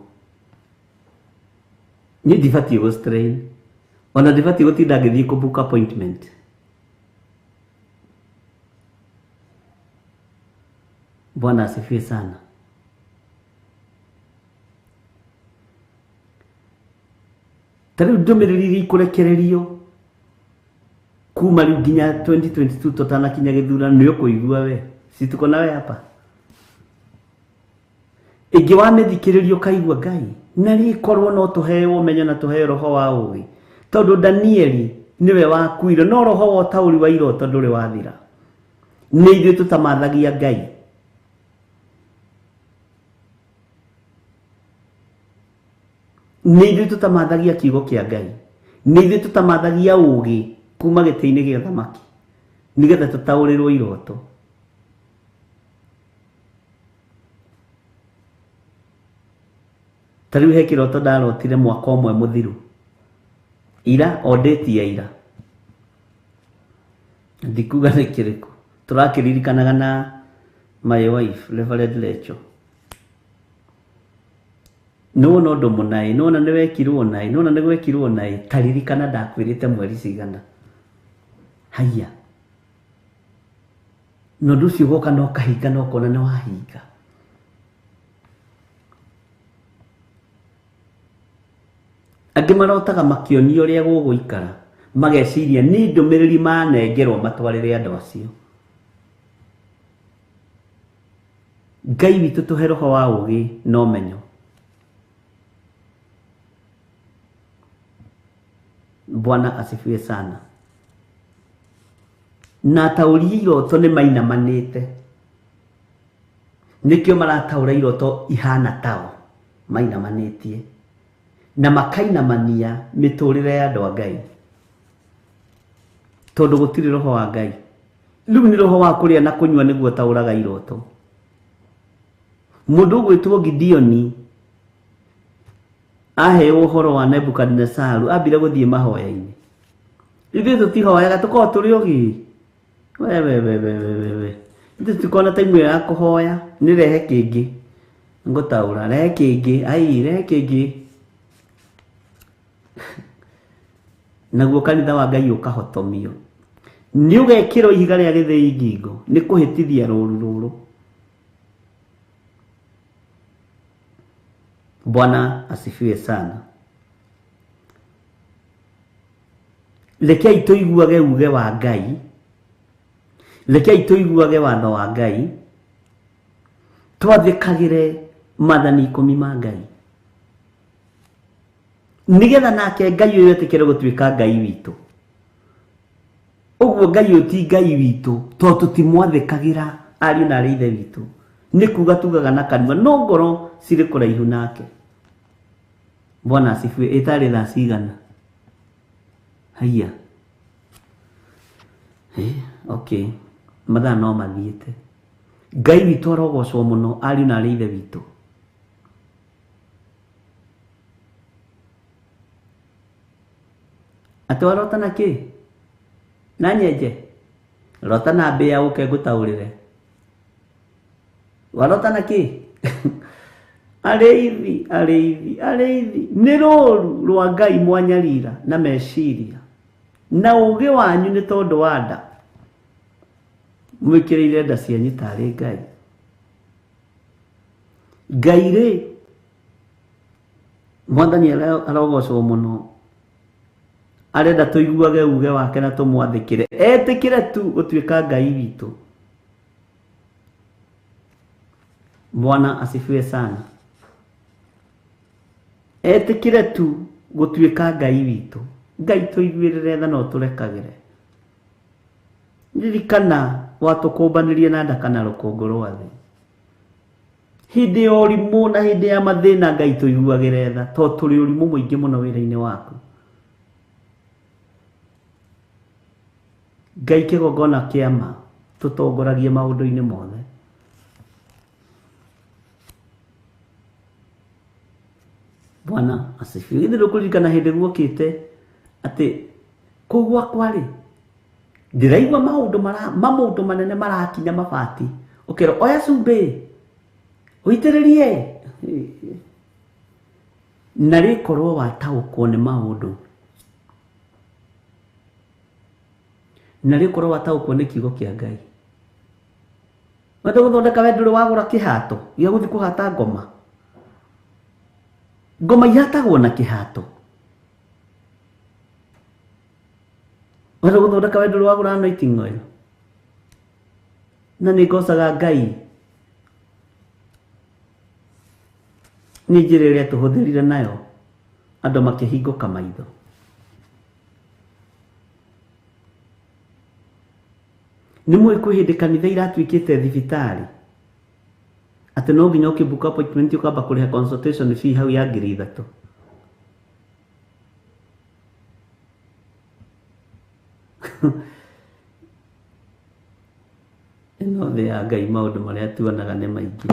Niĩ ndibatiĩ gũ strain, ona ndibatiĩ gũtinda ngĩthiĩ kũ book appointment. Bwana asifiwe sana. Ta rĩu ndũmĩrĩri iria ikũrekererio kuma rĩu nginya 2022 tũtanakinya gĩthurano nĩ ũkũigua we, si tuko nawe hapa. Ĩngĩ wamĩthikĩrĩria ũkaigua Ngai na rĩkorwo no tũheo ũmenyo na tũheo roho wa ũgĩ, tondũ Danieli nĩwe wakuire no roho wa ũtaũri wa iroto ndũrĩ wathira. Nĩ ithuĩ tũtamathagia Ngai. Nĩ ithuĩ tũtamathagia kiugo kĩa Ngai. Nĩ ithuĩ tũtamathagia ũgĩ kuma gĩtĩ-inĩ gĩa thamaki nĩgetha tũtaũrĩrwo iroto. Ta rĩu he kĩroto ndarotire mwaka ũmwe mũthiru, ira o date ya ira, ndikuga nĩ kĩrĩkũ, tũrakĩririkanaga na my wife Reverend Lecho. Nĩwona ũndũ mũna ĩ, nĩwona nĩwekirwo na ĩ, nĩwona nĩgwekirwo na ĩ, ta ririkana ndakwĩrĩte mweri cigana. Haiya, na ũndũ ũcio ũgoka na ũkahinga na ũkona nĩwahinga. Angĩ marotaga makĩonio ũrĩa gũgũikara, mageciria nĩ ndũmĩrĩri manengerwo matwarĩre andũ acio. Ngai witũ tũhe roho wa ũgĩ na ũmenyo. Bwana asifiwe sana. Na ataũri iroto nĩ mainamanĩte, nĩkĩo marataũra iroto ihana tao mainamanĩtie na makainamania mĩtũrĩre ya andũ a Ngai, tondũ gũtirĩ roho wa Ngai. Rĩu nĩ roho wa kũrĩa na kũnyua nĩguo taũraga iroto. Mũndũ ũgwĩtwo Gideoni aheo ũhoro wa Nebukadnesaru ambire gũthiĩ mahoya-inĩ. Ithuĩ tũtihoyaga, tũkoragwo tũrĩ ũgĩ. We we we we we we we. Ithuĩ tũtikoragwo na time ĩyo ya kũhoya, nĩ rehe kĩngĩ. Ngũtaũra, rehe kĩngĩ, ai rehe kĩngĩ. Naguo kanitha wa Ngai ũkahotomio. Nĩ ũgekĩrwo ihiga rĩa gĩthĩi ngingo, nĩ kũhĩtithia rũru rũrũ. Bwana asifiwe sana. Rekei tũiguage uge wa Ngai, rekei tũiguage watho wa Ngai, twathĩkagĩre maathani 10 ma Ngai, nĩgetha nake Ngai ũyũ etĩkĩre gũtuĩka Ngai witũ. Ũguo Ngai ũyũ ti Ngai witũ tondũ tũtimwathĩkagĩra ariũ na arĩ ithe witũ. Nĩ kuga tugaga na kanua no ngoro cirĩ kũraihu nake. Bwana asifiwe. Ĩtarĩ thaa cigana? Haiya. Okay, mathaa no mathiĩte. Ngai witũ arogocwo mũno ariũ na arĩ ithe witũ. Atĩ warota na kĩ? Na nyenje? Rota na mbĩa ũke ngũtaũrĩre. Warota na kĩ? Arĩithi, arĩithi, arĩithi, nĩ rũru rwa Ngai mwanyarira na meciria na ũgĩ wanyu nĩ tondũ wa nda. Mwĩkĩrĩire nda cianyu tarĩ Ngai. Ngai rĩ, Mwathani arogocwo mũno, arenda tũiguage uge wake na tũmwathĩkĩre, etĩkĩre tu gũtuĩka Ngai witũ. Bwana asifiwe sana. Etĩkĩre tu gũtuĩka Ngai witũ. Ngai tũiguĩrĩre tha na ũtũrekagĩre. Ririkana watũkũmbanĩrie na nda kana rũkũngũ rwa thĩ. Hĩndĩ ya ũrimũ na hĩndĩ ya mathĩna Ngai tũiguagĩre tha, tondũ tũrĩ ũrimũ mũingĩ mũno wĩra-inĩ waku. Ngai kĩgongona kĩa ma, tũtongoragie maũndũ-inĩ mothe. Bwana asifiwe. Githĩ ndũkũririkana hĩndĩ guokĩte atĩ kũu gwakwa rĩ, ndĩraigua maũndũ mara mamũndũ manene marakinya mabati, ũkerwo oya cumbĩ ũitĩrĩrie, na rĩkorwo wataũkwo nĩ maũndũ, na rĩkorwo wataũkwo nĩ kiugo kĩa Ngai. Wenda gũthondeka we ndũrĩ wagũra kĩhato gĩa gũthiĩ kũhata ngoma. Ngoma ihatagwo na kĩhato. Wenda gũthondeka we ndũrĩ wagũra anointing oil. Na nĩ ngocaga Ngai nĩ njĩra ĩrĩa tũhũthĩrire nayo andũ makĩhingũka maitho. Nĩ mũĩ kwĩ hĩndĩ kanitha iratuĩkĩte thibitarĩ, atĩ no nginya ũkĩ book appointment ũkamba kũrĩha consultation fee hau ya 3,000. Ĩno thĩ ya Ngai maũndũ marĩa tuonaga nĩ maingĩ.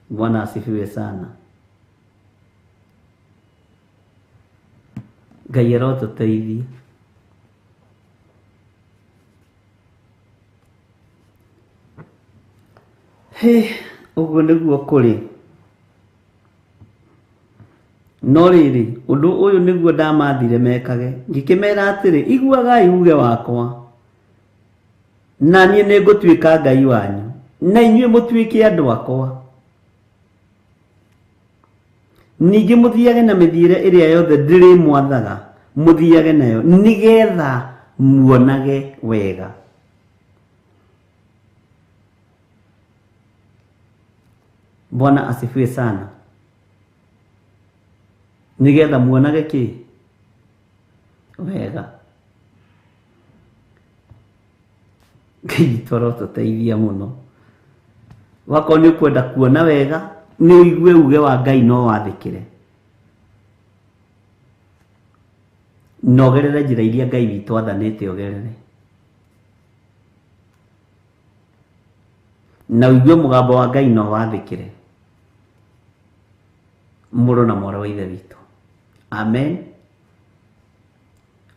Bwana asifiwe sana. Ngai arotũteithia. Hĩ, ũguo nĩguo kũrĩ. No rĩrĩ, ũndũ ũyũ nĩguo ndamathire mekage, ngĩkĩmera atĩrĩ, iguagai uuge wakwa, na niĩ nĩngũtuĩka Ngai wanyu, na inyuĩ mũtuĩke andũ akwa. Ningĩ mũthiage na mĩthiĩre ĩrĩa yothe ndĩrĩmwathaga mũthiage nayo, nĩgetha muonage wega. Bwana asifiwe sana. Nĩgetha muonage kĩ? Wega. Ngai witũ arotũteithia mũno. Wakorwo nĩ ũkwenda kuona wega, nĩ ũigue uge wa Ngai no wathĩkĩre. Na ũgerere njĩra iria Ngai witũ athanĩte ũgerere. Na ũigue mũgambo wa Ngai na ũwathĩkĩre. Mũrũ na mwarĩ wa Ithe witũ. Amen.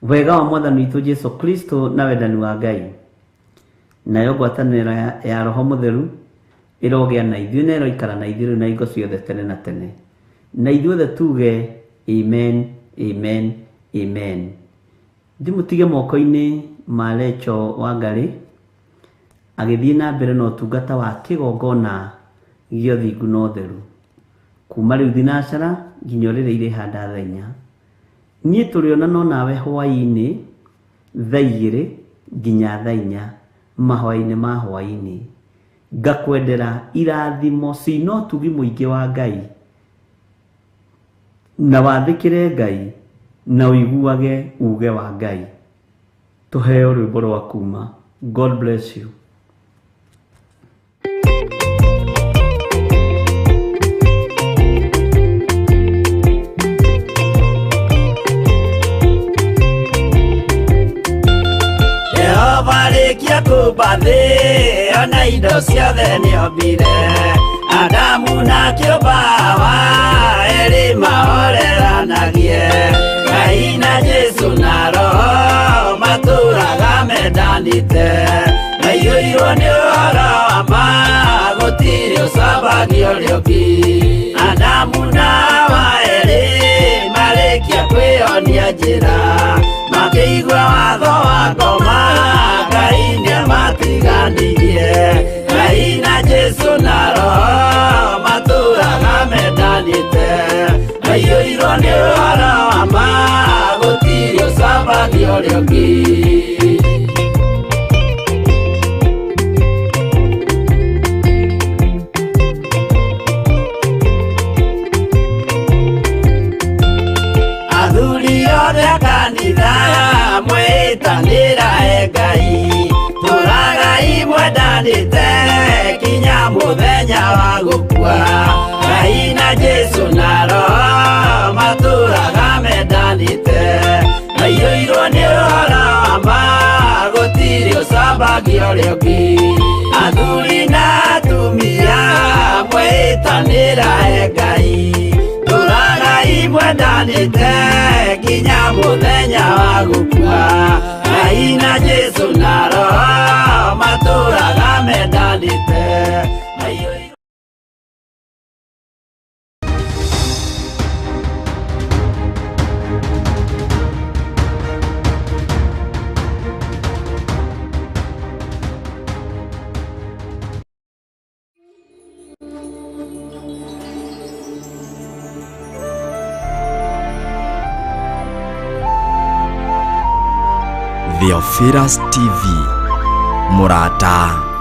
Wega wa Mwathani witũ Jesu Kristo na wendani wa Ngai, nayo ngwatanĩro ya Roho Mũtheru ĩrogĩa na ithuĩ na ĩroikara na ithuĩ rĩu na hingo ciothe tene na tene. Na ithuothe tuge amen, amen, amen. Ndĩmũtige moko-inĩ ma Recho Wangarĩ agĩthiĩ na mbere na ũtungata wa kĩgongona gĩa ũthingu na ũtheru kuma rĩu thinacara nginya rĩrĩa irĩhanda thaa inya. Niĩ tũrĩonana o nawe hwaĩ-inĩ thaa igĩrĩ nginya thaa inya mahoya-inĩ ma hwaĩ-inĩ. Ngakwendera irathimo cina ũtugi mũingĩ wa Ngai, na wathĩkĩre Ngai na ũiguage uge wa Ngai. Tũheo rwĩmbo rwa kuma. God bless you. Jehova arĩkia kũmba thĩ ona indo ciothe nĩombire, Adamu na kĩũmba Hawa erĩ mahoreranagie, Ngai na Jesu na Roho matũraga mendanĩte, maiyũirwo nĩ ũhoro wa ma gũtirĩ ũcambagio ũrĩa ũngĩ. Adamu na Hawa erĩ marĩkia kwĩyonia njĩra, makĩigua watho wa ngoma Ngai nĩamatiganirie, Ngai na Jesu na Roho matũraga mendanĩte, maiyũirwo nĩ ũhoro wa ma gũtirĩ ũcambagio ũrĩa ũngĩ. Athuri othe a kanitha mwĩtanĩra e Ngai, tũragai mwendanĩte kinya mũthia. Mũthenya wa gũkua. Ngai na Jesũ na Roho matũraga mendanĩte, maiyũirwo nĩ ũhoro wa ma, gũtirĩ ũcambagia ũrĩa ũngĩ. Athuri na atumia mwĩtanĩra he Ngai, tũragai mwendanĩte nginya mũthenya wa gũkua. Ngai na Jesũ na Roho matũraga mendanĩte, maiyũirwo. Theophilus TV, mũrata.